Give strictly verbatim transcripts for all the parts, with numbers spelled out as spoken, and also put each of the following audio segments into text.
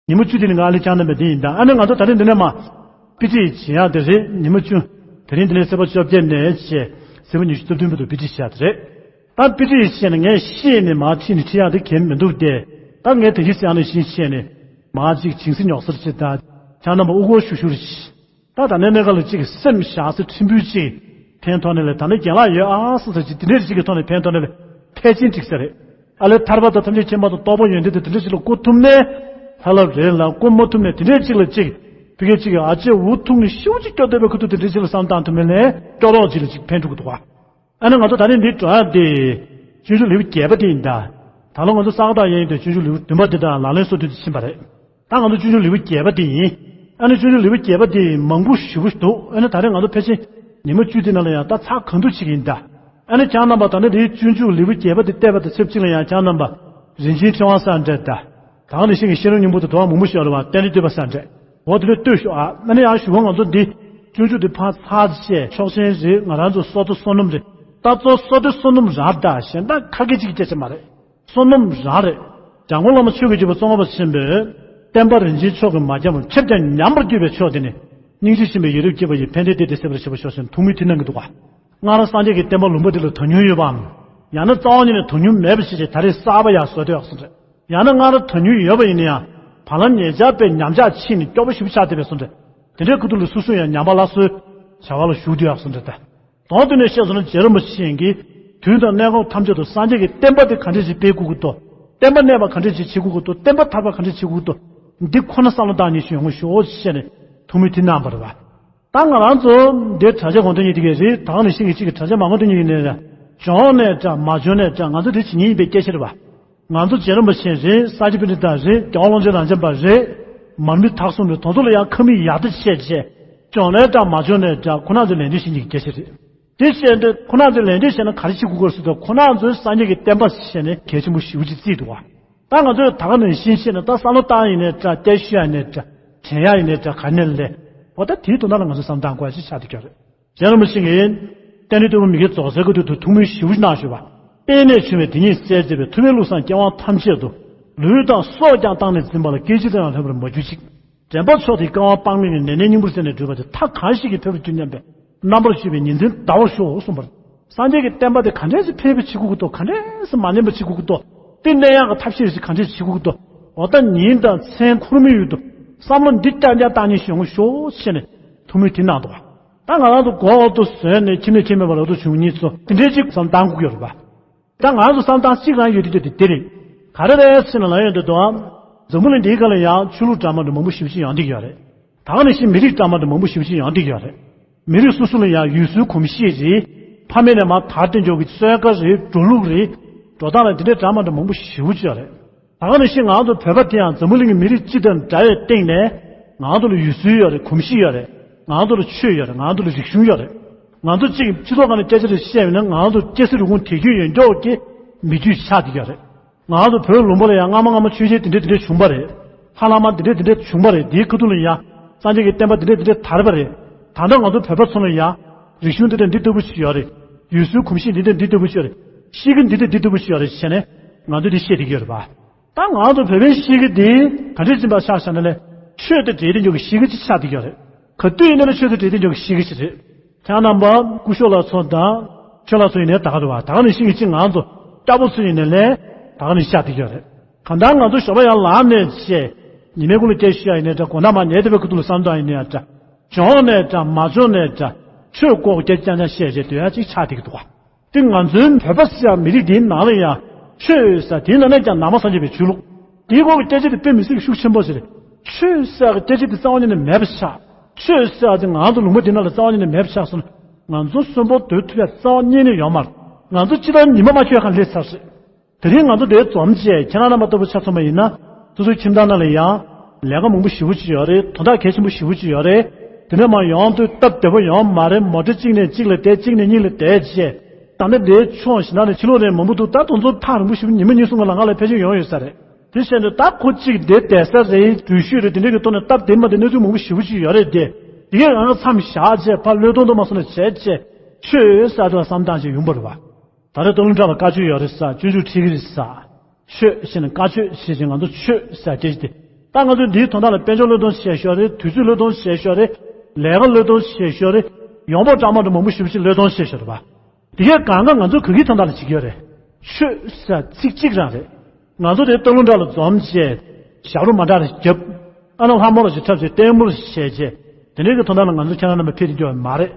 ཉི་མ་བཅུ་དེ་ནི་ང་ལ་ཅང་རྣམ་པ་དེ་ཡིན་ད། ཨ་ནི་ང་ཚོ་ད་རིང་འདི་ནས་མ་དཔེ་ཁྲིད་བྱེད་ཡག་དེ་རེད། ཉི་མ་བཅུ། དེ་རིང་འདི་ནས་ཚེས་པ་བཅོ་བརྒྱད་ནས་བྱས་ཚེས་པ་ཉི་ཤུ་རྩ་བདུན་བར་དུ་དཔེ་ཁྲིད་བྱེད་ཡག་དེ་རེད། ད་དཔེ་ཁྲིད་བྱས་ནས་ངས་ཤེས་ནས་མ་ཁྲིད་ནས་ཁྲིད་ཡག་དེ་གལ་མི་འདུག་སྟེ། ད་ངས་དེ་གི་སེང་ནས་ཤིང་བཤད་ནས་མ་ཅིག་ཇིང་སི་ཉོག་སར་བྱེད་ད། ཁྱང་རྣམ་པ་དབུ་སྐོར་ཤུ་ཤུར་བྱེད། ད་ད་ནས་གནས་ཁ་ལ་ཅིག་སེམས་བཞག་སེ་ཕྲན་བུ་ཅིག་ཕན་ཐོགས་ནས་ལས། ད་ནས་རྒན་ལགས་ཡོད་ཨ་སི་ས་ཅིག་དེ་འདྲས་ཅིག་གི་ཐོག་ནས་ཕན་ཐོགས་ནས་ལས་ཕལ་ཆེར་འགྲིག་ས་རེད། ཨ་ལས་ཐར་པ་དང་ཐམས་ཅད་མཁྱེན་པ་དང་རྟོགས་པ་ཡོན་ཏན་དེ་དེ་འདྲས་ཅིག་ལ་བཀོད་ཐུབ་ནས། ཧ་ལབ་རེད་ལ་བཀོད་མ་ཐུབ་ནས་དེ་འདྲས་ཅིག་ལ་ཅིག་ཕི་གེ་ཅིག་གི་ཨ་ཅེ་འུ་ཐུག་ནས་ཤིའུ་ཅིག་སྐྱོ་བསྡད་པའི་ཁུ་ཐུག་དེ་འདྲས་ཅིག་ལ་བསམ་བཏང་ཐུབ་མེད་ལས་སྐྱོ་རོགས་ཅིག་ལ་ཅིག་ཕན་ཐོགས་ཀྱི་འདུག་ག་ཨ་ནི་ང་ཚོ་ད་རིང་འདི་འགྲོ་ཡག་དེ། སྤྱོད་འཇུག་ལེའུ་བརྒྱད་པ་དེ་ཡིན་ད། ད་ལོ་ང་ཚོ་ས་ག་ཟླ་ཡན་ཡིན་དུས་སྤྱོད་འཇུག་ལེའུ་བདུན་པ་དེ་དང་ལག་ལེན་སོ་བདུན་དེ་ཕྱིན་པ་རེད། ད་ང་ཚོ་སྤྱོད་འཇུག་ལེའུ་བརྒྱད་པ་དེ་ཡིན། ཨ་ནི་སྤྱོད་འཇུག་ལེའུ་བརྒྱད་པ་དེ་མང་པོ་ཞེ་པོ་འདུག་ཨ་ནི་ད་རེས་ང་ཚོ་ཕལ་ཆེར་ཉི་མ་བཅུ་དེ་ནང་ལ་ཡང་ད་ཚར་གང་འདུག་ཅིག་ཡིན་ད། ཨ་ནི་ཁྱང་རྣམ་པ་ད་ནི་དེའི་སྤྱོད་འཇུག་ལེའུ་བརྒྱད་པ་དེ་བལྟས་པ་དང་ཆབས་ཅིག་ལ་ཡང་ཁྱང་རྣམ་པ་རིན་ཆེན་ཕྲེང་བ་ས་འདྲ་ད། ད་ག་ནང་བཞིན་གྱི་ཤེས་རབ་སྙིང་པོ་དེ་དོ་མང་པོ་ཞིག་ཡོད་རེད་བ། རྟེན་འབྲེལ་བསྟོད་པ་ས་འདྲ། འོ་དེ་ལས་ལྟོས་ཤོག་ཨ། ཨ་ནི་ཡང་ཞུ་བ་ང་ཚོ་འདི་སྤྱོད་འཇུག་འདི་ཕར་ཚར་བྱས་ཆོག་མཆན་རེད། ང་རང་ཚོ་བསོད་བདེ་བསོད་ནམས་རེད། ད་གཙོ་བསོད་བདེ་བསོད་ནམས་རག་ད་གཞན་དག་ཁ་སྐད་ཅིག་གི་སྐད་ཆ་མ་རེད། བསོད་ནམས་རག་རེད། འཇམ་མགོན་བླ་མ་ཆོས་ཀྱི་རྒྱལ་པོ་ཙོང་ཁ་པ་ཆེན་པོས། བསྟན་པ་རིན་ཆེན་མཆོག་གིས་མ་ཁྱབ་པར་ཁྱབ་ཀྱང་ཉམས་པར་གྱུར་པའི་མཆོག་དེ་ནི། སྙིང་རྗེ་ཆེན་པོའི་ཡ་རབས་སྐྱེས་པ་ཡི། ཕན་བདེའི་གཏེར་དེ་གསལ་བར་བྱེད་པར་ཤོག་ཅེས་ཐུགས་སྨོན་མཐིང་ནག་གིས་འདུག་ག་སྔར་སངས་རྒྱས་ཀྱི་བསྟན་པ་ལུང་པ་འདི་ལ་དོན་སྙིང་ཡོད་པའམ། ཡང་ན་རྩ་བ་ཉིད་ནས་དོན་སྙིང་མེད་པ་ཞིག་བྱས་ད་རེས་གསར་པ་ཡར་བཟོས་ཏེ་ཡོད་ཟེར་རེད། ཡང་ན་སྔར་དོན་སྙིང་ཡོད་པ་ཡིན་ན་ཡང་། བར་ལམ་ཉེ་ཆར་པའི་ཉམས་ཆག་ཕྱིན་ནས་སྐྱོ་པོ་ཞེ་པོ་ཆགས་བསྡད་པའི་བཟོ་འདྲ། དེ་འདྲའི་ཁུ་ཐུག་ལ་སོ་སོ་ཡང་ཉམས་པ་སླར་གསོའི་བྱ་བ་ལ་ཞུགས་བསྡད་ཡོད་བཟོ་འདྲ་ད། དོན་དུ་ནས་བཤད་སོང་ན་རྗེ་རིན་པོ་ཆེ་གིས་དུས་དང་གནས་སྐབས་ཐམས་ཅད་དུ་སངས་རྒྱས་ཀྱི་བསྟན་པ་དེ་ག་འདྲས་ཞིག་སྤེལ་དགོས་ཀྱི་འདུག་བསྟན་པ་གནས་པ་ག་འདྲས་ཞིག་བྱེད་དགོས་ཀྱི་འདུག་བསྟན་པ་དར་བ་ག་འདྲས་བྱེད་དགོས་ཀྱི་འདུག་འདི་ཁོ་ན་བསམ་བློ་བཏང་ཉིན་ཞིག་ཡོང་གི་ཤོག་ཅེས་ནས་ཐུགས་སྨོན་མཐིང་ནག་གནང་བ་རེད་བ། ད་ང་རང་ཚོ་འདིར་གྲྭ་ཆས་གོང་དུ་ཉིད་དེ་གས་རེད། ད་ག་ནང་བཞིན་གྱི་གཅིག་གི་གྲྭ་ཆས་མ་གོང་དུ་ཉིད་ཡིན་ནའི་རེད། བྱུང་ནའི་འདྲ་མ་བྱུང་ནའི་འདྲ་ང་ཚོ་འདི་བྱེད་མཁན་ཡིན་པའི་སྐད་ཆ་རེད་བ། ང་ཚོ་རྗེ་རིན་པོ་ཆེ་རེད། ས་སྐྱ་པཎྜི་ཏ་རེད། རྒྱལ་བ་ཀློང་ཆེན་རབ་འབྱམས་པ་རེད། མར་མི་དྭགས་གསུམ་རེད། དེ་ཚོ་ལ་ཡང་ཁ་མིག་ཡར་ལྟ་བྱས་བྱས། བྱུང་ནའི་འདྲ་མ་བྱུང་ནའི་འདྲ་ཁོ་རང་ཚོས་ལན་འདེབས་བྱེད་མཁན་གྱི་སྐད་ཆ་རེད། དེ་བཤད་འདོད་ཁོ་རང་ཚོས་ལན་འདེབས་བྱས་ན་ག་རེ་བྱེད་དགོས་ཀྱི་རེད་ཟེར་དུས། ཁོ་རང་ཚོས་སངས་རྒྱས་ཀྱི་བསྟན་པ་ཟེར་ནས་གལ་ཆེན་པོ་ཞེ་པོ་ཅིག་བརྩིས་འདུག་བ། ད་ང་ཚོས་ད་ག་ནང་བཞིན་བཤད་ན་ད་བསམ་བློ་བཏང་ཡིན་ནའི་འདྲ། སྐད་ཤོད་ཡ་ཡིན་ནའི་འདྲ། དྲན་ཡ་ཡིན་ནའི་འདྲ། ག་ནས་ལས། འོ་ད་དེའི་དོན་དག་ལ་ང་ཚོས་བསམ་བཏང་དགོས་ཡ་ཅིག་ཆགས་བསྡད་ཀྱི་ཡོད་རེད། རྗེ་རིན་པོ་ཆེ་གིས་རྟེན་འབྲེལ་བསྟོད་པ་མི་དགེ་རྫོགས་སའི་སྐབས་དུས་སུ་ཐུགས་སྨོན་ཞེ་པོ་ཅིག་གནང་ཞུས་པ། པད་ནས་བྱུང་བའི་དེ་ཉིད་གསལ་མཛད་པའི། ཐུབ་པའི་བློ་བཟང་སྐྱེ་བ་ཐམས་ཅད་དུ། ལུས་དང་སྲོག་ཀྱང་བཏང་ནས་འཛིན་པ་ལ། སྐད་ཅིག་ཀྱང་ལྷོད་པར་མ་གྱུར་ཅིག་དྲན་པ་མཆོག་དེའི་སྐལ་བ་དཔག་མེད་ཀྱི། ནད་ནི་སྙིང་པོར་བཟུང་ནས་བསྒྲུབས་པ་དེ། མཐའ་གང་ཞིག་གིས་ཕེབས་པར་གྱུར་སྙམ་པའི། རྣམ་པར་དཔྱོད་པའི་ཉིན་མཚན་འདའ་བར་ཤོག་གསུངས་པ་རེད། སངས་རྒྱས་ཀྱི་བསྟན་པ་དེ་ག་འདྲས་ཅིག་འཕེལ་བའི་ཆེད་དགོས་ཀྱི་འདུག་ག་འདྲས་སེ་མ་ཉམས་པ་བྱེད་དགོས་ཀྱི་འདུག་དེ་གནས་ཡག་གི་ཐབས་ཤེས་ཅིག་ག་འདྲས་བྱེད་དགོས་ཀྱི་འདུག་འོ་ད་ཉིན་དང་མཚན་འཁོར་མོའི་ཡུལ་དུ་བསམ་བློ་འདི་རྐྱང་རྐྱང་བཏང་ཉིན་ཞིག་ཡོང་ཤོག་ཅེས་ནས་ཐུགས་སྨོན་དེ་གནང་འདུག་ད་ང་རང་ཚོ་མགོ་འོག་ཏུ་ཟོས་ནས་ཁྱིམ་ནས་ཁྱིམ་མེད་པར་འོག་ཏུ་བྱུང་མཁན་ཚོ་དེ་འདྲས་ཅིག་བསམ་བཏང་དགོས་ཀྱི་ཡོད་རེད་པ། ད་ང་ཚོ་བསམ་བཏང་གཅིག་རང་ཡོད་དུས་དེ་དེ་རེད། ག་རེ་རེད་ཟེར་ན་ལབ་ཡོང་དུས་དོ། འཛམ་བུ་གླིང་འདིའི་སྒང་ལ་ཡང་ཆོས་ལུགས་འདྲ་མི་འདྲ་མང་པོ་ཞེ་པོ་ཅིག་ཡོང་བསྡད་ཀྱི་ཡོད་རེད། ད་ག་ནང་བཞིན་མི་རིགས་འདྲ་མི་འདྲ་མང་པོ་ཞེ་པོ་ཅིག་ཡོང་བསྡད་ཀྱི་ཡོད་རེད། མི་རིགས་སོ་སོ་ལ་ཡང་ཡུལ་སྲོལ་གོམས་གཤིས་རེད། ཕ་མེས་ནས་མར་དར་ཏེ་འཇོག་གི་སོས་ཀ་རེད། འགྲོ་ལུགས་རེད། འགྲོ་སྟངས་ལ་འདི་འདྲའི་འདྲ་མི་འདྲ་མང་པོ་ཞེ་པོ་ཅིག་ཡོད་རེད། ད་ག་ནང་བཞིན་ང་ཚོ་བོད་པ་དེ་ཡང་འཛམ་བུ་གླིང་གི་མི་རིགས་སྤྱི་དང་འདྲ་བའི་སྟེང་ནས་ང་ཚོ་ལ་ཡུལ་སྲོལ་ཡོད་རེད། གོམས་གཤིས་ཡོད་རེད། ང་ཚོ་ལ་ཆོས་ཡོད་རེད། ང་ཚོ་ལ་རིག་གཞུང་ཡོད་རེད། ང་ཚོ་གཅིག་སྤྱི་ཚོགས་ཁང་ནས་སྐད་ཆ་རེ་བཤད་ཡོད་ན་ང་ཚོ་སྐྱ་སེར་རུས་ཁུངས་དེ་རྒྱུད་ཡོད་མགྱོགས་ཀྱི་མི་རྒྱུད་ཆགས་བསྡད་ཡོད་རེད། ང་ཚོ་བོད་ལུང་པ་ལ་ཡང་སྔ་མ་སྔ་མ་ཆོས་རྒྱལ་དེ་འདྲ་དེ་འདྲ་བྱུང་པ་རེད། ལྷ་བླ་མ་དེ་འདྲ་དེ་འདྲ་བྱུང་པ་རེད། དེའི་ཁ་ཐུག་ལ་ཡང་སངས་རྒྱས་ཀྱི་བསྟན་པ་དེ་འདྲ་དེ་འདྲ་དར་བ་རེད། ད་ལྟ་ང་ཚོ་བོད་པ་ཚོ་ལ་ཡང་རིག་གཞུང་འདི་འདྲ་འདི་ལྟ་བུ་ཞིག་ཡོད་རེད། ཡུལ་སྲོལ་གོམས་གཤིས་འདི་འདྲ་འདི་ལྟ་བུ་ཞིག་ཡོད་རེད། གཤིས་ཀ་འདི་འདྲ་འདི་ལྟ་བུ་ཞིག་ཡོད་རེད་བྱས་ནས་ང་ཚོས་འདི་བཤད་བསྡད་ཀྱི་ཡོད་རེད་པ། ད་ང་ཚོ་བོད་པའི་གཤིས་ཀ་འདི་ག་འདྲས་ཅིག་ཡིན་པ་ཆ་བཞག་ན་ལས་ཆོས་དང་འབྲེལ་ཏེ་འཇོག་གི་གཤིས་ཀ་ཅིག་ཆགས་བསྡད་ཀྱི་ཡོད་རེད། ག་དུས་ཡིན་ན་ལས་ཆོས་དང་འབྲེལ་ཏེ་འཇོག་གི་གཤིས་ཀ་ཅིག་རེད། ཁྱེད་རྣམ་པ་སྐུ་ཞབས་ལགས་ཚོ་དང་ཆོས་ལགས་ཚོ་ཡིན་ནའི་ད་ག་རེད་བ། ད་ག་ནང་བཞིན་གྱི་ཅིག་ང་ཚོ་སྐྱ་བོ་ཚོ་ཡིན་ནའི་ལས་ད་ག་ནང་བཞིན་ཆགས་བསྡད་ཀྱི་ཡོད་རེད། གང་ལྟར་ང་ཚོ་ཞོགས་པ་ཡར་ལངས་ནས་བྱས་ཉི་མའི་གུང་ལ་སྐད་ཤོད་ཡ་ཡིན་ནའི་འདྲ། དགོང་དག་མར་ཉལ་བསྡད་པའི་ཁ་ཐུག་ལ་བསམ་བཏང་ཡིན་ནའི་འདྲ། བྱུང་ནའི་འདྲ་མ་བྱུང་ནའི་འདྲ། ཆོས་སྐོར་སྐད་རྐྱང་རྐྱང་བཤད་བྱས་སྡོད་ཡ་ཅིག་ཆགས་བསྡད་ཀྱི་འདུག་བ། དེ་ང་ཚོའི་བོད་པ་ཟེར་ཡ་མི་རིགས་འདིའི་ནང་ལ་ཡང་ཆོས་ཟེར་དེའི་ནང་ནས་ཀྱང་ནང་པ་སངས་རྒྱས་པའི་ཆོས་ལུགས་དེའི་སྐོར་གྱི་སྐད་ཆ་དེ་དཔེ་མི་སྲིད་ཤུགས་ཆེན་པོ་ཞིག་རེད། ཆོས་ཟེར་ཡ་གི་སྐད་ཆ་དེ་རྩ་བ་ཉིད་ནས་མེད་པ་ཆགས། ཆོས་ཟེར་ཡ་དེ་ང་ཚོ་ལུང་པ་འདི་ནང་ལ་རྩ་བ་ཉིད་ནས་མེད་པ་ཆགས་སོང་ན་ང་ཚོ་གསོན་པོ་སྡོད་ཐུབ་ཡ་རྩ་བ་ཉིད་ནས་ཡོད་མ་རེད། ང་ཚོ་སྤྱི་བཏང་ཉི་མ་མ་འཁྱོལ་གང་སླེབས་ཚར་རེད། དེ་རིང་ང་ཚོ་འདིར་འཛོམས་བྱས་ཁྱེད་རང་རྣམ་པ་ལྟ་བུ་ཆ་མཚོན་པ་ཡིན་ན་སོ་སོའི་ཁྱིམ་ཚང་ནང་ལ་ཡང་ལས་ཀ་མང་པོ་ཞེ་པོ་ཅིག་ཡོད་རེད། དོན་དག་གལ་ཆེན་པོ་ཞེ་པོ་ཅིག་ཡོད་རེད། དེ་ནས་མར་ཡོང་དུས་སྟབས་བདེ་པོ་ཡོད་མ་རེད། མོ་ཊ་གཅིག་ནས་གཅིག་ལ་བསྡད། གཅིག་ནས་གཉིས་ལ་བསྡད་བྱས་ད་ནི་འདིའི་ཕྱོགས་ཞིག་ན་ནས་ཕྱི་ལོགས་ནས་མང་པོ་འདུག་ད་དེ་ཚོ་ཐག་རིང་པོ་ཞེ་པོ་ཉི་མ་གཉིས་གསུམ་གྱི་ལམ་ཁ་ལ་ཕལ་ཆེར་ཡོང་ཡོད་ས་རེད། དེ་བྱས་ནས་ད་ཁོ་གཅིག་འདིར་བསྡད་ས་རེད། འགྲུལ་བཞུད་རེད། དེ་འདྲ་གི་ཐོག་ནས་སྟབས་བདེ་མ་བདེ་གནས་ཚུལ་མང་པོ་ཞེ་པོ་ཅིག་ཡོད་རེད་དེ། དེ་གས་ང་མཚམས་བཞག་བྱས་ཕར་བློས་གཏོང་དུ་མ་སོང་ན་བྱས་བྱས་ཆོས་ཟེར་དུ་བསམ་སྟངས་ཤིག་ཡོང་པ་རེད་བ། ད་རེས་སྟོད་ལུང་བྲག་ལ་བཀའ་ཆོས་ཡོད་རེད་ས། སྤྱོད་འཇུག་ཁྲིད་ཀྱི་རེད་ས། ཆོས་ཟེར་ནས་བཀའ་ཆོས་ཟེར་ཅིང་ང་ཚོ་ཆོས་ཟེར་སྐད་ཆ་དེ་ ད་ང་ཚོས་འདིའི་དོན་དག་ལ་དཔལ་འབྱོར་བློས་གཏོང་བྱས་ཤོག་རེད། དུས་ཚོད་བློས་གཏོང་བྱས་ཤོག་རེད། ལས་ཀ་བློས་གཏོང་བྱས་ཤོག་རེད། ཡོང་འབབ་སྤྲང་མ་འདྲ་མང་པོ་ཞེ་པོ་ཅིག་བློས་གཏོང་བྱས་ཤོག་རེད་པ། དེ་གས་གང་ག་ང་ཚོས་ག་གི་དོན་དག་ལ་བྱེད་ཀྱི་ཡོད་རེད། ཆོས་ཟེར་ཚིག་གཅིག་རང་རེད། ང་ཚོ་དེ་སྟག་ལུང་བྲག་ལ་འཛོམས་བྱས། ཞབས་བྲོ་མ་འདྲ་རེ་བརྒྱབ། ཨ་ནི་ལྷ་མོ་ལ་ཞིག་འཁྲབ་བྱས། ལྟད་མོ་ལ་ཞིག་བྱས་བྱས། དེ་འདྲའི་གི་དོན་དག་ལ་ང་ཚོ་ཁྱེད་རང་རྣམ་པ་ཕེབས་ཐུབ་ཀྱི་ཡོད་མ་རེད།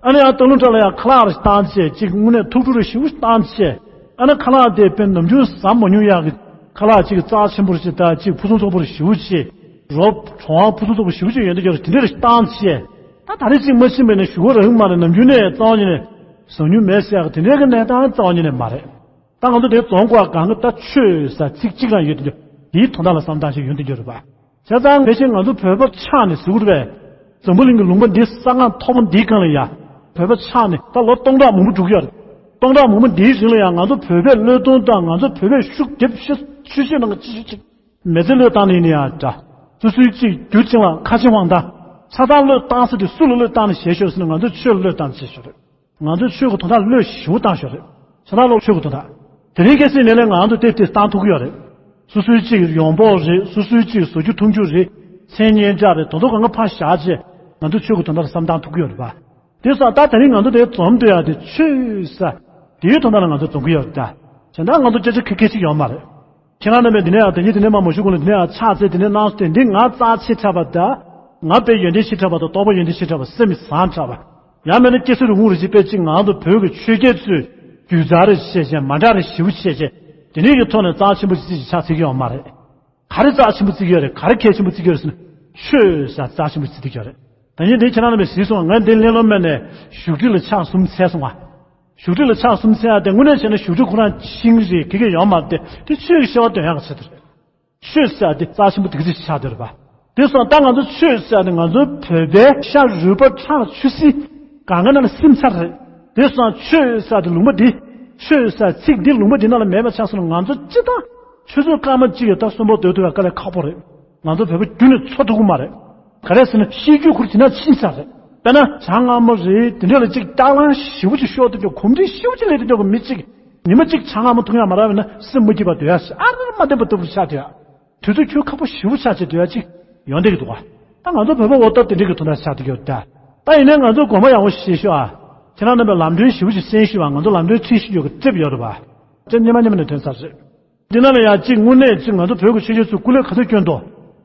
ཨ་ནི་ཡང་སྟག་ལུང་བྲག་ལ་ཡང་ཁ་ལག་རེ་བཏང་བྱས། གཅིག་དངོས་གནས་ཐུགས་སྤྲོ་རེ་ཞེ་པོ་བཏང་བྱས། ཨ་ནི་ཁ་ལག་དེ་དཔེ་ནམ་རྒྱུན་ཟ་མ་མྱོང་ཡག་གི་ཁ་ལག་གཅིག་རྩ་ཆེན་པོ་རེ་ཞིག་དང་། གཅིག་ཕུན་སུམ་ཚོགས་པོ་རེ་ཞེ་པོ་བྱས། རོ་བྲོ་བ་ཕུན་སུམ་ཚོགས་པོ་ཞེ་པོ་ཅིག་ཡོད་འདི་ཡོད་རེད། དེ་འདྲ་རེ་བཏང་བྱས། ད་ད་རེས་གཅིག་མ་ཕྱིན་པ་ཡིན་ན་གཞུག་གུ་རག་གི་མ་རེད། ནམ་རྒྱུན་ནས་རྩ་བ་ཉིད་ནས་ཟ་མྱོང་མེད་ཟེར་ཡག་གི་དེ་འདྲའི་གི་གནས་སྟངས་རྩ་བ་ཉིད་ནས་མ་རེད། ད་ང་ཚོ་དེ་རྫོང་དགོས་གང་གི་ད་ཆོས་ཟེར་ཚིག་གཅིག་རང་ཡོད་དེ་འདྲ། དེའི་དོན་དག་ལ་བསམ་བཏང་ཞིག་ཡོང་དེ་འདྲ་རེད་པ། བྱས་ཙང་ཕལ་ཆེར་ང་ཚོ་བོད་པ་ཆགས་ནས་ཟེར་གི་རེད་པས། འཛམ་བུ་གླིང་གི་ལུང་པ་འདི་གསང་སྔགས་མཐོ་པོ་འདིའི་སྒང་ལ་ཡ། བོད་པ་ཆགས་ནས་ད་ལོ་སྟོང་ཕྲག་མང་པོ་འགྲོ་གི་ཡོད་རེད། སྟོང་ཕྲག་མང་པོ་འདིའི་རིང་ལ་ཡང་ང་ཚོ་བོད་པས་བློས་གཏོང་དང་། ང་ཚོ་བོད་པས་ཤུགས་རྒྱབ་ཤུགས་ཆེ་ཤོས་ནང་གི་ཆེ་ཤོས་ཅིག་མི་ཚེ་བློས་བཏང་ནས་ནི་ཡང་འདྲ། སོ་སོའི་གཅིག་རྒྱུ་ཅིག་ལ་ཁ་ཆེ་དབང་ཐང་། ཆགས་སྡང་བློས་བཏང་ས་དེ་སུ་ལ་བློས་བཏང་ནས་བྱས་ཤོག་ཟེར་ན། ང་ཚོ་ཆོས་ལ་བློས་བཏང་ནས་བྱས་ཤོག་རེད། ང་ཚོས་ཆོས་ཀྱི་དོན་དག་བློས་ཞེ་པོ་བཏང་ཤོག་རེད། ཆ་ཚང་ལོག་ཆོས་ཀྱི་དོན་དག་དེ་རིང་ཁ་སང་ནས་ལས་ང་ཚོ་ཏེ་ཏེ་བཏང་ཐུབ་ཀྱི་ཡོད་རེད། སོ་སོའི་གཅིག་ཡོང་འབབ་རེད། སོ་སོའི་གཅིག་བཟོ་རྒྱུ་འཐུང་རྒྱུ་རེད། མཚན་སྙན་གྲགས་རེད། དོན་དུ་གང་ག་ཕར་བཞག་བྱས་ང་ཚོ་ཆོས་ཀྱི་དོན་དག་ལ་བསམ་བཏང་ཐུབ་ཀྱི་ཡོད་རེད་པ། དེ་སོང་ད་དེ་རིང་ང་ཚོ་དེ་འཛོམས་འདུག་ཡ་དེ་ཆོས་ཟེར་དེའི་དོན་དག་ལ་ང་ཚོ་འཛོམས་ཀྱི་ཡོད་རེད་ད། གཞན་དག་ང་ཚོ་སྐད་ཆ་ཁ་ཁ་ཅིག་ཡོད་མ་རེད། ཁྱེད་རང་རྣམ་པས་འདི་ནས་ཡང་དེ་ཉིད་དེ་ནས་མ་མ་ཞུ་གོང་ལ་འདི་ནས་ཡང་ཕྱག་འཚལ། དེ་ནས་གནང་སོ། དེ་འདི་ང་རྩ་ཆེ་དྲགས་པ་དང་། ང་དཔེ་ཡོན་ཏན་ཆེ་དྲགས་པ་དང་། རྟོགས་པ་ཡོན་ཏན་ཆེ་དྲགས་པ། སེམས་བཟང་དྲགས་པ། ཡང་མིན་ན་སྐྱེ་ས་རུ་ངུ་རུ་ཅིག་དཔེ་གཅིག་ང་ཚོ་བོད་ཀྱི་ཆོས་རྒྱལ་ཚོས་རྒྱུད་རྩ་རེ་བཤད་བྱས་མ་འདྲ་རེ་ཞེ་པོ་བཤད་བྱས། དེ་འདྲའི་གི་ཐོག་ནས་རྩ་ཆེན་པོ་ཅིག་ཅིག་ཕྱག་འཚལ་གྱི་ཡོད་མ་རེད། ག་རེ་རྩ་ཆེན་པོ་བརྩི་གི་ཡོད་རེད། ག་རེ་གལ་ཆེན་པོ་བརྩི་གི་ཡོད་རེད་ཟེར་ན། ཆོས་ཟེར་རྩ་ཆེན་པོ་བརྩི་གི་ཡོད་རེད། ད་ནི་འདི་ཁྱེད་རང་རྣམ་པས་གཟིགས་སོང་། ང་འདི་གླེ་ལོ་སྨད་ནས་བཞུགས་ཁྲི་ལ་ཕྱག་གསུམ་འཚལ་སོང་ང་། བཞུགས་ཁྲི་ལ་ཕྱག་གསུམ་འཚལ་ཡ་དེ་དངོས་གནས་བྱས་ན་བཞུགས་ཁྲི་ཁོ་རང་ཆིངས་རེད། ག་གེ་ཡོད་མ་རེད་དེ། དེ་ཆོས་ཀྱི་བཤད་པ་འདོན་ཡག་གི་ཆེད་དུ་རེད། ཆོས་ཟེར་ཡ་དེ་རྩ་ཆེན་པོ་དེ་ག་ཚོད་ཆགས་བསྡད་རེད་པ། དེ་སོང་ད་ང་ཚོ་ཆོས་ཟེར་ཡ་དེ་ང་ཚོའི་བོད་པའི་ཤ་རུས་པ་ཁྲག་ཆུ་སྲིན་གང་ག་ནང་ལ་སིམ་ཚར་རེད། དེ་སོང་ཆོས་ཟེར་ཡ་དེ་ལུང་པ་འདི། ཆོས་ཟེར་ཚིག་འདི་ལུང་པ་འདི་ནང་ལ་མེད་པ་ཆགས་སོང་ན། ང་ཚོ་སྤྱིར་བཏང་ཆུ་ཚོད་སྐར་མ་གཅིག་ཡོད་ད་གསོན་པོ་སྡོད་ཐུབ་ཡ་དཀའ་ལས་ཁག་པོ་རེད། ང་ཚོ་བོད་པ་རྒྱུན་ནས་འཚོ་ཐུབ་ཀྱི་མ་རེད། ག་རེ་ཟེར་ན་ཤེས་རྒྱུད་ཁོ་རང་དེ་ན་ཕྱིན་ཚར་རེད། དཔེར་ན་ཇ་མངར་མོ་རེད། དེ་འདྲ་ལ་གཅིག་སྐྱག་ལང་ཞེ་པོ་ཅིག་ཤོར་དུས་ཀྱང་གོམས་འདྲིས་ཞེ་པོ་ཅིག་སླེབས་དུས་ཀྱང་མི་གཅིག་ཉི་མ་གཅིག་ཇ་མངར་མོ་འཐུང་ཡ་མ་རག་པ་ཡིན་ན་སེམས་མ་སྐྱིད་པ་སྡོད་ཡ། ཨ་རི་མ་བདེན་པ་ལྟ་བུ་ཆགས་སྡོད་ཡ། དུས་ཚོད་འཁྱོལ་ཁག་པོ་ཞེ་པོ་ཆགས་བྱས་སྡོད་ཡ་གཅིག་ཡོང་བསྡད་ཀྱི་འདུག་ག་ད་ང་ཚོ་བོད་པ་འོ་ད་དེ་འདྲ་གི་དོན་དག་ཆགས་བསྡད་ཀྱི་ཡོད་ད། ད་ཡིན་ནའི་ང་ཚོ་དགོངས་པ་ཡག་པོ་བཞེས་ཤོག་ཨ། ཁྱེད་རང་རྣམ་པས་ལམ་སྟོན་ཞེ་པོ་ཅིག་གསན་ཤོག་ཨ། ང་ཚོ་ལམ་སྟོན་ཁྲིད་ཤེས་ཡོད་ཀྱི་གྲབས་ཡོད་རེད་པ། ཅེས་སྙེ་མ་སྙེ་མ་ནས་ཐོན་ཚར་རེད། འདི་ནང་ལ་ཡང་གཅིག་དངོས་གནས་གཅིག་ང་ཚོ་བོད་ཀྱི་ཆོས་རྒྱལ་ཚོས་སྐུ་ལས་ག་ཚོད་བསྐྱོན་ཏོ།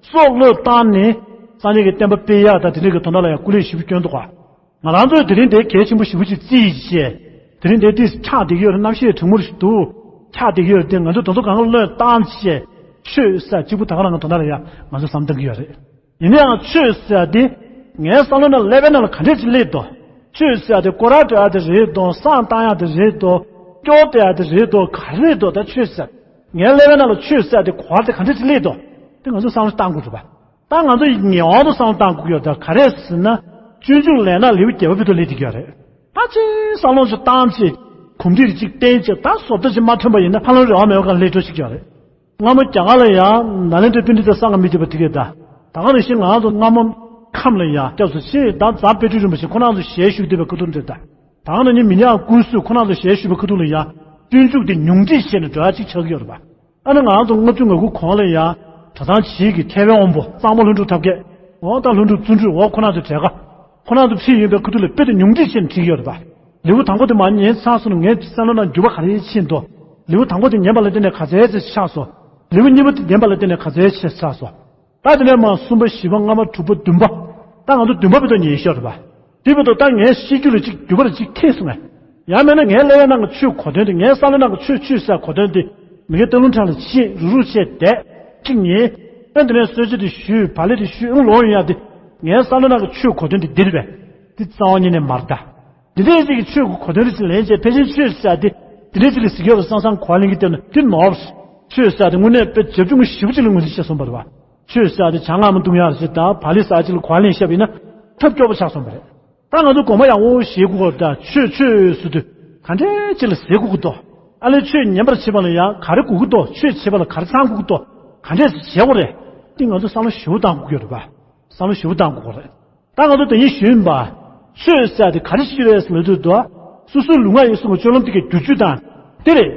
སྲོག་བློས་བཏང་ནས་སངས་རྒྱས་ཀྱི་བསྟན་པ་སྤེལ་ཡག་དང་དེ་འདྲ་གི་དོན་དག་ལ་ཡང་སྐུ་ལས་ཞེ་པོ་བསྐྱོན་འདུག་ག་ང་རང་ཚོས་དེ་རིང་དེ་གལ་ཆེན་པོ་ཞེ་པོ་ཅིག་བརྩིས་བྱས། དེ་རིང་དེ་ཏིས་ཆགས་བསྡད་ཀྱི་ཡོད་རེད། གནམ་གཤིས་གྲང་མོ་རེད་འདུག་ཆགས་བསྡད་ཀྱི་ཡོད་རེད་དེ། ང་ཚོས་དེ་ཚོ་གང་ག་བློས་བཏང་བྱས། ཆོས་ཟེར་གཅིག་པུ་ད་ག་རང་གི་དོན་དག་ལ་ཡང་ང་ཚོས་བསམ་བཏང་གི་ཡོད་རེད། ཡིན་ནའང་ཆོས་ཟེར་ཡ་དེ་ངའི་བསམ་བློ་ནང་ཀླད་པའི་ནང་ལ་ག་འདྲས་ཅིག་སླེབས་འདུག་ཆོས་ཟེར་ཡ་དེ་སྐོར་ར་འགྲོ་ཡ་དེ་རེད་དོ། བསང་བཏང་ཡ་དེ་རེད་དོ། སྐྱོར་བསྡད་ཡ་དེ་རེད་དོ། ག་རེ་རེད་འདུག་ད་ཆོས་ཟེར། ངའི་ཀླད་པའི་ནང་ལ་ཆོས་ཟེར་ཡ་དེ་གོ་བ་དེ་ག་འདྲས་ཅིག་སླེབས་འདུག་དེ་ང་ཚོས་བསམ་བློ་བཏང་དགོས་རེད་པ། ད་ང་ཚོ་ངེས་པར་དུ་བསམ་བློ་བཏང་དགོས་ཀྱི་ཡོད་རེད། ད་ག་རེ་ཟེར་ན། སྤྱོད་འཇུག་ལས་སྣ་ལེའུ་བརྒྱད་པ་བར་དུ་སླེབས་བསྡད་ཀྱི་ཡོད་རེད། ད་ཅིག་བསམ་བློ་ཅིག་བཏང་བྱས། གོམས་འདྲིས་ཅིག་བསྟེན་བྱས། ད་བཟོ་ལྟ་ཅིག་མ་ཐོན་པ་ཡིན་ན་ཧ་ལམ་རེ་བ་མེད་པ་གང་སླེབས་འགྲོ་ཅིག་ཡོད་རེད། སྔ་མོ་རྒྱ་གར་ལ་ཡང་ནཱ་ལེནྡྲ་པཎྜི་ཏ་སངྒ་མི་ཞེས་པ་དེ་གས་ད། ད་ག་ནང་བཞིན་ང་ཚོ་སྔ་མོ་ཁམས་ལ་ཡང་སྐྱབས་སུ་མཆི། ད་རྫ་དཔལ་སྤྲུལ་རིན་པོ་ཆེ་ཁོང་རྣམ་ཚོ་ཞལ་བཞུགས་བསྡད་པའི་ཁ་ཐུག་འདིར་ད། ད་ག་ནང་བཞིན་མི་ཉག་ཀུན་གསོས་ཁོང་རྣམ་ཚོ་ཞལ་བཞུགས་པའི་ཁ་ཐུག་ལ་ཡང་སྤྱོད་འཇུག་དེ་ཉུང་འཕྲི་བྱས་ནས་འགྲོ་ཡ་ཅིག་ཆགས་ཀྱི་ཡོད་རེད་པ། ཨ་ནི་ང་ཚོ་ལྔ་བཅུ་ང་དགུ་གོང་ལ་ཡང་གྲྭ་ཚང་བྱིས་ཀྱི་ཐེ་ཝན་དབང་པོ་གཙང་པ་ལྷུན་གྲུབ་ཐབས་མཁས། འོ་ད་ལྷུན་གྲུབ་བརྩོན་འགྲུས། འོ་ཁོང་རྣམ་ཚོ་གྲས་ཀ་ཁོང་རྣམ་ཚོ་ཁྲིད་ཡོང་པའི་ཁ་ཐུག་ལ་དཔེ་དེ་ཉུང་འཕྲི་བྱས་ནས་ཁྲིད་ཀྱི་ཡོད་རེད་པ། ལེའུ་དང་པོ་དེ་མར་ཉན་ཚར་སོང་ན་ངའི་བསམ་བློ་ནང་འགྱུར་བ་ག་རེ་ཕྱིན་འདུག་ལེའུ་དང་པོ་དེ་ཉན་པ་ལ་བརྟེན་ནས་ག་ཚད་ཅིག་ཆགས་སོང་། ལེའུ་གཉིས་པ་དེ་ཉན་པ་ལ་བརྟེན་ནས་ག་ཚད་ཅིག་ཆགས་སོང་། ད་དེ་ནས་མར་གསུམ་པ། བཞི་པ། ལྔ་པ། དྲུག་པ། བདུན་པ། ད་ང་ཚོ་བདུན་པ་བར་དུ་ཉན་ཤོག་རེད་པ། དེ་བར་དུ་ད་ངའི་ཤེས་རྒྱུད་ལ་ཅིག་འགྱུར་བ་ལ་ཅིག་ཐེབས་སོང་ངས། ཡང་མིན་ན་ངའི་ཀླད་པའི་ནང་གི་ཆོས་གོ་དོན་དེ། ངའི་བསམ་བློའི་ནང་གི་ཆོས་ཆོས་ཟེར་གོ་དོན་དེ་མི་དགེ་སྟག་ལུང་བྲག་ལ་ཕྱིན། རུག་རུག་བྱས་བསྡད། གཅིག་ཉིན། ཨ་འདི་ནས་གསོལ་ཇ་དེ་ཞུས། བག་ལེབ་དེ་ཞུས། ཨང་ལོག་ཡོང་ཡ་དེ། ངའི་བསམ་བློའི་ནང་གི་ཆོས་གོ་དོན་དེ་འདི་རེད་པས། དེ་རྩ་བ་ཉིད་ནས་མ་རེད་ད། འདི་འདྲའི་ཅིག་གི་ཆོས་ཀྱི་གོ་དོན་རེ་ཅིག་ལེན་བྱས། ཕལ་ཆེར་ཆོས་ཟེར་ཡ་དེ་འདི་འདྲའི་ཅིག་ལ་གཟིགས་ཡོད་པ་བསམ་བསམ་གོ་བ་ལེན་གྱི་བལྟས་ན་དེ་ནོར། ཆོས་ཟེར་ཡ་དེ་དངོས་གནས་དཔེ་རྒྱབ་ལྗོངས་ཞེ་པོ་ཅིག་ལ་ངོས་འཛིན་བྱས་སོང་བ་རེད་པ། ཆོས་ཟེར་ཡ་དེ་ཇ་མངར་མོ་བཏུང་ཡག་རེ་ཅིག་དང་། བག་ལེབ་ཟ་ཡག་ཅིག་ལ་གོ་བ་ལེན་བཞག་པ་ཡིན་ན་ཐབས་སྐྱོ་པོ་ཆགས་སོང་བ་རེད། ད་ང་ཚོ་དགོངས་པ་ཡག་པོ་བཞེས་དགོས་ཀྱི་རེད་ད། ཆོས་ཆོས་ཟེར་དུས་ག་འདྲའི་ཅིག་ལ་ཟེར་དགོས་ཀྱི་འདུག་ཨ་ལས་ཆོས་ཉན་པར་བྱེད་པ་ལ་ཡང་ག་རེ་དགོས་ཀྱི་འདུག་ཆོས་བྱེད་པ་ལ་ག་རེ་ཚང་དགོས་ཀྱི་འདུག་ག་འདྲས་བྱེད་དགོས་རེད། འདི་ང་ཚོ་བསམ་བློ་ཞེ་པོ་བཏང་དགོས་ཀྱི་རེད་པ། བསམ་བློ་ཞེ་པོ་བཏང་དགོས་ཀྱི་རེད། ད་ང་ཚོ་དེ་ཉིད་ཞུས་ཡིན་པ། ཆོས་ཟེར་དེ་ག་རེ་ཞིག་རེད་ཟེར་ལབ་དུས་དུ། སོ་སོའི་ལུས་ངག་ཡིད་གསུམ་གྱི་སྤྱོད་ལམ་དེ་གའི་བསྒྱུར་བཅོས་དང་། དེ་རེད།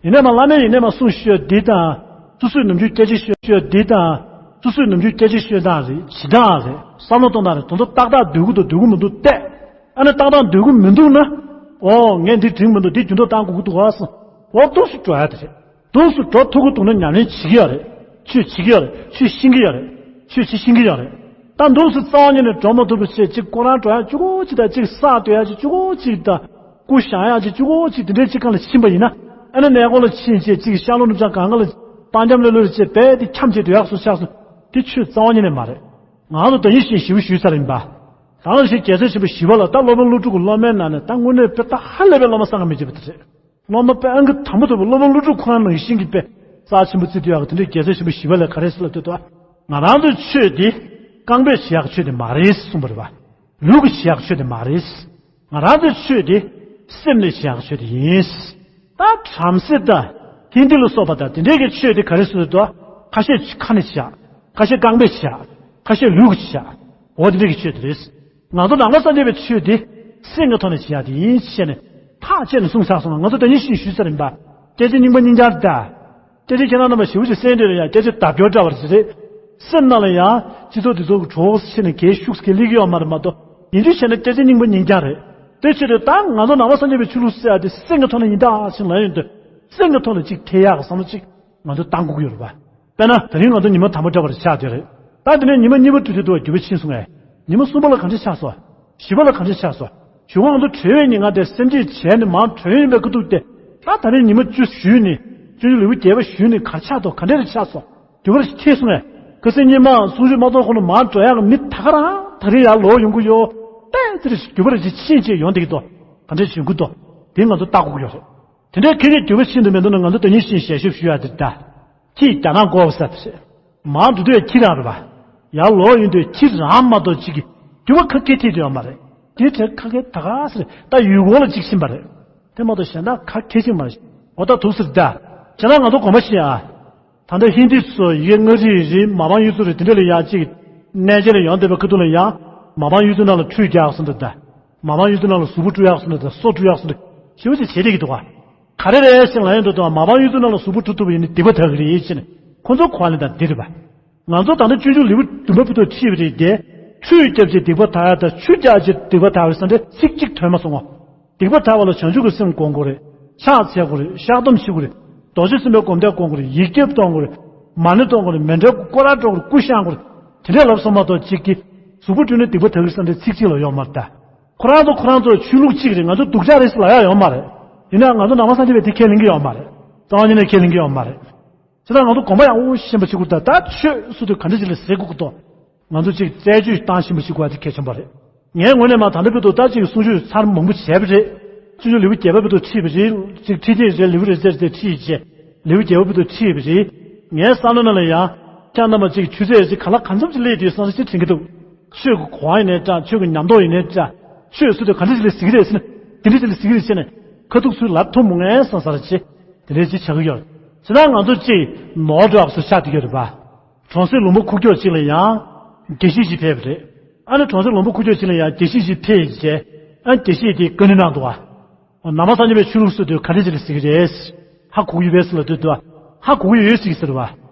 ཡིན་ནའི་མ་བླ་མས་ཡིན་ནའི་མ་གསུང་ཞུས་འདི་དང་། སོ་སོས་ནམ་རྒྱུན་སྐད་ཆ་ཞུས་ཞུས་འདི་དང་། སོ་སོས་ནམ་རྒྱུན་སྐད་ཆ་ཤོད་སྟངས་རེད། བྱེད་སྟངས་རེད། བསམ་བློ་གཏོང་སྟངས་རེད། དེ་ཚོ་ཏག་ཏག་འདོད་ཀྱི་འདུག་འདོད་ཀྱི་མི་འདུག་བལྟས། ཨ་ནི་ཏག་ཏག་འདོད་ཀྱི་མི་འདུག་ན། ཨོ་ངས་འདི་འགྲིག་མི་འདུག་འདི་འགྱུར་ལྡོག་གཏང་དགོས་ཀྱི་འདུག་ཨ་སོ། ཨོ་འདུག་སེ་འགྲོ་ཡ་དེ་རེད། འདུག་སེ་འགྲོ་ཐུབ་ཀྱི་འདུག་ན་ཉམས་ལེན་བྱེད་ཀྱི་ཡོད་རེད། ཆོས་བྱེད་ཀྱི་ཡོད་རེད། ཆོས་ཤེས་ཀྱི་ཡོད་རེད། ཆོས་བྱེད་ཤེས་ཀྱི་ཡོད་རེད། ད་འདུག་སེ་རྩ་བ་ཉིད་ནས་འགྲོ་མ་ཐུབ་པ་བྱས། གཅིག་ཁོ་རང་འགྲོ་ཡག་གཅིག་པོ་གཅིག་དང་། གཅིག་ས་སྡོད་ཡག་གཅིག་པོ་གཅིག་དང་། སྐུ་བཞེངས་ཡག་གཅིག་པོ་གཅིག་དེ་འདྲའི་གཅིག་སྒང་ལ་ཕྱིན་པ་ཡིན་ན། ཨ་ནི་གནས་སྐོར་ལ་ཕྱིན་བྱས་གཅིག་ཤར་ལྷོ་ནུབ་བྱང་གང་ག་ལ་སྤང་འཁྱམས་ལྷོད་ལྷོད་བྱས་པས་དེ་འཁྱམས་བྱས་སྡོད་ཡག་བཟོ་ཆགས་སོང་། དེ་ཆོས་རྩ་བ་ཉིད་ནས་མ་རེད། ང་ཚོ་ད་ཡིན་ཞེས་ཞུ་ཞུས་ཚར་ཡིན་པ། ད་ང་ཞིག་རྒྱལ་སྲས་ཆེན་པོ་ཞི་བ་ལྷ། ད་སློབ་དཔོན་ཀླུ་སྒྲུབ་ཀྱི་སློབ་མའི་ནང་ནས་ད་དངོས་གནས་དཔེ་ད་ཧ་ལས་པའི་སློབ་མ་བསམ་གྱིས་མི་ཁྱབ་པ་དེ་རེད། སློབ་མ་དཔེ་ཨང་ཀི་དང་པོ་ཐོབ་པའི་སློབ་དཔོན་ཀླུ་སྒྲུབ་ཁོ་རང་ནང་བཞིན་གྱི་དཔེ་རྩ་ཆེན་པོ་བརྩི་སྡོད་ཡག་གི་དེ་འདྲའི་རྒྱལ་སྲས་ཆེན་པོ་ཞི་བ་ལྷས་ག་རེ་ཟེར་ལབ་དུས། ད་ང་རང་ཚོའི་ཆོས་འདི་རྐང་པས་བྱེད་ཡག་ཆོས་དེ་མ་རེད་གསུངས་པ་རེད་པ། ལུས་ཀྱིས་བྱེད་ཡག་ཆོས་དེ་མ་རེད། ང་རང་ཚོའི་ཆོས་དེ་སེམས་ནས་བྱེད་ཡག་ཆོས་དེ་ཡིན། ད་བྲམ་ཟེ་དང་ཧིན་དི་ལ་སོགས་པ་དང་དེ་འདྲའི་གི་ཆོས་དེ་ག་རེ་ཟེར་དུས། ཁ་ཤས་ཁ་ནས་བྱེད་ཡག་ཁ་ཤས་རྐང་པས་བྱེད་ཡག་ཁ་ཤས་ལུས་ཀྱིས་བྱེད་ཡག་འོ་དེ་འདྲའི་གི་ཆོས་དེ་རེད། ང་ཚོ་ནང་པ་སངས་རྒྱས་པའི་ཆོས་དེ་སེམས་ཀྱི་ཐོག་ནས་བྱེད་ཡག་དེ་ཡིན་ཞེས་ནས་ཐག་བཅད་ནས་གསུངས་ཚར་སོང་ང་། ང་ཚོ་ད་ཡིན་ཞེས་ཞུས་ཚར་ཡིན་པ། སྐད་ཆ་རྙིང་པ་རྙིང་རྐྱང་རེད་ད། སྐད་ཆ་ཁྱེད་རང་རྣམ་པ་ཞེ་པོ་ཅིག་གསན་འདོད་རེད་ཡ། སྐད་ཆ་བརྡབ་སྐྱོར་འདྲ་བ་རེད། སེམས་ནང་ལ་ཡང་སྤྱི་ཚོགས་འདི་ཚོ་གི་གྲོགས་ཕྱིན་ནས་གལ་ཤུགས་གལ་སླེབས་ཀྱི་ཡོད་མ་རེད་མ་གཏོགས། ཡིན་རྒྱུ་བྱས་ན་སྐད་ཆ་རྙིང་པ་རྙིང་རྐྱང་རེད། དེ་ཕྱིར་ད་ང་ཚོ་ནང་པ་སངས་རྒྱས་པའི་ཆོས་ལུགས་ཟེར་ཡ་དེ་སེམས་ཀྱི་ཐོག་ནས་ཡིན་ད་ཕྱིན་ལ་ཡོང་དུས། སེམས་ཀྱི་ཐོག་ནས་ཅིག་ཐེ་ཡག་གི་བསམ་བློ་ཅིག་ང་ཚོ་བཏང་དགོས་ཀྱི་ཡོད་རེད་པ། དཔེར་ན་ད་རིང་ང་ཚོ་ཉི་མ་དང་པོ་འདྲ་བ་རེ་ཆགས་དེ་རེད། ད་དེ་ནས་ཉི་མ་གཉིས་པ་དུས་དུས་འདུག་བ་འགྱུར་བ་ཕྱིན་སོང་ངས། ཉི་མ་གསུམ་པ་ལ་ག་འདྲ་ཆགས་སོང་། བཞི་པ་ལ་ག་འདྲ་ཆགས་སོང་། གཞུག་གུ་ང་ཚོ་གྲོལ་བའི་ཉིན་ང་དེ་སེམས་བསྐྱེད་བྱས་ནས་མར་གྲོལ་ཡིན་པའི་ཁ་ཐུག་དེ། ད་ད་རིང་ཉི་མ་བཅུ་ཞུས་ནས་སྤྱོད་འཇུག་ལེའུ་བརྒྱད་པ་ཞུས་ནས་ག་རེ་ཆགས་འདུག་ག་འདྲ་རེ་ཆགས་སོང་། འགྱུར་བ་རེ་ཐེབས་སོང་ངས། ཁ་སང་ཉི་མ་གསུང་ཆོས་མ་གཏོང་གོང་ནས་མར་འགྲོ་ཡག་གི་མི་ད་ག་རང་ད་རིང་ཡར་ལོག་ཡོང་གི་ཡོད། ཏན་ཏན་འགྱུར་བ་རེ་ཅིག་ཕྱིན་ཅིག་ཡོང་བསྡད་ཀྱི་འདུག་ག་འདྲ་བྱུང་གི་འདུག་དེ་ང་ཚོ་བལྟ་དགོས་ཀྱི་ཡོད་རེད། དེ་འདྲའི་ཁེ་ཁེ་འགྱུར་བ་ཕྱིན་དུ་མེད་འདུག་ན། ང་ཚོ་དོན་སྙིང་ཞིག་ཞལ་ཞབས་ཞུ་ཡ་དེ་ད། ཁྱི་རྒྱ་ནག་འགོག་ས་དེ་རེད། མང་དུ་དུས་ཁྱི་རང་རེད་པ། ཡར་ལོག་ཡོང་དུས་ཁྱི་རང་མ་གཏོགས་གཅིག་གི་འགྱུར་བ་ཁ་སྐད་ཐེབས་ཡོད་མ་རེད། དེ་དེ་ཁ་སྐད་ད་ག་ས་རེད། ད་ཡུལ་སྐོར་ལ་གཅིག་ཕྱིན་པ་རེད། དེ་མ་གཏོགས་གཞན་དག་ཁ་སྐད་ཅིག་མ་རེད། འོ་ད་འདུག་ཟེར་ད། ཁྱེད་རང་ང་ཚོ་དགོངས་པ་བཞེས་ཨ། ད་ལྟ་ཧིན་དི་ཚོ་ཡི་གེ་མངའ་རིས་རེད། མ་འབངས་གཡུ་མཚོ་རེད། དེ་འདྲ་ལ་ཡ་གཅིག་གནས་མཇལ་ལ་ཡོང་བསྡད་པའི་ཁ་ཐུག་ལ་ཡ། མ་འབངས་གཡུ་མཚོ་ནང་ལ་ཁྲུས་རྒྱག་ཟེར་འདུག་ད། མ་འབངས་གཡུ་མཚོ་ནང་ལ་གཟུགས་པོ་བཀྲུ་ཡག་ཟེར་འདུག་ད། སོ་བཀྲུ་ཡག་ཟེར་འདུག་ཞེ་པོ་ཅིག་བྱེད་བསྡད་ཀྱི་འདུག་ག་ག་རེ་རེད་ཟེར་ལབ་ཡོང་དུས། ད་མ་འབངས་གཡུ་མཚོ་ནང་ལ་གཟུགས་པོ་བཀྲུ་ཐུབ་པ་ཡིན་ན་སྡིག་པ་དག་གི་རེད་ཟེར་ནས་ཁོ་ཚོ་གོ་བ་ལེན་སྟངས་འདི་རེད་པ། ང་ཚོ་ད་ལྟ་སྤྱོད་འཇུག་ལེའུ་བདུན་པ་བར་དུ་ཁྲིད་པ་རེད་དེ། ཁྲུས་བརྒྱབ་བྱས་སྡིག་པ་དག་ཡག་དང་ཆུ་བརྒྱབ་བྱས་སྡིག་པ་དག་པའི་ས་འདྲ་ཚིག་གཅིག་ཐོན་མ་སོང་ངོ་། སྡིག་པ་དག་པ་ལ་བྱང་ཆུབ་ཀྱི་སེམས་སྒོམ་དགོས་རེད། ཕྱག་འཚལ་དགོས་རེད། བཤགས་སྡོམ་བྱེད་དགོས་རེད། རྡོ་རྗེ་སེམས་དཔའི་སྒོམ་བཟླས་སྒོམ་དགོས་རེད། ཡིག་བརྒྱ་གཏོང་དགོས་རེད། མ་ཎི་གཏོང་དགོས་རེད། མཎྜལ་སྐོར་ར་འགྲོ་དགོས་རེད། སྐུ་བཤམས་དགོས་རེད། དེ་འདྲས་ལབ་སོང་མ་གཏོགས་གཅིག་གིས་གཟུགས་པོ་བཀྲུས་ནས་སྡིག་པ་དག་གི་ས་འདྲ་ཚིག་གཅིག་ལ་ཡོད་མ་རེད་ད། ཁོ་རང་ཚོ་ཁོ་རང་ཚོ་ཆོས་ལུགས་གཅིག་རེད། ང་ཚོ་སྡུག་ཅག་རེད་ཟེར་ལབ་ཡག་ཡོད་མ་རེད། ཡིན་ནའང་ང་ཚོ་ནང་པ་སངས་རྒྱས་པས་དེ་ཁས་ལེན་གྱི་ཡོད་མ་རེད། རྩ་བ་ཉིད་ནས་ཁས་ལེན་གྱི་ཡོད་མ་རེད། བྱས་ཙང་ང་ཚོ་དགོངས་པ་ཡག་པོ་ཞེན་པ་བྱེད་དགོས། ད་ད་ཆོས་ཟེར་དུས་ག་འདྲ་ཅིག་ལ་ཟེར་དགོས་ཀྱི་འདུག་ང་ཚོ་གཅིག་རྩད་གཅོད་བཏང་ཞེན་པ་བྱེད་དགོས་པ་དེ་གལ་ཆེན་པོ་རེད། ངའི་ངོས་ནས་མ་ད་ལྟ་བར་དུ་ད་གཅིག་གསུང་ཆོས་ཚར་མང་པོ་བྱས་པ་རེད། སྤྱོད་འཇུག་ལེའུ་བརྒྱད་པ་བར་དུ་ཁྲིད་པ་རེད། གཅིག་ཁྲིད་ཐེངས་རེ་ལེའུ་རེ་རེ་རེ་ཁྲིད་བྱས། ལེའུ་བརྒྱད་པ་བར་དུ་ཁྲིད་པ་རེད། ངའི་བསམ་བློ་ནང་ལ་ཡང་ཁྱེད་རྣམ་པ་གཅིག་ཆུ་ཚོད་གཅིག་ག་ལ་གང་འཚམ་ཅིག་སླེབས་དུས་བསམ་བསམ་ཅིག་དྲན་གྱི་འདུག་ཆོས་ཀྱི་གོ་བ་ཡིན་ནའི་འདྲ། ཆོས་ཀྱི་ཉམས་རྟོགས་ཡིན་ནའི་འདྲ། ཆོས་ཟེར་དུས་ག་འདྲ་ཅིག་ལ་ཟེར་གྱི་རེད་ཟེར་ན། དེ་འདྲ་ཅིག་ལ་ཟེར་གྱི་རེད་ཟེར་ནས་ཁ་ཐུག་ཚུར་ལབ་ཐུབ་མི་ངེས་བསམ་ས་རེད་ཅེ། དེ་འདྲ་ཅིག་ཆགས་ཀྱི་ཡོད་རེད། བྱས་ན་ང་ཚོ་གཅིག་ནོར་འགྲོ་བ་སུ་ཆགས་བསྡད་ཀྱི་ཡོད་རེད་པ། གྲོང་གསེབ་ལུང་པ་ཁུག་ཀྱོག་ཅིག་ལ་ཡང་དགེ་བཤེས་ཤིག་ཕེབས་པ་རེད། ཨ་ནི་གྲོང་གསེབ་ལུང་པ་ཁུག་ཀྱོག་ཅིག་ལ་ཡང་དགེ་བཤེས་ཤིག་ཕེབས་རྗེས། ཨ་ནི་དགེ་བཤེས་དེས་བཀའ་འདྲི་གནང་འདུག་བ། ནང་པ་སངས་རྒྱས་པའི་ཆོས་ལུགས་ཟེར་དུས་ག་འདྲ་ཅིག་ལ་ཟེར་གྱི་རེད། ཧ་གོ་གི་ཡོད་པས་ཟེར་ལབ་དུས། འདུག་བ། ཧ་གོ་གི་ཡོད་ཟེར་གྱི་ཟེར་བ།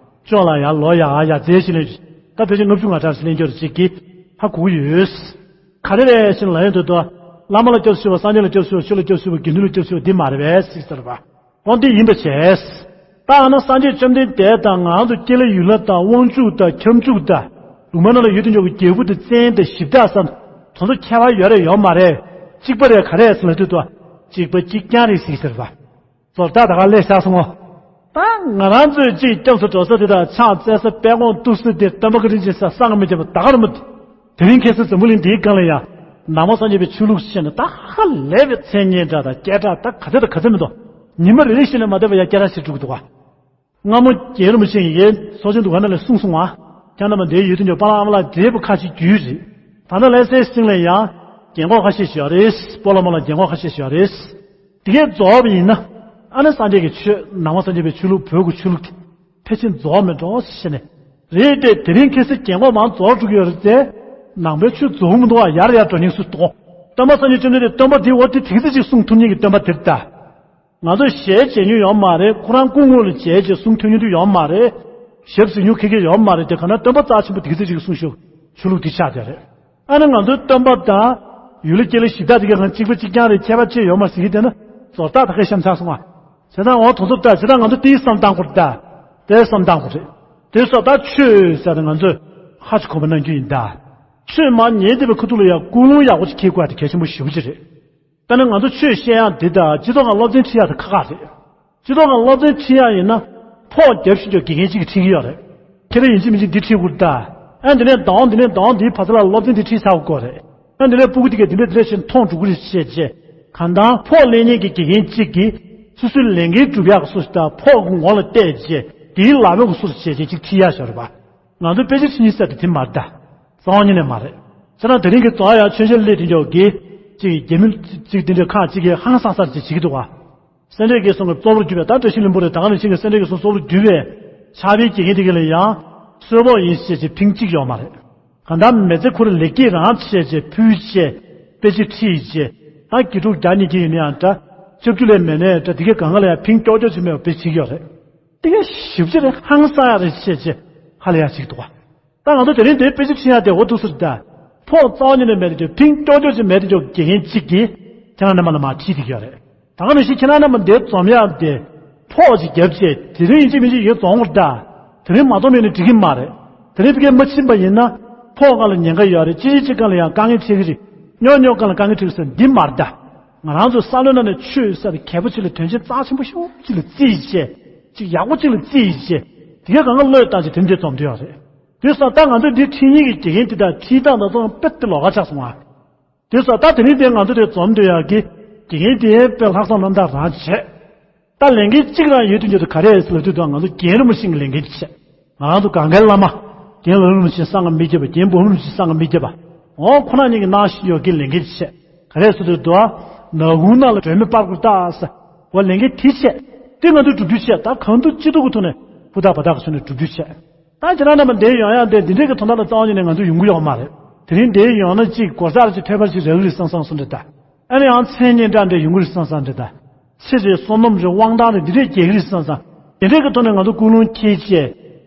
ཅོག་ལ་ཡར་ལོག་ཡར་ཡར་འཛེགས་ཤིག་ལེན། ད་ཕལ་ཆེར་ལྔ་བཅུ་ང་གྲངས་ཤིག་ལེན་རྒྱུ་རེད། ཅིག་གིས་ཧ་གོ་གི་ཡོད། ག་རེ་རེད་ཟེར་ལབ་ཡོང་དུས། འདུག་བ། བླ་མ་ལ་སྐྱབས་སུ་མཆིའོ། སངས་རྒྱས་ལ་སྐྱབས་སུ་མཆིའོ། ཆོས་ལ་སྐྱབས་སུ་མཆིའོ། དགེ་འདུན་ལ་སྐྱབས་སུ་མཆིའོ། འདི་མ་རེད་པས་ཟེར་གྱི་ཟེར་བ། འོ་འདི་ཡིན་པ་བྱས། ད་ཨ་ནི་སངས་རྒྱས་བཅོམ་ལྡན་འདས་དང་ང་ཚོ་སྐྱེ་ལྷ་ཡུལ་ལྷ་དང་དབང་ཕྱུག་དང་ཁྱབ་འཇུག་དང་། ལུང་པ་ནང་ལ་ཡོད་དུས་ཉོ་གི་རྒྱལ་པོ་དང་བཙན་དང་གཞི་བདག་ཟེར། དེ་ཚོ་ཁྱད་པར་ཡོད་རེད་ཡོད་མ་རེད། གཅིག་པ་རེད། ག་རེ་ཟེར་ལབ་དུས། འདུག་བ། གཅིག་པ་གཅིག་རྐྱང་རེད་ཟེར་གྱི་ཟེར་བ། ཚོར་ད་ད་ག་ལས་ཤག་སོང་ངོ་། ད་ང་རང་ཚོས་གཅིག་སྐྱབས་སུ་འགྲོ་ས་དེ་དང་ཕྱག་འཚལ་ས་དཔལ་མགོན་ཏུ་སི་དེ་སྟོན་པ་བཀའ་དྲིན་ཅན་ས་སངས་མི་རྒྱ་བོ་ད་ག་རུ་མི། དེ་རིང་ཁ་སང་འཛམ་བུ་གླིང་འདིའི་སྒང་ལ་ཡང་ནང་པ་སངས་རྒྱས་པའི་ཆོས་ལུགས་ཤེས་ན་ད་ཧ་ལས་པའི་མཚན་སྙན་གྲགས་དང་སྐད་གྲགས་ད་ག་ཚད་དང་ག་ཚད་མི་འདུག་ཉི་མ་རེ་རེ་བཞིན་ལས་མ་འདས་པ་ཡང་སྐད་གྲགས་ཆེ་འགྲོ་གི་འདུག་བ། སྔ་མོ་རྒན་རིན་པོ་ཆེ་ཡིས་ཚོགས་ཆེན་འདུ་ཁང་ནང་ལ་གསུངས་སོང་བ། ཁྱེད་རྣམ་པ་འདིའི་ཡུལ་དུ་འབྱོར་པ་ལ་ཨ་མ་ལགས་བགྲེས་པོ་ཁ་ཤས་རྒྱུས་རེད། ད་ལྟ་ལྷ་སའི་སྲིང་ལ་ཡང་རྒན་གོག་ཁ་ཤས་ཤིག་ཡོད་རེད། སྤོ་ལོ་མ་ལ་རྒན་གོག་ཁ་ཤས་ཤིག་ཡོད་རེད། དེ་གས་རྫོགས་པ་ཡིན་ན། ཨ་ནི་སངས་རྒྱས་ཀྱི་ཆོས་ནང་པ་སངས་རྒྱས་པའི་ཆོས་ལུགས་བོད་ཀྱི་ཆོས་ལུགས་དེ་ཕལ་ཆེར་རྫོགས་མེད་འགྲོ་ཞེས་ནས། རེད་དེ་དེ་རིང་ཁ་སང་རྒན་གོག་མང་རྫོགས་འགྲོ་གི་ཡོད་རེད་དེ། ནང་པའི་ཆོས་རྫོགས་མི་འདུག་བ། ཡར་ཡར་འགྲོ་ཉེན་སུ་འདུག་སྟོན་པ་སངས་རྒྱས་བཅོམ་ལྡན་འདས་སྟོན་པ་དེ་འོ་དེ་དེ་ཚེ་ཅིག་གསུང་ཐུབ་མཁན་གྱི་སྟོན་པ་དེ་རེད་ད། ང་ཚོ་ཞལ་མཇལ་མྱོང་ཡོད་མ་རེད། ཁོ་རང་སྐུ་དངོས་ལ་མཇལ་བྱས་གསུང་ཐོས་མྱོང་དུས་ཡོད་མ་རེད། ཞབས་ཟིན་ཡུག་ཁེ་ཁེ་ཡོད་མ་རེད་དེ། ག་ན་སྟོན་པ་རྩ་ཆེན་པོ་དེ་གི་ཚེ་ཅིག་གསུང་ཞུ་ཆོས་ལུགས་དེ་ཆགས་བསྡད་རེད། ཨ་ནི་ང་ཚོའི་སྟོན་པ་དང་ཡུལ་ལ་སྐྱེ་ལ་གཞི་བདག་དེ་གའི་ང་གཅིག་པ་གཅིག་རྐྱང་རེད། ཁྱད་པར་ཅི་ཡོད་མ་ཟེར་གི་དེ་ན། བཟོ་ལྟ་ད་གའི་གཤམ་ཚར་སོང་བ། བྱས་ཙང་འོ་དོན་ཚོ་ད་བྱས་ཙང་ང་ཚོ་དེའི་བསམ་སྟངས་སྐོར་ད། དེའི་བསམ་སྟངས་སྐོར་རེད། དེ་སོགས་ད་ཆོས་ཟེར་ཏེ་ང་ཚོས་ཧ་ཅི་གོ་བ་གནང་རྒྱུ་ཡིན་ད། ཆོས་མ་ཉན་བསྡད་པའི་ཁ་ཐུག་ལ་ཡང་ཀུན་སློང་ཡག་པོ་ཅིག་འཁྱེར་དགོས་ཡ་དེ་གལ་ཆེན་པོ་ཞེ་པོ་ཅིག་རེད། དཔེར་ན་ང་ཚོ་ཆོས་བཤད་ཡག་འདི་དང་སྤྱི་ཚོགས་ཁང་སློབ་ཚན་ཁྲིད་ཡག་དེ་ཁག་ཁག་རེད། སྤྱི་ཚོགས་ཁང་སློབ་ཚན་ཁྲིད་ཡག་ཡིན་ན། ཕོགས་རྒྱབ་བཞིན་ཀྱང་དགེ་རྒན་གཅིག་གིས་ཁྲིད་ཀྱི་ཡོད་རེད། ཁྱེད་རང་ཡིན་གཅིག་མིན་གཅིག་འདི་ཁྲིད་དགོས་ད། ཨ་འདི་ནས་ལྡང་འདི་ནས་ལྡང་འདིའི་བར་ཚ་ལ་སློབ་ཚན་འདི་ཁྲིད་ཚར་དགོས་རེད། ཨ་འདི་ནས་སྤུ་གུ་དེ་གས་འདི་འདྲ་འདི་འདྲ་བྱས་མཐོང་འགྲོ་གི་རེད་བཤད་རྗེས། གང་ལྟར་ཕོགས་ལེན་མཁན་གྱི་དགེ་རྒན་གཅིག་གིས་སོ་སོའི་ལས་འགན་སྒྲུབ་ཡག་གི་སོ་སོ་ད་ཕོགས་ཀྱི་ངོ་ལ་བལྟས་རྗེས་དེའི་ལག་མོས་ཀྱི་སོ་སོ་བྱས་རྗེས་གཅིག་ཁྲིད་ཡག་ཞོར་བ། ང་ཚོ་དཔེ་ཆ་ཁྲིད་ཉིན་ས་དེ་དེ་མ་རེད་ད། རྩ་བ་ཉིད་ནས་མ་རེད། ཁྱེད་རང་དེ་རིང་གི་རྩ་བ་ཡག་ཆོས་འཆད་སླེབས་དེ་འཇོག་གི། གཅིག་རྒྱ་མི་གཅིག་དེ་འདྲའི་ཁག་གཅིག་གིས་ཧང་སང་སར་གཅིག་བྱེད་ཀྱི་འདུག་བ། སེ་འབྲས་དགེ་གསུམ་གྱི་གཙོ་བོར་གྱུར་པའི་ད་བཀྲ་ཤིས་ལྷུན་པོ་རེད། ད་ག་ནང་བཞིན་གྱི་སེ་འབྲས་དགེ་གསུམ་གཙོ་བོར་གྱུར་པའི་ཕྱག་དཔེའི་དགེ་རྒན་དེ་ག་ལ་ཡང་གསོལ་ཕོགས་ཡིན་ཞེས་ཀྱི་ཕིང་གཅིག་ཡོད་མ་རེད། གང་ལྟར་མི་ཚེ་ཁོ་རའི་ལེགས་སྐྱེས་རང་བྱས་རྗེས་ཕུལ་རྗེས་དཔེ་ཆ་ཁྲིད་རྗེས་ད་དགེ་ཕྲུག་བརྒྱ་ཉིས་བརྒྱ་ཡིན་ན་ཡང་འདྲ། ཆབ་རྒྱུ་ལས་མེད་ནའི་འདྲ། དེ་གའི་གང་ག་ལ་ཡང་ཕིང་ཀྱོག་ཀྱོག་ཅིག་མེད་པ་དཔེ་ཁྲིད་ཀྱི་ཡོད་རེད། དེ་གའི་ཞིབ་ཆ་རེད། ཧང་སང་ཡག་རེད་བྱས་རྗེས་ཧ་ལས་ཡག་ཅིག་འདུག་བ། ད་ང་ཚོ་དེ་རིང་འདིར་དཔེ་ཆ་ཁྲིད་ཡག་དེ་འོ་འདུག་ཟེར་ད། ཕོགས་རྩ་བ་ཉིད་ནས་མེད་དེ་ཅོག་ཕིང་ཀྱོག་ཀྱོག་ཅིག་མེད་དེ་ཅོག་དགེ་རྒན་གཅིག་གིས་ཁྱེད་རང་རྣམ་པ་ལ་མར་ཁྲིད་བསྡད་ཀྱི་ཡོད་རེད། ད་ག་ནང་བཞིན་ཁྱེད་རང་རྣམ་པ་འདིར་འཛོམས་ཡག་དེ་ཕོགས་ཅིག་བརྒྱབ་རྗེས་དེ་རིང་ཡིན་གཅིག་མིན་གཅིག་ཡོད་འཛོམས་དགོས་རེད་ད། དེ་རིང་མ་འཛོམས་ཡོད་ན་འགྲིག་གི་མ་རེད། དེ་རིང་ཕ་གིར་མ་ཕྱིན་པ་ཡིན་ན་ཕོགས་སྒང་ལ་ཉེན་ཁ་ཡོད་རེད། གཅིག་གཅིག་གཅིག་སྒང་ལ་ཡང་དཀའ་ངལ་འཕྲད་ཀྱི་རེད། རྙོག་རྙོག་སྒང་ལ་དཀའ་ངལ་འཕྲད་ཀྱི་རེད་ཟེར་འདི་མ་རེད་ད། ང་རང་ཚོའི་བསམ་བློའི་ནང་ནས་ཆོས་ཟེར་དེ་གལ་པོ་ཆེ་ལ་དོན་ཆེན་རྩ་ཆེན་པོ་ཞེ་པོ་ཅིག་ལ་བརྩིས་བྱས། ཅིག་ཡག་པོ་ཅིག་ལ་བརྩིས་བྱས། དེ་གའི་སྒང་ག་བློས་བཏང་བྱས་དེ་འདྲའི་འཛོམས་བསྡད་ཡོད་རེད། དེ་སོང་ཙང་ད་ང་ཚོས་འདི་ཁྲིད་མཁན་གྱི་དགེ་རྒན་དེ་དག་ཁྲིད་སྟངས་དང་ཚང་དཔེ་དེ་ལོགས་ཀ་ཆགས་སོང་ང་། དེ་སོང་ཙང་ད་དེ་རིང་དེ་ང་ཚོ་དེ་འཛོམས་བསྡད་ཡག་གི་དགེ་རྒན་དེ་དཔེ་ལྷག་བསམ་རྣམ་དག་རང་བྱས། ད་ལས་འགན་གཅིག་རང་ཡོད་དུས་འདི་ཚོ་ག་རེ་རེད་ཟེར་ལབ་དུས་ད་ང་ཚོ་རྒན་རིན་པོ་ཆེ་གི་ལས་འགན་དེ་བྱས། ང་རང་ཚོ་གང་གའི་བླ་མ། རྒན་ལགས་རིན་པོ་ཆེ་གསང་སྔགས་མི་རྒྱབ་པ། རྒན་འབུམ་རིན་པོ་ཆེ་གསང་སྔགས་མི་རྒྱབ་པ། འོ་ཁོ་རང་གཉིས་ཀྱི་གནང་བཞིན་ཡོད་ཀྱི་ལས་འགན་དེ་བྱས། ག་རེ་ཟེར་དུས་ད། ནག་ཁུང་ནང་ལ་སྒྲོན་མེ་སྤར་དགོས་ད་ཟེར། འོ་ལས་འགན་དེ་བྱས། དེ་ང་ཚོས་སྒྲུབ་རྒྱུ་བྱས། ད་གང་ཐུབ་ཅི་ཐུབ་ཀྱི་ཐོག་ནས་ཧུར་ཐག་འབད་ཐག་གི་ཐོག་ནས་སྒྲུབ་རྒྱུ་བྱས། ད་ཁྱེད་རང་རྣམ་པ་འདིར་ཡོང་ཡག་དེ་འདི་འདྲའི་གི་དོན་དག་ལ་རྩ་བ་ཉིད་ནས་ང་ཚོ་ཡོང་གི་ཡོད་མ་རེད། དེ་རིང་འདིར་ཡོང་ན་ཅིག་གོ་ས་རེ་ཅིག་ཐོས་པ་ཅིག་རག་གི་རེད་བསམ་བསམ་སོང་འདྲ་ད། ཨ་ནི་ཡང་མཚན་སྙན་གྲགས་འདྲ་ཡོང་གི་རེད་བསམ་བསམ་འདྲ་ད། ཚེ་རེ་བསོད་ནམས་རེ་དབང་ཐང་རེ་འདི་འདྲས་རྒྱས་ཀྱི་རེད་བསམ་བསམ། དེ་འདྲའི་གི་ཐོག་ནས་ང་ཚོ་ཀུན་སློང་འཁྱེར་བྱས་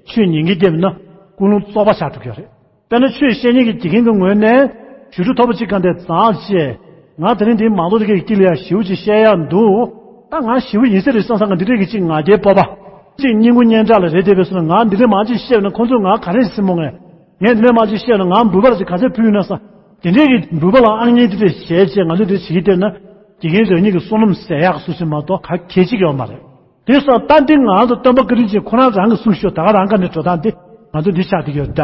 ཆོས་ཉན་གྱི་བསྡད་པ་ན་ཀུན་སློང་བཙོག་པ་ཆགས་འགྲོ་གི་ཡོད་རེད། དཔེར་ན་ཆོས་བཤད་མཁན་གྱི་དགེ་རྒན་གྱི་ངོས་ནས་ཞུ་ཁྲི་མཐོ་པོ་གཅིག་ག་འདྲས་བརྫངས་བྱས། ང་དེ་རིང་འདིའི་མང་ཚོགས་དེ་གའི་དཀྱིལ་ལ་ཡང་ཞེ་པོ་ཅིག་བཤད་ཡག་འདུག་ད་ང་ཞེ་པོ་ཡིན་ས་རེད་བསམ་བསམ། ང་འདི་འདྲས་ཀྱི་ཅིག་ང་རྒྱལ་སྤོབས་པ། ཅིག་སྙིང་པོ་སྙན་གྲགས་ལ་རེ་བསྡད་པའི་སོང་ན། ང་འདི་འདྲས་མང་ཅིག་བཤད་ན་ཁོང་ཚོས་ང་ག་རེ་སེམས་པོ་ངས། ངས་འདི་འདྲས་མང་ཅིག་བཤད་ན་ང་འབུལ་བ་ལ་ཅིག་ག་ཚད་ཕུལ་ཡོད་ན་བསམ། དེ་འདྲས་ཀྱི་འབུལ་བ་ལ་ཨང་གཉིས་དེ་འདྲས་བཞེས་བྱས་ང་ཚོས་འདི་བྱེད་ཀྱི་བསྡད་ན། དགེ་རྒན་རང་ཉིད་ཀྱི་བསོད་ནམས་ཟད་ཡག་སུ་ཞིག་མ་གཏོགས་ག་གལ་ཆེ་གི་ཡོད་མ་རེད། དེ་སོང་ཙང་ད་འདི་ང་ཚོ་སྟོན་པ་བཀའ་དྲིན་ཅན་ཁོ་རང་རང་གིས་གསུངས་ཤོག་ད་ག་རང་ག་ནས་འགྲོ་སྟངས་འདི་ང་ཚོ་འདི་ཆགས་བསྡད་ཀྱི་ཡོད་ད།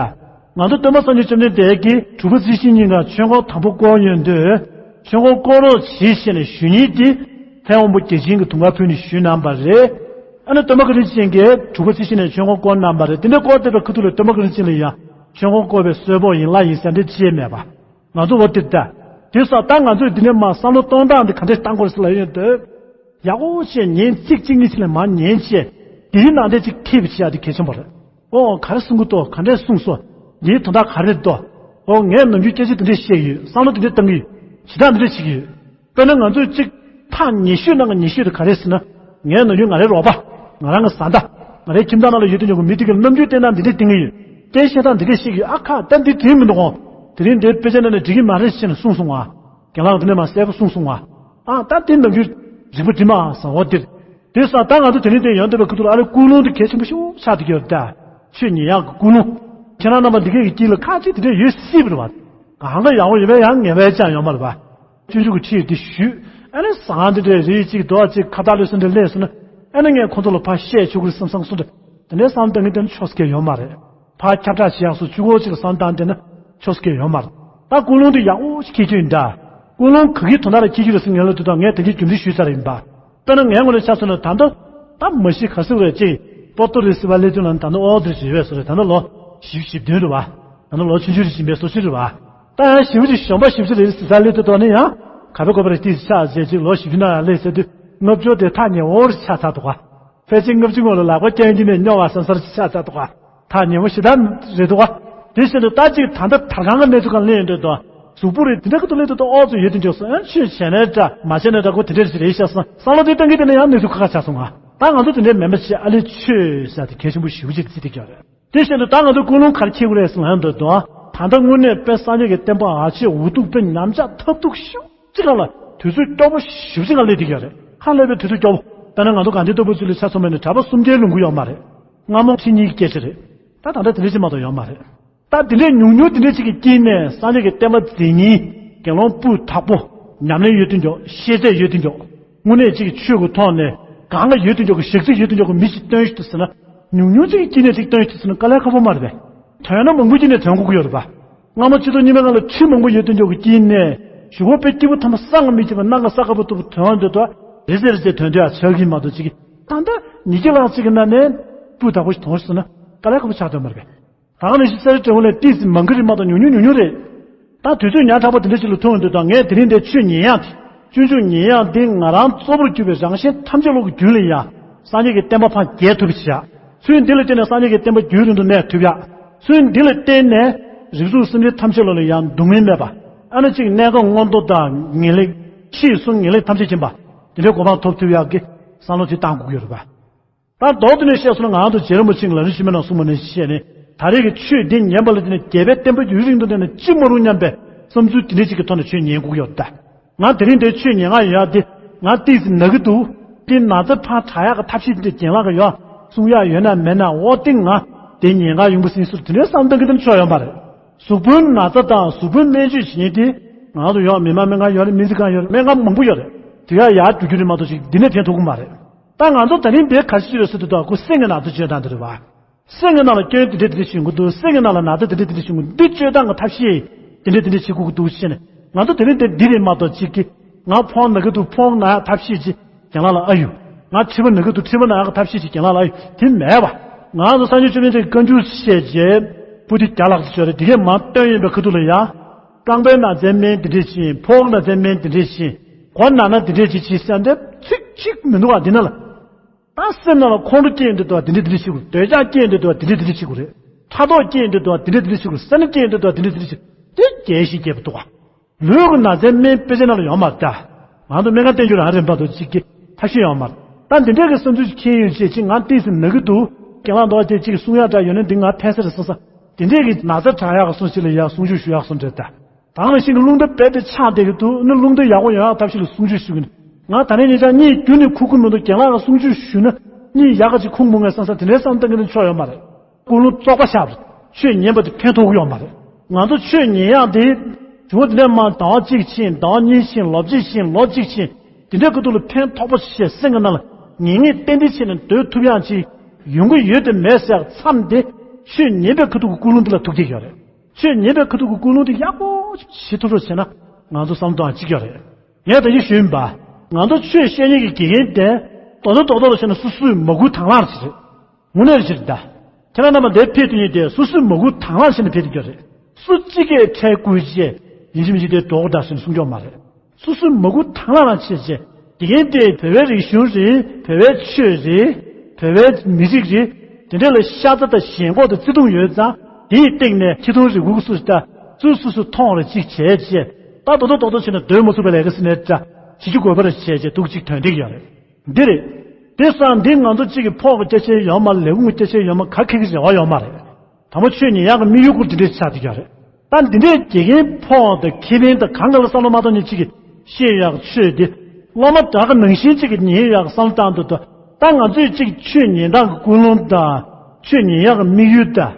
ང་ཚོ་སྟོན་པ་སངས་རྒྱས་བཅོམ་ལྡན་འདས་ཀྱིས་དྲུག་པ་རྩིས་ཤིང་གཉིས་ཀ་ཆོས་འཁོར་དང་པོ་བསྐོར་ཡོང་དུས། ཆོས་འཁོར་བསྐོར་རོགས་གྱིས་ཞེས་ནས་ཞུ་མཁན་དེ་ལྷའི་དབང་པོ་བརྒྱ་བྱིན་གྱིས་དུང་དཀར་ཕུལ་ནས་ཞུས་གནང་བ་རེད། ཨ་ནི་སྟོན་པ་བཀའ་དྲིན་ཅན་གྱིས་དྲུག་པ་རྩིས་ཤིང་ནས་ཆོས་འཁོར་བསྐོར་གནང་བ་རེད། དེ་འདྲ་བསྐོར་བསྡད་པའི་ཁ་ཐུག་ལ་སྟོན་པ་བཀའ་དྲིན་ཅན་ལ་ཡང་ཆོས་འཁོར་བསྐོར་བའི་གསོལ་ཕོགས་ཡིན་ལ་ཡིན་ཟེར་འདི་ཅི་ཡང་མེད་པ། ང་ཚོ་འོ་དེ་ལྟ། དེ་སོང་ཙང་ད་ང་ཚོས་འདི་ནས་མར་བསམ་བློ་གཏོང་སྟངས་འདི་ག་འདྲས་གཏང་དགོས་རེད་ཟེར་ལབ་ཡོང་དུས། ཡག་པོ་བྱས་ཉིན་གཅིག་གཅིག་གཉིས་ཅིག་ལ་མར་ཉན་བྱས། འདིའི་ནང་དེ་ཅིག་ཁེབས་བྱེད་ཡག་དེ་གལ་ཆེན་པོ་རེད། ཨོ་ག་རེ་གསུང་གི་འདུག་ག་འདྲས་གསུངས་སོང་། འདིའི་དོན་དག་ག་རེ་རེད་འདུག་ཨོ་ངས་ནམ་རྒྱུན་སྐད་ཆ་འདི་འདྲས་བཤད་ཀྱི་ཡོད། བསམ་བློ་འདི་འདྲས་གཏང་གི་ཡོད། བྱེད་སྟངས་འདི་འདྲས་བྱེད་ཀྱི་ཡོད། དཔེར་ན་ང་ཚོས་གཅིག་ཐག་ཉེ་ཤོས་ནང་གི་ཉེ་ཤོས་དེ་ག་རེ་ཟེར་ན། ངས་ནམ་རྒྱུན་ང་རའི་རོགས་པ། ང་རང་གི་བཟའ་ཟླ། ང་རའི་ཁྱིམ་ཚང་ནང་ལ་ཡོད་དུས་ཀྱང་མི་དེ་གི་རྣམ་འགྱུར་བསྟན་སྟངས་འདི་འདྲས་བསྟན་གྱི་ཡོད། སྐད་བཤད་སྟངས་འདི་འདྲས་བཤད་ཀྱི་ཡོད། ཨ་ཁ་ད་འདི་དྲན་མི་འདུག་གོ། དེ་རིང་འདིར་དཔེ་ཆ་ནང་ནས་འགྲིག་གི་མ་རེད་ཟེར་ནས་གསུངས་སོང་ང་། རྒན་ལགས་འདི་ནས་མར་གསལ་པོ་གསུངས་སོང་ང་། ཨ་ད་འདི་ནམ་རྒྱུན་རིག་པ་འདི་མ་བཟང་བོ་འདིར། དེ་སོང་ཙང་ད་ང་ཚོ་དེ་རིང་འདིར་ཡོང་བསྡད་པའི་ཁ་ཐུག་ལ་ཨ་རི་ཀུན་སློང་འདི་གལ་ཆེན་པོ་ཞིག་ཆགས་བསྡད་ཀྱི་ཡོད་རེད་ད། ཆོས་ཉན་ཡག་གི་ཀུན་སློང་། ཁྱེད་རང་རྣམ་པ་འདི་གའི་གི་དཀྱིལ་ལ་ཁ་ཅིག་དེ་འདྲས་ཡོད་སྲིད་པ་རེད་བ། གང་ག་ཡག་པོ་ཡོད་པས་ཡང་ངེས་པ་ཅང་ཡོད་མ་རེད་བ། སྤྱོད་འཇུག་གི་ཁྲིད་འདི་ཞུས། ཨ་ནི་ཟ་ཁང་འདི་འདྲས་རིལ་གཅིག་རྡོག་གཅིག་ཁ་བཏགས་ལོས་སུ་འདྲ་སླེབས་སོང་ན། ཨ་ནི་ངས་ཁོང་ཚོ་ལ་ཕར་བཤད་ཆོག་གི་རེད་བསམ་བསམ་སོང་འདྲ། དེ་འདྲའི་བསམ་བཏང་གི་དེ་ནི་ཆོག་སྐད་ཡོད་མ་རེད། ཕར་ཁྱབ་བསྒྲགས་བྱེད་ཡག་སོགས་གཅིག་པོ་གཅིག་ལ་བསམ་བཏང་དེ་ནི་ཆོག་སྐད་ཡོད་མ་རེད། ད་ཀུན་སློང་འདི་ཡག་པོ་ཞིག་འཁྱེར་རྒྱུ་ཡིན་ད། ཀུན་སློང་ག་གི་དོན་དག་ལ་འཁྱེར་རྒྱུ་རེད་ཟེར་ངས་ལབ་དུས་ད་ངས་དེ་གའི་རྒྱུ་མཚན་ཞུས་ཚར་ཡིན་པ། དཔེར་ན་ངའི་ངོས་ནས་ཆ་མཚོན་ན་ད་ལྟ། ད་མ་གཞི་ག་ཟེར་བ་རེད་ཅེས། པོ་ཏོ་རེ་སི་བ་ལེ་ཏུ་ལ་ད་ལྟ་ཨོ་དེ་ཞིག་ཡོད་པས་སོ་རེད། ད་ལྟ་ལོ་བཞི་བཅུ་ཞེ་བདུན་རེད་བ། ད་ལྟ་ལོ་ཆུང་ཆུང་རེ་བཞིན་པའི་སོ་སོ་རེད་བ། ད་ཡང་ཞེ་པོ་ཅིག་གཞོན་པ་ཞེ་པོ་ཅིག་རེད་ཟེར་ས་སླེབས་དུས་ད་ནི་ཡང་ག་པའི་གོ་པ་རེ་ཏིས་ཆགས་རྗེས་ཅིག་ལོ་བཞི་བཅུ་ནང་ཡང་སླེབས་ཟེར་དུས་ལྔ་བཅུ་དེ་ཐག་ཉེ་བོ་རེ་ཆགས་ཚར་འདུག་ག་ཕལ་ཆེར་ལྔ་བཅུ་ངོ་ལ་ལག་པ་རྐྱང་གཅིག་ནས་སྨྱོ་བ་བསམ་སར་ཆགས་ཚར་འདུག་ག་ཐག་ཉེ་བོ་ཞེ་དྲག་རེད་འདུག་ག་དེ་བཞིན་དུ་ད་ཅིག་ད་ལྟ་དར་ཁང་གི་གནས་ཚུལ་གང་ལེན་འདོད་དོ། གཟུགས་པོ་རེད་དེ་འདྲ་གི་ཐོག་ལེན་འདོད་དོ། ཨོ་ཙི་ཡོད་དེ་འཇོག་སོང་། ཨ་ཆོས་བྱས་ནས་འདྲ་མ་བྱས་ནས་འདྲ་ཁོ་དེ་འདྲ་ཞིག་རེད་ཤག་སོང་བསམ་བློ་དེ་བཏང་གི་དེ་ནས་ཡང་གནས་ཚུལ་ཁ་ཁ་ཆགས་སོང་ང་། ད་ང་ཚོ་དེ་འདྲའི་མེད་པ་བྱས། ཨ་ལས་ཆོས་ཟེར་དེ་གལ་ཆེན་པོ་ཞེ་པོ་ཅིག་བརྩི་བསྡད་ཀྱི་ཡོད་རེད། དེ་བཞིན་དུ་ད་ང་ཚོ་ཀུན་སློང་ག་རེ་འཁྱེར་དགོས་རེད་ཟེར་ན། འདོད་དོ། ད་ལྟ་དངོས་གནས་དཔེ་སངས་རྒྱས་ཀྱི་བསྟན་པ་ཨ་ཆད་འུ་ཐུག་དཔེ་ཉམས་ཆག་ཐབས་སྡུག་ཞེ་པོ་ཅིག་སྒང་ལ་དུས་ཚོད་སྐྱོ་པོ་ཞེ་པོ་ཅིག་སྒང་སླེབས་བསྡད་ཀྱི་ཡོད་རེད། ཧ་ལས་པའི་དུས་ཚོད་སྐྱོ་པོ། དཔེར་ན་ང་ཚོ་དགའ་ལྡན་ལྟ་བུ་ཚོ་ལ་ཆ་མཚོན་པ་ཡིན་ན། གྲྭ་པ་སུམ་བརྒྱའི་ལོན་གྱི་ཡོད་མ་རེད། སྔ་མོ་ཁྲི་གཉིས་ཀྱི་སྐད་ཆ་རེད། ད་ད་ལྟ་དེ་འདྲ་ཅིག་མ་གཏོགས་ཡོད་མ་རེད། ད་དེ་འདྲའི་ཉུང་ཉུང་དེ་འདྲ་ཅིག་གི་དཀྱིལ་ནས་སངས་རྒྱས་ཀྱི་བསྟན་པ་འཛིན་མཁན་དགེ་སློང་སྤུས་དག་པོ། ཉམས་ལེན་ཡོད་དུས་མགྱོགས། ཤེས་ཚད་ཡོད་དུས་མགྱོགས། དངོས་གནས་ཅིག་ཆོས་ཀྱི་ཐོག་ནས་གང་ག་ཡོད་དུས་མགྱོགས་ཀྱི། ཞག་ཚིགས་ཡོད་དུས་མགྱོགས་ཀྱི་མི་ཞིག་བཏོན་ཤོག་ཟེར་ན། ཉུང་ཉུང་ཅིག་གི་དཀྱིལ་ནས་ཅིག་བཏོན་ཤོག་ཟེར་ན་དཀའ་ལས་ཁག་པོ་མ་རེད་པས། ཐོན་ན་མང་པོ་ཅིག་ནས་ཐོན་དགོས་ཀྱི་ཡོད་རེད་པ། སྔ་མོ་སྤྱི་ཚོགས་རྙིང་པའི་སྒང་ལ་ཁྲི་མང་པོ་ཡོད་དུས་མགྱོགས་ཀྱི་དཀྱིལ་ནས། གཞུག་གུ་དཔེ་སྐྱིད་པོ་ཐ་མ་གསང་མི་ཁྱབ་པ། སྣ་ཁ་ས་དཀར་པོ་ལྟ་བུ་ཐོན་འདོད་དོ། རེ་ཟེར་རེ་ཟེར་ཐོན་འདོད་ཡ་ཆགས་ཀྱི་མ་གཏོགས། ཅིག་གི་ད་ལྟ་ཉིས་བརྒྱ་ལྷག་ཅིག་གི་ནང་ནས་སྤུས་དག་པོ་ཞིག་ཐོན་ཤོག་ཟེར་ན་དཀའ་ལས་ཁག་པོ་ཆགས་འདོད་མ་རེད་པས། ད་ག་ནང་བཞིན་གསེར་བྲེ་བོ་ལས་ཏོག་ཙམ་མང་གི་རེད་མ་གཏོགས་ཉུང་ཉུང་ཉུང་ཉུང་རེད། ད་དུས་ཚོད་ཉག་ཕྲ་པོ་དེ་འདྲ་ཞིག་ལ་ཐུག་ཡོང་དུས། ད་ངས་དེ་རིང་འདིར་ཆོས་ཉན་ཡག་དེ། སྤྱོད་འཇུག་ཉན་ཡག་འདི་ང་རང་གཙོ་བོར་གྱུར་པའི་རང་གཞན་ཐམས་ཅད་བློ་གི་རྒྱུད་ལ་ཡ། སངས་རྒྱས་ཀྱི་བསྟན་པ་ཕར་རྒྱས་ཐུབ་པ་ཞིག་བྱ། ཚུལ་འདི་ལ་བརྟེན་ནས་སངས་རྒྱས་ཀྱི་བསྟན་པ་རྒྱུན་རིང་དུ་གནས་ཐུབ་ཡག། ཚུལ་འདི་ལ་བརྟེན་ནས་རིགས་དྲུག་སེམས་ཅན་ཐམས་ཅད་ལ་ཡང་སྡུག་བསྔལ་མེད་པ། ཨ་ནི་ཅིག་གནས་སྐབས་མངོན་མཐོ་དང་ངེས་ལེགས། ཕྱིས་སུ་ངེས་ལེགས་ཐམས་ཅད་མཁྱེན་པ། དེ་འདྲའི་གོ་འཕང་ཐོབ་ཐུབ་ཡག་གི་བསམ་བློ་དེ་བཏང་དགོས་ཀྱི་ཡོད་རེད་པ། ད་མདོར་བསྡུས་ནས་བཤད་སོང་ན། ང་ཚོ་རྗེ་རིན་པོ་ཆེ་ལ་རིན་ཆེན་མའི་ནང་གསུངས་པ་ནང་བཞིན་བྱས་ནས། ད་རེས་ཀྱི་ཆོས་འདི་ཉན་པ་ལ་བརྟེན་ནས་རྒྱལ་བའི་བསྟན་པ་ཡུན་རིང་དུ་གནས་ན་ཅི་མ་རུང་སྙམ་པའི་བསམ་ཚུལ་དེ་འདྲ་ཅིག་གི་ཐོག་ནས་ཆོས་ཉན་དགོས་ཀྱི་ཡོད་ད། ང་དེ་རིང་འདིར་ཆོས་ཉན་ག་ཡོང་ཡག་འདི་ང་ཏོག་ཙམ་ན་གི་འདུག། འདི་ན་ཚ་ཕར་དྲག་ཡག་གི་ཐབས་ཤེས་འདི་རྒན་ལགས་ཀྱིས་ཡོད་གསུང་ཡག་ཡོད་ན་མེད་ན། འོ་དེ་ང་དེ་ཉན་ག་ཡོང་པ་ཟིན་ཟེར་དེ་འདྲའི་བསམ་བཏང་གི་དེ་ཆོ་ཡོད་མ་རེད། གཟུགས་པོའི་ན་ཚ་དང་གཟུགས་པོའི་སྨན་བཅོས་བྱེད་མཁན་དེ་ང་ཚོ་ཡོད། མི་དམངས་སྨན་ཁང་ཡོད་རེད། སྨན་རྩིས་ཁང་ཡོད་རེད། སྨན་ཁང་མང་པོ་ཡོད་རེད། དེ་ཡར་ཡར་རྒྱུག་རྒྱུག་རེད་མ་གཏོགས་ཅིག་འདི་ནས་ཕན་ཐོགས་ཀྱི་མ་རེད། ད་ང་ཚོ་དེ་རིང་འདིར་ག་རེ་བྱེད་ཀྱི་ཡོད་ཟེར་དུས། ད་ཁོ་སེམས་ཀྱི་ན་ཚ་བཅོས་སྟངས་དེ་རེད། དེ་རེད་བ། སེམས་ཀྱི་ནང་ལ་སྐྱོན་དེ་འདྲ་དེ་འདྲ་བྱུང་གི་འདུག། སེམས་ཀྱི་ནང་ལ་ན་ཚ་དེ་འདྲ་དེ་འདྲ་བྱུང་གི་འདུག། འདི་བཅོས་སྟངས་ཀྱི་ཐབས་ཤེས་དེ་འདྲ་དེ་འདྲ་བྱེད་དགོས་ཀྱི་འདུག་ཟེར་ནས། ང་ཚོ་དེ་རིང་འདིར་འདི་རེད་མ་གཏོགས་ཅིག་གི། ང་ཁོང་ན་གི་འདུག། ཁོང་ན་ཡག་ཐབས་ཤེས་ཅིག་རྒན་ལགས་ལ་ཨ་ཡོད། ང་མཁྲིས་པ་ན་གི་འདུག། མཁྲིས་པ་ན་ཡག་ཐབས་ཤེས་ཅིག་རྒན་ལགས་ལ་ཨ་ཡོད། དེ་མེད་པ། ང་ཚོ་སངས་རྒྱས་བཅོམ་ལྡན་འདས་ཀྱི་བཀའ་འགྱུར་བཤད་རྗེས་པོ་ཏི་བརྒྱ་ལྷག་ཙམ་ཡོད་རེད། དེ་གས་མར་བཏོན་ཡོད་པའི་ཁ་ཐུག་ལ་ཡ། རྐང་པའི་ན་ཚའི་སྨན་དེ་འདྲ་བྱིན། ཕོ་བ་ན་ཚའི་སྨན་དེ་འདྲ་བྱིན། མགོ་ན་ན་དེ་འདྲ་ཅིག་བྱིན་ཟེར་འདི་ཚིག་གཅིག་མི་འདུག་ག་འདི་ན་ལ། ད་སེམས་ནང་ལ་ཁོང་ཁྲོ་སྐྱེས་འདུག་དོ། དེ་འདྲ་དེ་འདྲ་བྱེད་དགོས། འདོད་ཆགས་སྐྱེས་འདུག་དོ། དེ་འདྲ་དེ་འདྲ་བྱེད་དགོས་རེད། ཕྲག་དོག་སྐྱེས་འདུག་དོ། དེ་འདྲ་དེ་འདྲ་བྱེད་དགོས། སེར་སྣ་སྐྱེས་འདུག་དོ། དེ་འདྲ་དེ་འདྲ་བྱེད། དེ་རྒྱས་ཤིང་རྒྱས་པ་འདུག་ག་ལུས་ཀྱི་ན་ཚའི་སྨན་དཔེ་ཆ་ནང་ལ་ཡོད་མ་རེད་ད། ང་ཚོ་སྨན་ཁང་བསྟེན་རྒྱུ་རང་རེད་མ་གཏོགས་ཅིག་གི་ཐབས་ཤེས་ཡོད་མ་རེད། ད་འདི་འདྲའི་གི་བསམ་ཚུལ་ཅིག་འཁྱེར་ཡོང་བྱས། ཅིག་ང་ཏོག་ཙམ་ན་གི་འདུག། རྒན་ལགས་མདོག་དེ་ཅིག་གསུང་ཡག་འདྲ་ཡོད་ན་འདི་ང་ཕན་ས་རེད་བསམ་ས། དེ་འདྲའི་གི་ན་ཚ་དྲག་ཡག་གི་སོང་ཞིག་ལ་ཡ་གསུང་ཆོས་ཞུ་ཡག་སོང་འདྲ་ད། ད་ག་ནང་བཞིན་གྱི་རླུང་རྟ་རྦད་དེ་ཆག་བསྡད་ཀྱི་འདུག། ཨ་ནི་རླུང་རྟ་ཡག་པོ་ཡོང་ཡག་ཐབས་ཤེས་ལ་གསུང་ཆོས་ཞུ་གི་ཡིན། ང་ད་ནས་ཉེ་ཆར་གཉིད་རྒྱུན་ནས་ཁུག་གི་མི་འདུག། རྒན་ལགས་ལ་གསུང་ཆོས་ཞུས་ན་གཉིད་ཡག་ག་ཅིག་ཁུག་མོ་ངས་བསམ་ས། དེ་འདྲའི་བསམ་བཏང་གི་ན་ཆོ་ཡོད་མ་རེད། ཀུན་སློང་བཙོག་པ་ཤར་བ་རེད། ཆོས་ཉན་པ་དེ་ཕན་ཐོགས་ཀྱི་ཡོད་མ་རེད། ང་ཚོ་ཆོས་ཉན་ཡག་དེ་ཇོ་བོ་དེ་འདྲ་མར་ཟླ་བ་གཅིག་ཕྱིན། ཟླ་བ་གཉིས་ཕྱིན། ལོ་གཅིག་ཕྱིན། ལོ་གཅིག་ཕྱིན། དེ་འདྲའི་ཁ་ཐུག་ལ་ཕན་ཐོགས་པོ་ཞེས་སེམས་ཀྱི་ནང་ལ་ངེས་ངེས་ཏན་ཏན་བྱས་ནས་སྡོད་ཐུབ་ཡག་ཅིག་ཡོང་གི་ཡོད་དམ་མེད་ཟེར་ཡག་མཚམས་དེ་ཆོས་ཉན་པའི་ཁ་ཐུག་གི་ཀུན་སློང་དེ་ལ་ཐུག་བསྡད་ཀྱི་ཡོད་རེད། ཆོས་ཉན་པའི་ཁ་ཐུག་གི་ཀུན་སློང་དེ་ཡག་པོ་ཞིག་བྱེད་ཐུབ་རོགས་བྱས་ན་ང་ཚོ་བསམ་བློ་གཏོང་ཡག་གཅིག་ཡོད་རེད། ངས་ད་གིན་ཞུས་ཡིན་པ། ང་ཚོ་ཆོས་བཤད་མཁན་གྱི་དགེ་རྒན་དེ་རྡོག་རྡོག་རྡོག་རྡོག་ལ་བཤད་ན་སོ་སོས་མ་གུས་དང་བླངས་ཞིག་རེད། དངོས་གནས་རེད་ཟེར་ད། ཁྱེད་རང་རྣམ་པ་འདིར་ཕེབས་དུས་ཉིད་དེ་སོ་སོས་མ་གུས་དང་བླངས་བྱས་ནས་ཕེབས་ཀྱི་ཡོད་རེད། སུ་གཅིག་གིས་ཁྲལ་བསྐུར་བྱས་ཡིན་གཅིག་མིན་གཅིག་དེ་འགྲོ་དགོས་ད་ཟེར་ནས་གསུང་གི་ཡོད་མ་རེད། སོ་སོས་མ་གུས་དང་བླངས་རང་བྱས་བྱས། དགེ་རྒན་དེ་བོད་པའི་རིག་གཞུང་རེད། བོད་པའི་ཆོས་རེད། བོད་པའི་མི་རིགས་རེད། དེ་འདྲ་ལ་ཤ་ཚ་དང་ཞེན་ཁོག་དང་བརྩེ་དུང་ཡོད་ཙང་། དེའི་སྟེང་ནས་ཁྱི་ཐུང་རི་གུག་སུ་ད་ཚུར་སོ་སོས་མཐོང་རེ་གཅིག་བྱས་བྱས། ད་རྡོག་རྡོག་རྡོག་རྡོག་བྱས་ནས་སྡོད་མ་ཚུགས་པའི་ལས་ཀ་ཟེར་ནས་ད་བྱེད་རྒྱུ་དགོས་པ་རེད་བྱས་བྱས་འདུག་ཅིག་དོན་འགྲིག་ཡོད་རེད། འདི་རེད། དེ་སང་འདི་ང་ཚོ་གཅིག་གི་ཕོགས་ཀྱི་སྐྱེད་ཆེན་ཡོད་མ་རེད། ལས་ཁུངས་ཀྱི་སྐྱེད་ཆེན་ཡོད་མ། ག་གེ་གི་རེ་བ་ཡོད་མ་རེད། དང་པོ་ཆོས་ཉན་ཡག་གི་དམིགས་ཡུལ་སྐོར་འདི་འདྲས་ཆགས་བསྡད་ཀྱི་རེད། ད་འདི་འདྲས་དགེ་རྒན་ཕོགས་དང་ཁེ་ཕན་དང་གང་ག་ལ་བསམ་བློ་མ་གཏོང་མཁན་གཅིག་གིས་བཤད་ཡག་ཆོས་འདི་སློབ་མ་དག་གི་ནང་བཞིན་གཅིག་གིས་ཉན་ཡག་བསམ་བློ་བཏང་འདུག་ད། ད་ང་ཚོས་གཅིག་ཆོས་ཉན་སྟངས་ཀྱི་ཀུན་སློང་དང་། ཆོས་ཉན་ཡག་གི་དམིགས་ཡུལ་དང་།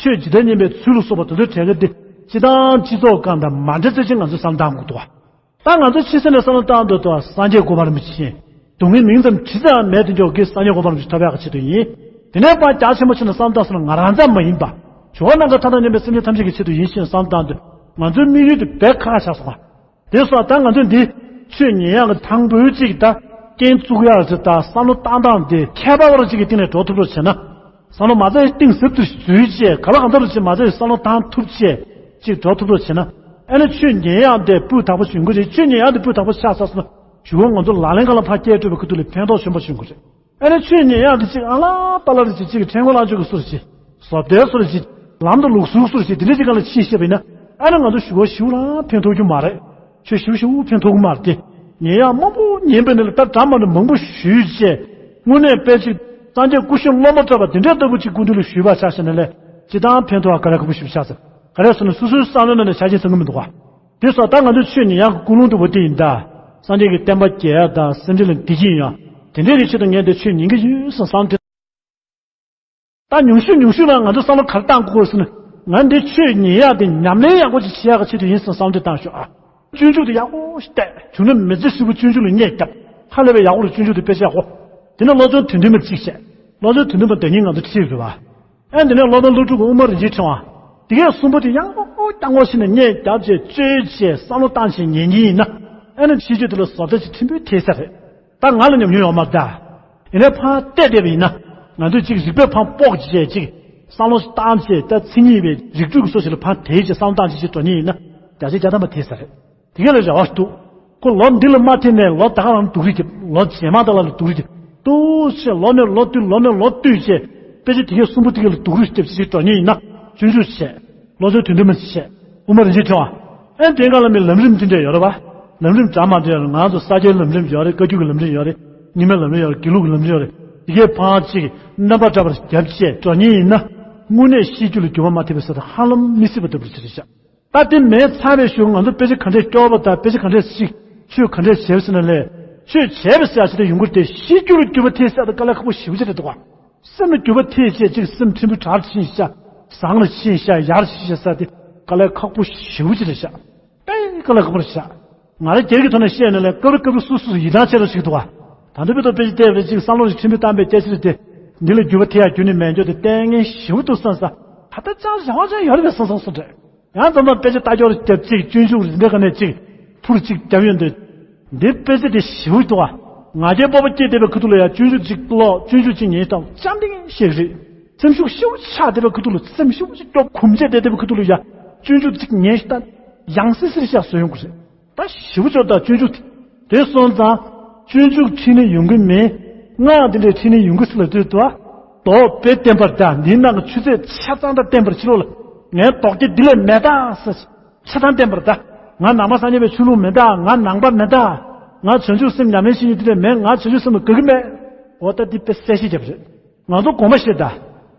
ཆོས་ཇི་ལྟར་ཉན་པའི་ཚུལ་ལ་སོགས་པ་དེ་ཚོའི་གྲས་ཀ་འདི་སྤྱི་བཏང་སྤྱི་ཚོགས་སྒང་དང་མ་འདྲ་ཚད་ཅིག་ང་ཚོས་བསམ་བློ་བཏང་དགོས་འདུག་བ། ད་ང་ཚོ་ཕྱི་གསལ་ནས་བསམ་བློ་བཏང་འདོད་དོ། སངས་རྒྱས་གོ་འཕང་རིན་པོ་ཆེ་ཡིན། སྡུག་བསྔལ་མིང་ཙམ་དྲི་ཙམ་མེད་དུ་འཇོག་གི་སངས་རྒྱས་གོ་འཕང་རིན་པོ་ཆེ་ཐོབ་ཡག་གི་ཆེད་དུ་ཡིན། དེ་ནས་ཕར་རྒྱ་ཆེན་པོ་ཕྱིན་ནས་བསམ་བློ་བཏང་སོང་ན་ང་རང་ཙམ་མ་ཡིན་པ། ཇོ་བོ་ནམ་མཁའ་མཐའ་དང་མཉམ་པའི་སེམས་ཅན་ཐམས་ཅད་ཀྱི་ཆེད་དུ་ཡིན་ཞེས་བསམ་བློ་བཏང་དུས། ང་ཚོའི་དམིགས་ཡུལ་དེ་དཔེ་ཁག་ཁག་ཆགས་སོང་བ། དེ་སོགས་ད་ང་ཚོས་འདི་ཆོས་ཉན་ཡག་གི་དང་པོའི་གཅིག་ད་རྐྱེན་བཙུགས་ཡག་ཟེར། ད་བསམ་བློ་བཏང་སྟངས་དེ་ཁྱད་པར་བ་རུ་གཅིག་གི་སྟེང་ནས་འགྲོ་ཐུབ་རོགས་བྱས་ན། བསམ་བློ་མ་རྩ་གཏིང་ཟབ་ཏུ་འཛུལ་བྱས། ག་ལ་གང་འཚམ་རུ་བྱས་མ་རྩ་བསམ་བློ་བཏང་ཐུབ་བྱས་ཅིག་འགྲོ་ཐུབ་རོགས་བྱས་ན། ཨ་ནི་ཆོས་ཉན་ཡག་དེ་སྤུས་དག་པོ་བྱུང་གི་རེད། ཆོས་ཉན་ཡག་དེ་སྤུས་དག་པོ་ཆགས་ཚར་སོང་ན་གཞུག་གུ་ང་ཚོ་ལག་ལེན་ཁ་ལ་ཕར་བསྐྱལ་སྤྲོད་པའི་ཁུལ་དུ་ལ་ཕན་ཐོགས་ཆེན་པོ་བྱུང་གི་རེད། ཨ་ནི་ཆོས་ཉན་ཡག་དེ་གཅིག་ཨ་ལ་པ་ལ་རེ་བྱས་ཅིག་ཕྲེང་བ་ལ་འཇུག་གི་སོ་རེ་བྱས། བཟོ་ལྟའི་སོ་རེ་བྱས། ལམ་དང་ལུགས་སྲོལ་སོ་རེ་བྱས། དེ་འདྲ་ཅིག་སྒང་ལ་ཕྱིན་བཤད་པ་ཡིན་ན། ཨ་ནི་ང་ཚོ་ཞུ་བ་ཞུ་རང་ཕན་ཐོགས་རྒྱུ་མ་རེད། ཆོས་ཞུ་ཞུ་ཕན་ཐོགས་ཀྱི་མ་རེད་དེ། ཉན་ཡག་མང་པོ་ཉན་པ་ནི་ལ་ད་འདྲ་མ་འདྲ་མང་པོ་ཞུས་བྱས། དངོས་གནས་དཔེ་ཅིག་སངས་རྒྱས་སྐུ་ཞབས་སློབ་མ་གྲགས་པ་དེ་འདྲའི་ལྟ་བུ་ཅིག་སྐུ་མདུན་ལ་ཞུས་པ་ཆ་བཞག་ན་ལས་ཅི་ལྟར་ཕན་ཐོགས་ག་ལ་ཁག་པོ་ཞིག་ཆགས་ཟེར། ག་རེ་ཟེར་ན་སོ་སོའི་བསམ་བློ་ནང་ནས་ཆ་རྐྱེན་ཟེར་གི་མི་འདུག་ག་དེ་སོགས་ད་ང་ཚོས་ཆོས་ཉན་ཡག་གི་ཀུན་སློང་དེ་བོ་དེ་ཡིན་ད། སངས་རྒྱས་ཀྱི་བསྟན་པ་རྒྱས་ཡག་དང་སེམས་ཅན་ལ་བདེ་སྐྱིད་ཡོང་ཡག་དེ་འདྲའི་གི་ཆེད་དུ་ངས་འདི་ཆོས་ཉན་གི་ཡོད་བསམ་བསམ་དེ། ད་ཉུང་ཤོས་ཉུང་ཤོས་ལ་ང་ཚོ་བསམ་བློ་ག་རེ་བཏང་དགོས་ཟེར་ན། ང་འདི་ཆོས་ཉན་ཡག་དེ་ཉམས་ལེན་ཡག་པོ་ཅིག་བྱེད་ཡག་གི་ཆེད་དུ་ཡིན་བསམ་བསམ་བློ་བཏང་ཤོག་ཨ། སྤྱོད་འཇུག་དེ་ཡག་པོ་ཞིག་བལྟས། བྱུང་ན་མི་ཚེ་ཧྲིལ་པོ་སྤྱོད་འཇུག་ལ་བསྙད་བརྒྱབ། ཧ་ལས་པའི་ཡག་པོ་ལ་སྤྱོད་འཇུག་དེ་དཔེ་ཆ་ཡག་པོ། དེ་ནས་སློབ་དཔོན་དོན་ལྡན་མ་གཅིག་བྱས། སློབ་དཔོན་དོན་ལྡན་མ་དེ་ཉིད་ང་ཚོ་ཁྲིད་རེད་བ། ཨ་འདི་ནས་སློབ་དཔོན་ཀླུ་སྒྲུབ་ཀྱི་དབུ་མ་རིན་ཆེན་ཕྲེང་བ། དེ་གས་གསུམ་པོ་དེ་ཡག་པོ་རྐྱང་པོ་ཞིག་ནས་བསྙད་བརྒྱབ་བྱས་བཅོས་བྱས་བསམ་བློ་བཏང་བྱས་ཉན་གྱི་ཡིན་ན། ཨ་ནི་ཤེས་རྒྱུད་དེ་ལ་བཟོ་ལྟ་ཅིག་ཕྲན་བུ་ཐེབས་ས་རེད། ད་ང་ལ་ཉམས་མྱོང་ཡོད་མ་རེད་ད། ཡིན་ནའི་ཕར་བལྟས་བསྡད་པ་ཡིན་ན། ང་ཚོས་ཅིག་རིག་པའི་ཕར་སྤོག་བྱས་ཅིག་བསམ་བློ་ཞིག་བཏང་བྱས་ད་མཚན་ཉིད་པའི་རིགས་དྲུག་གི་སོ་ཞིག་ལ་ཕར་དེད་བྱས་བསམ་བློ་བཏང་བྱས་ཅིག་འགྲོ་ཉེན་ཡིན་ན། བརྒྱ་ཆ་བརྒྱ་ཐམ་པ་དེ་ས་རེད། དེ་ག་ལ་རེ་བ་ཞིག་འདུག་ཁོ་ལོ་འདི་ལ་མ་ཐེབས་ནས་ལོ་ད་ག་རང་སྡུག་རུས་ཐེབས། ལོ་རྗེས་མ་ད་ལ་ལ་སྡུག་རུས་ཐེབས། ཏུ་ཆེ་ལོ་ནས་ལོ་བསྟུད་ལོ་ནས་ལོ་བསྟུད་བྱས། དཔེ་ཆ་དེ་གའི་གསུམ་པོ་དེ་ག་ལ་སྡུག་རུས་ཐེབས་ཅིག་འགྲོ་ཉེན་ཡིན་ན། སྤྱོད་འཇུག་བྱས། སློབ་དཔོན་དོན་ལྡན་མ་ཞིག་བྱས། དབུ་མ་རིན་ཆེན་ཕྲེང་བ། ཨེ་དེ་ག་ལ་མི་ལམ་རིམ་འདི་འདྲ་ཡོད་རེད་བ། ལམ་རིམ་འདྲ་མ་འདྲ་ཡོད་རེད། ང་ཚོ་ས་སྐྱའི་ལམ་རིམ་ཡོད་རེད། བཀའ་བརྒྱུད་ཀྱི་ལམ་རིམ་ཡོད་རེད། རྙིང་མའི་ལམ་རིམ་ཡོད་རེད། དགེ་ལུགས་ཀྱི་ལམ་རིམ་ཡོད་རེད། དེ་གའི་ཕར་ཅིག་རྣམ་པ་འདྲ་བར་རྒྱབ་བྱས་འགྲོ་ཉེན་ཡིན་ན། དངོས་གནས་ཤེས་རྒྱུད་ལ་འགྱུར་བ་མ་ཐེབས་པའི་ས་དང་ཧ་ལམ་མི་སྲིད་པ་ལྟ་བུ་ཅིག་རེད་ཤག་ད་དེ་མེད་ཚར་བའི་གཞུག་ང་ཚོ་དཔེ་ཆ་ག་འདྲས་སྐྱོར་བ་དང་དཔེ་ཆ་ག་འདྲས་ཤིག་ཆོས་ག་འདྲས་བྱས་ཟེར་ན་ལས། ཆོས་བྱས་པའི་ས་ཡ་ཆེ་དེ་ཡོང་གི་རེད་དེ། ཤེས་རྒྱུད་ལ་འགྱུར་བ་ཐེབས་ས་དེ་དཀའ་ལས་ཁག་པོ་ཞེ་པོ་ཅིག་རེད་འདུག་ག་སེམས་ལ་འགྱུར་བ་ཐེབས་བྱས་ཅིག་སེམས་ཕྲན་བུ་དྲག་ཕྱིན་ཤག་བཟང་ལ་ཕྱིན་ཤག་ཡར་ཕྱིན་ཤག་ས་དེ་དཀའ་ལས་ཁག་པོ་ཞེ་པོ་ཅིག་རེད་ཤག་དཔེ་དཀའ་ལས་ཁག་པོ་རེད་ཤག་ང་རང་སྒེར་གྱི་ཐོག་ནས་བཤད་ན་ལས་སྐབས་རེ་སྐབས་རེ་སུ་སུ་ཡིད་ཐང་ཆད་རོགས་ཞིག་འདུག་ག་ད་ལྟ་བོད་དུ་དཔེ་ཆ་བལྟས་པ་ཅིག་བསམ་བློ་ཞིག་ཕྲན་བུ་བཏང་པའི་སྐད་ཆ་རེད་དེ། འདི་ལ་འགྱུར་བ་ཐེབས་ཡ་འགྱུར་ནི་མེད་འགྱུར་དེ་ལྟས་ངན་ཞེ་པོ་འདུག་བསམ་ས། ད་ལྟ་ཅང་བྱ་བ་ཅང་ཡོད་རེད་པས་བསམ་བསམ་སོ་འདྲ། ཡང་དམ་པ་དཔེ་ཆ་ལྟ་སྐྱོར་རྒྱབ་ཅིག་སྤྱོད་འཇུག་རིན་པོ་ཆེ་ག་ནས་ཅིག་ཕུར་ཅིག་རྒྱབ་ཡོང་དུས། འདི་དཔེ་ཆ་དེ་ཞེ་པོ་འདུག་ག་ང་རྒྱལ་སྤོབས་པ་སྐྱེས་བསྡད་པའི་ཁ་ཐུག་ལ་ཡང་སྤྱོད་འཇུག་ཅིག་ཀློག་སྤྱོད་འཇུག་ཅིག་ཉན་སྟངས་ཅང་ཏིང་ཞེ་གི་རེད། སེམས་ཤུགས་ཞེ་པོ་ཆག་བསྡད་པའི་ཁ་ཐུག་ལ་སེམས་ཞེ་པོ་ཅིག་སྐྱོ་གུམ་བྱས་བསྡད་བསྡད་པའི་ཁ་ཐུག་ལ་ཡང་སྤྱོད་འཇུག་ཅིག་ཉན་སྟངས་ཡང་སེ་སེར་ཤག་བཟོ་ཡོང་གི་རེད། ད་ཞེ་པོ་ཅིག་ད་སྤྱོད་འཇུག་དེ་སོང་ཙང་སྤྱོད་འཇུག་ཁྲིད་ནས་ཡོང་གི་མེད། སྔགས་དེ་འདྲས་ཁྲིད་ནས་ཡོང་གི་སྲིད་ལ་ལྟོས་དུ། རྡོ་དཔེ་བསྟན་པར་གདའ། འདིའི་ནང་གི་ཆུ་ཚད་ཆ་ཚང་དང་བསྟན་པར་ཕྱི་ལོགས་ལ་ངའི་རྡོག་རྒྱ་འདི་ལས་མེད་ད་ཟེར། ཆ་ཚང་བསྟན་པར་གདའ། ང་ནང་པ་སངས་རྒྱས་པའི་ཆོས་ལུགས་མེད་ད། ང་ནང་པ་མེད་ད། ང་བྱང་ཆུབ་སེམས་ཉམས་ལེན་བྱེད་མཁན་འདི་ལས་མེད། ང་བྱང་ཆུབ་སེམས་ལ་དགའ་གི་མེད། འོ་ད་འདི་དཔེ་གསལ་བཤད་བརྒྱབ་རེད། ང་ཚོ་དགོངས་པ་བཞེས་ད།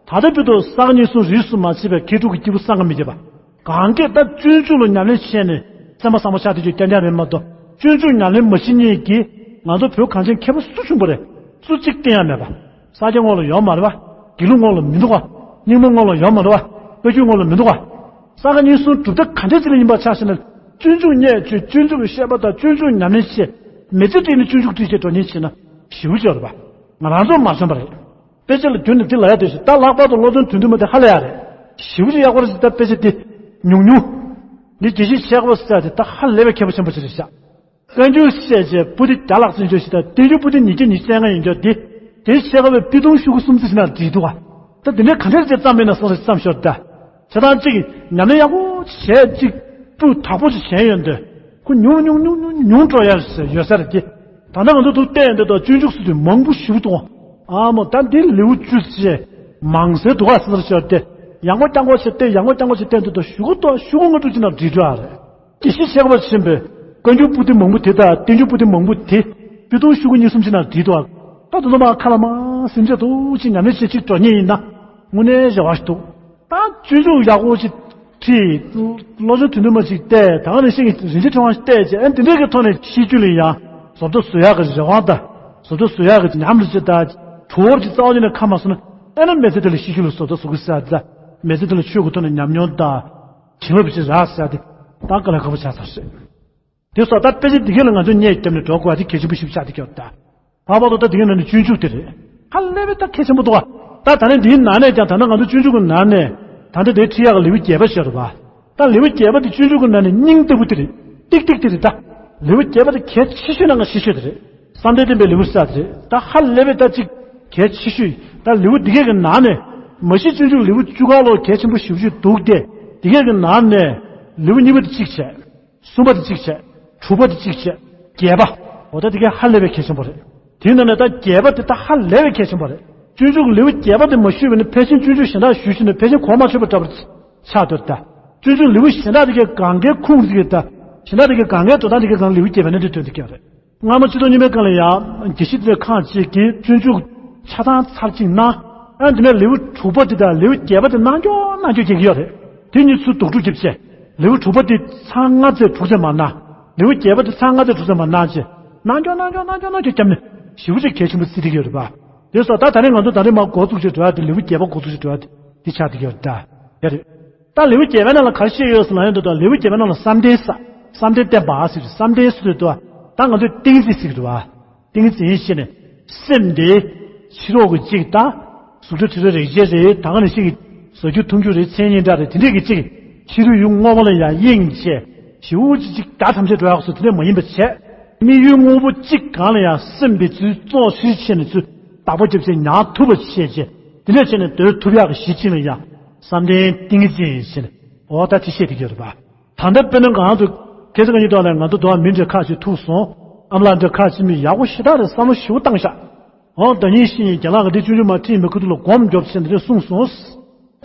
ད་ལྟ་བར་དུ་ས་ག་ཉིན་གསུམ་རིས་སུ་མ་ཆད་པའི་མཁས་གྲུབ་ཀྱི་སྐྱེས་བུ་བསམ་གྱིས་མི་ཁྱབ་པ། གང་གས་ད་སྤྱོད་འཇུག་ལ་ཉམས་ལེན་བྱས་ནས་སེམས་པ་བཟང་པོ་ཆགས་བསྡད་རྒྱུ་རྐྱང་རྐྱང་རེད་མ་གཏོགས། སྤྱོད་འཇུག་ཉམས་ལེན་མ་བྱེད་མཁན་གྱི་ང་ཚོ་བོད་གངས་ཅན་མཁས་པ་སུ་བྱུང་པ་རེད། སུ་གཅིག་བསྟན་ཡ་མེད་པ། ས་སྐྱ་ངོས་ལ་ཡོད་མ་རེད་པ། དགེ་ལུགས་ངོས་ལ་མི་འདུག་པ། རྙིང་མ་ངོས་ལ་ཡོད་མ་རེད་པ། བཀའ་བརྒྱུད་ངོས་ལ་མི་འདུག་པ། ས་ག་ཉིན་གསུམ་གྲུབ་མཐའ་ག་འདྲ་ཅིག་ལ་ཡིན་པ་ཆ་བཞག་ན། སྤྱོད་འཇུག་བརྙས་བཅོས། སྤྱོད་འཇུག་གི་བཤད་པ་དང་སྤྱོད་འཇུག་ཉམས་ལེན་བྱས། མི་ཚེ་སྟེང་ནས་སྤྱོད་འཇུག་ཁྲིད་བྱས་འགྲོ་མཁན་བྱས་ན་ཞེ་པོ་ཅིག་ཡོད་རེད་པ། ང་རང་ཚོ་མ་བྱུང་བ་རེད། དཔེ་ཆ་ལ་རྒྱུན་ནས་འདི་ལབ་ཡ་དེ་བཞིན་ད་ལྷག་པར་དུ་སློབ་དཔོན་དོན་ལྡན་མ་དེ་ཧ་ལས་ཡ་རེད། ཞེ་པོ་ཅིག་ཡག་པོ་རེད་ཟེར། ད་དཔེ་ཆ་འདི་ཉུང་ཉུང་། འདི་དགེ་བཤེས་ཆེ་དགུ་ཟེར་དེ་ད་ཧ་ལས་པའི་མཁས་པ་ཆེན་པོ་ཅིག་རེད་ཤག་བཀའ་འགྱུར་བཤད་བྱས་པོ་ཏི་བརྒྱ་ལྷག་ཙམ་བརྗོད་ཞིག་དང་བསྟན་འགྱུར་པོ་ཏི་ཉིས་བརྒྱ་ཉི་ཤུ་རྩ་ལྔ་ཡིན་ཀྱང་དེ། དེ་ཆེ་དགུ་བའི་པི་ཏུང་ཤོག་གུ་གསུམ་ཙམ་ཞིག་ན་འགྲིག་འདུག་ག་ད་དེ་འདྲའི་ག་འདྲ་ཅིག་བརྩམས་མེད་ན་བསམ་རེ་བརྩམས་ཤོར་ད། བྱས་ཙང་གཅིག་ཉམས་ལེན་ཡག་པོ་བྱས་གཅིག་སྤུས་དག་པོ་ཅིག་བྱས་ཡོང་དུས། ཁོ་ཉུང་ཉུང་ཉུང་ཉུང་ཉུང་འགྲོ་ཡ་ཡོད་ས་རེད་དེ། ད་ལྟ་ང་ཚོ་འདུག་བལྟས་ཡོང་དུས་ད་སྤྱོད་འཇུག་སྲོལ་དེ་མང་པོ་ཞིག་འདུག་ཨ་མོ་ད་འདི་ལེའུ་བཅུ་ཙམ་མང་སེ་འདུག་ག་ཟེར་ཤོར་ཏེ། ཡང་སྒོ་རྐྱང་སྒོ་ཞིག་བལྟས། ཡང་སྒོ་རྐྱང་སྒོ་ཞིག་བལྟས་འདུག་ད་ཤོག་གུ་ཏོ་ཤོག་གུ་ལྔ་དྲུག་ཅིག་ན་འགྲིག་འགྲོ་ཡ་རེད། དགེ་བཤེས་ཆེ་དགུ་པ་ཆེན་པོས་བཀའ་འགྱུར་པོ་ཏི་མང་པོ་དེ་དང་བསྟན་འགྱུར་པོ་ཏི་མང་པོ་དེ་པི་ཏུང་ཤོག་གུ་གཉིས་གསུམ་ཅིག་ན་བྲིས་འདུག་ད་དུང་མ་ཁ་ལ་མ་སེམས་ཅན་ཐུགས་ཆེ་ཉམས་ལེན་བྱེད་ཅིག་འགྲོ་ཉེན་ཡིན་ན་དངོས་གནས་རེ་བ་ཞིག་འདུག་ད་སྤྱོད་འཇུག་ཡག་པོ་ཅིག་ཁྲིད། སློབ་སྦྱོང་དོན་ལྡན་མ་ཅིག་བལྟས། ད་ག་ནང་བཞིན་གྱི་རིན་ཆེན་ཕྲེང་བ་ཞིག་བལྟས་བྱས། ཨ་འདི་འདྲའི་གི་ཐོག་ནས་ཤེས་རྒྱུད་ལ་ཡང་བཟོ་ལྟ་བཟོ་ཡག་གི་རེ་བ་དང་། བཟོ་ལྟ་བཟོ་ཡག་གི་ཉམས་ལ་ཅིག་དང་གྲོགས་པོ་ཅིག་རྩ་བ་ཉིད་ནས་ཁ་མ་སོང་ན། ཨ་ནི་མི་ཚེ་དེ་ལ་ཤེས་རྒྱུད་ལ་བཟོ་ལྟ་བཟོ་གི་ཟེར་ཡ་དེ་དང་། མི་ཚེ་དེ་ལ་ཆོས་ཀྱི་ཐོག་ནས་ཉམས་མྱོང་དང་། བྱིན་རླབས་ཅིག་རག་ཟེར་ཡ་དེ་ད་དཀའ་ལས་ཁག་པོ་ཆགས་ཚར་རེད། དེ་སོགས་ད་དཔེ་ཆ་འདི་གས་ལ་ང་ཚོས་བརྙས་བརྒྱབ་ནས་འགྲོ་དགོས་པ་དེ་གལ་ཆེན་པོ་ཞིག་ཆགས་བསྡད་ཀྱི་ཡོད་ད། ལྷག་པར་དུ་ད་འདི་གའི་ནང་ནས་སྤྱོད་འཇུག་དེ་རེད། ཧ་ལས་པའི་ད་གལ་ཆེན་པོ་འདུག་ག་ད་ད་ནས་འདིའི་ནང་ནས་ཀྱང་ད་ནང་ང་ཚོ་སྤྱོད་འཇུག་གི་ནང་ནས་ད་ལྟ་དེའི་ཁྲིད་ཡག་གི་ལེའུ་བརྒྱད་པ་ཞིག་ཡོད་རེད་པ། ད་ལེའུ་བརྒྱད་པ་དེ་སྤྱོད་འཇུག་གི་ནང་ནས་སྙིང་ལྟ་བུ་དེ་རེད། ཏིག་ཏིག་དེ་རེད་ད། ལེའུ་བརྒྱད་པ་དེ་གལ་ཆེ་ཤོས་ནང་གི་ཆེ་ཤོས་དེ་རེད། བསམ་གཏན་བསྟན་པའི་ལེའུ་ཟེར་དེ་རེད། ད་ཧ་ལས་པའི་ད་ཅིག་གལ་ཆེ་ཤོས་ད་ལེའུ་འདི་གའི་གི་ནང་ནས་མ་གཞི་སྤྱོད་འཇུག་ལེའུ་བཅུ་ཁ་ལོ་གལ་ཆེན་པོ་ཞེ་པོ་ཅིག་འདུག་སྟེ། འདི་གའི་གི་ནང་ནས་ལེའུ་གཉིས་པ་དེ་གཅིག་བྱས། གསུམ་པ་དེ་གཅིག་བྱས། དྲུག་པ་དེ་གཅིག་བྱས། བརྒྱད་པ། འོ་ད་དེ་ག་ཧ་ལས་པའི་གལ་ཆེན་པོ་རེད། དེའི་ནང་ནས་ད་བརྒྱད་པ་དེ་ད་ཧ་ལས་པའི་གལ་ཆེན་པོ་རེད། སྤྱོད་འཇུག་ལེའུ་བརྒྱད་པ་དེ་མ་ཞུས་པ་ཡིན་ན་ཕལ་ཆེར་སྤྱོད་འཇུག་གཞན་དག་ཞུས་ཞུས་ནས་ཕལ་ཆེར་གོ་མ་ཆོད་པ་འདྲ་པོ་ཆགས་འདུག་ད། སྤྱོད་འཇུག་ལེའུ་གཞན་དག་དེ་གའི་གང་གའི་ཁུངས་དེ་གའི་ད། གཞན་དག་དེ་གའི་གང་གའི་འགྲོ་སྟངས་དེ་གའི་གང་ལེའུ་བརྒྱད་པ་ནས་དེ་ཐོན་དེ་ག་རེད། སྔ་མ་ཆིག་སྟོང་ཉི་མའི་སྒང་ལ་ཡང་དགེ་བཤེས་དེ་ཁག་ཅིག་གིས་སྤྱོད་འཇུག་ ཆ་ཚང་ཚར་གཅིག་གནང་། ཨ་འདི་ནས་ལེའུ་དྲུག་པ་འདི་དང་ལེའུ་བརྒྱད་པ་འདི་གནང་མགྱོགས་གནང་མགྱོགས་རྒྱག་གི་ཡོད་རེད། དེ་གཉིས་ཚུར་ལྡོག་ཕྲུག་རྒྱབ་བྱས། ལེའུ་དྲུག་པ་འདི་ཚར་ལྔ་ཚེས་དྲུག་ཚེས་མ་གནང་། ལེའུ་བརྒྱད་པ་འདི་ཚར་ལྔ་ཚེས་དྲུག་ཚེས་མ་གནང་བྱས། གནང་མགྱོགས་གནང་མགྱོགས་གནང་མགྱོགས་གནང་མགྱོགས་བརྒྱབ་ནས་ཞེ་པོ་ཅིག་གལ་ཆེན་པོ་བརྩི་བསྡད་ཀྱི་ཡོད་རེད་པ། དེ་སོགས་ད་ད་རེས་ང་ཚོ་ད་རེས་མར་འགོ་བཙུགས་བྱས་འགྲོ་ཡ་དེ་ལེའུ་བརྒྱད་པ་འགོ་བཙུགས་བྱས་འགྲོ་ཡ་དེ་འདི་ཆགས་བསྡད་ཀྱི་ཡོད་རེད་ད། ཡ་རེད། ད་ལེའུ་བརྒྱད་པའི་ནང་ལ་ག་རེ་བཤད་ཡོད་ཟེར་ལབ་ཡོང་དུས། ད་ལེའུ་བརྒྱད་པའི་ནང་ལ་བསམ་གཏན་ས། བསམ་གཏན་བསྟན་པ་ཟེར་དུས། བསམ་གཏན་ཟེར་དུས་ད་ང་ཚོས་ཏིང་འཛིན་ཟེར་གྱི་རེད་བ། ཏིང་འཛིན་བྱས་ནས་སེམས་དེ་ཕྱི་རོལ་གྱི་གཅིག་དང་། གཟུགས་སྒྲ་དྲི་རོ་རེག་བྱ་རེད། ད་ག་ནང་བཞིན་གྱི་ཟ་རྒྱུ་འཐུང་རྒྱུ་རེད། མཚན་ཉིད་འདྲ་རེད། དེ་འདྲས་ཀྱི་གཅིག་ཕྱི་རོལ་ཡུལ་དངོས་པོ་ལ་ཡང་གཡེང་བྱས། ཞེ་པོ་ཅིག་ཅིག་བརྒྱ་ཐམས་ཅད་འགྲོ་ཡག་སོ་དེ་འདྲས་མ་ཡིན་པ་བྱས། དམིགས་ཡུལ་དངོས་པོ་གཅིག་གང་ལ་ཡང་སེམས་དེ་ཚུར་བཙོག་ཕྱིར་བྱས་ནས་ཚུར་བདག་པོ་རྒྱབ་བྱས་ཉར་ཐུབ་པ་བྱས་བྱས། དེ་འདྲས་བྱས་ནས་སྡོད་ཐུབ་ཡག་གི་གཞི་ཅིག་ལ་ཡང་བསམ་གཏན་ཏིང་འཛིན་བྱས་ནས། འོ་ད་དེ་བཤད་བསྡད་ཀྱི་ཡོད་རེད་པ། ད་ལྟ་དཔེར་ན་ང་ཚོ་ཁ་སང་གཉིས་ཐོག་ལ་ང་ཚོ་དོ་བ་མི་འདྲ་ཁག་ཅིག་ཐུག་སོང་། ཨ་མ་ལགས་འདྲ་ཁག་ཅིག་མི་ཡག་པོ་ཞེ་དྲག་རེད། བསམ་བློ་ཞེ་པོ་བཏང་ཤག་འོ་ད་ཉིན་ཤིག་ཉིན་རྒན་ལགས་ཀྱིས་འདི་ཆུང་ཆུང་མ་ཁྲིད་མི་ཁུ་ཐུག་ལ་སྒོམ་རྒྱོབ་ཟེར་འདི་འདྲ་གསུངས་སོང་།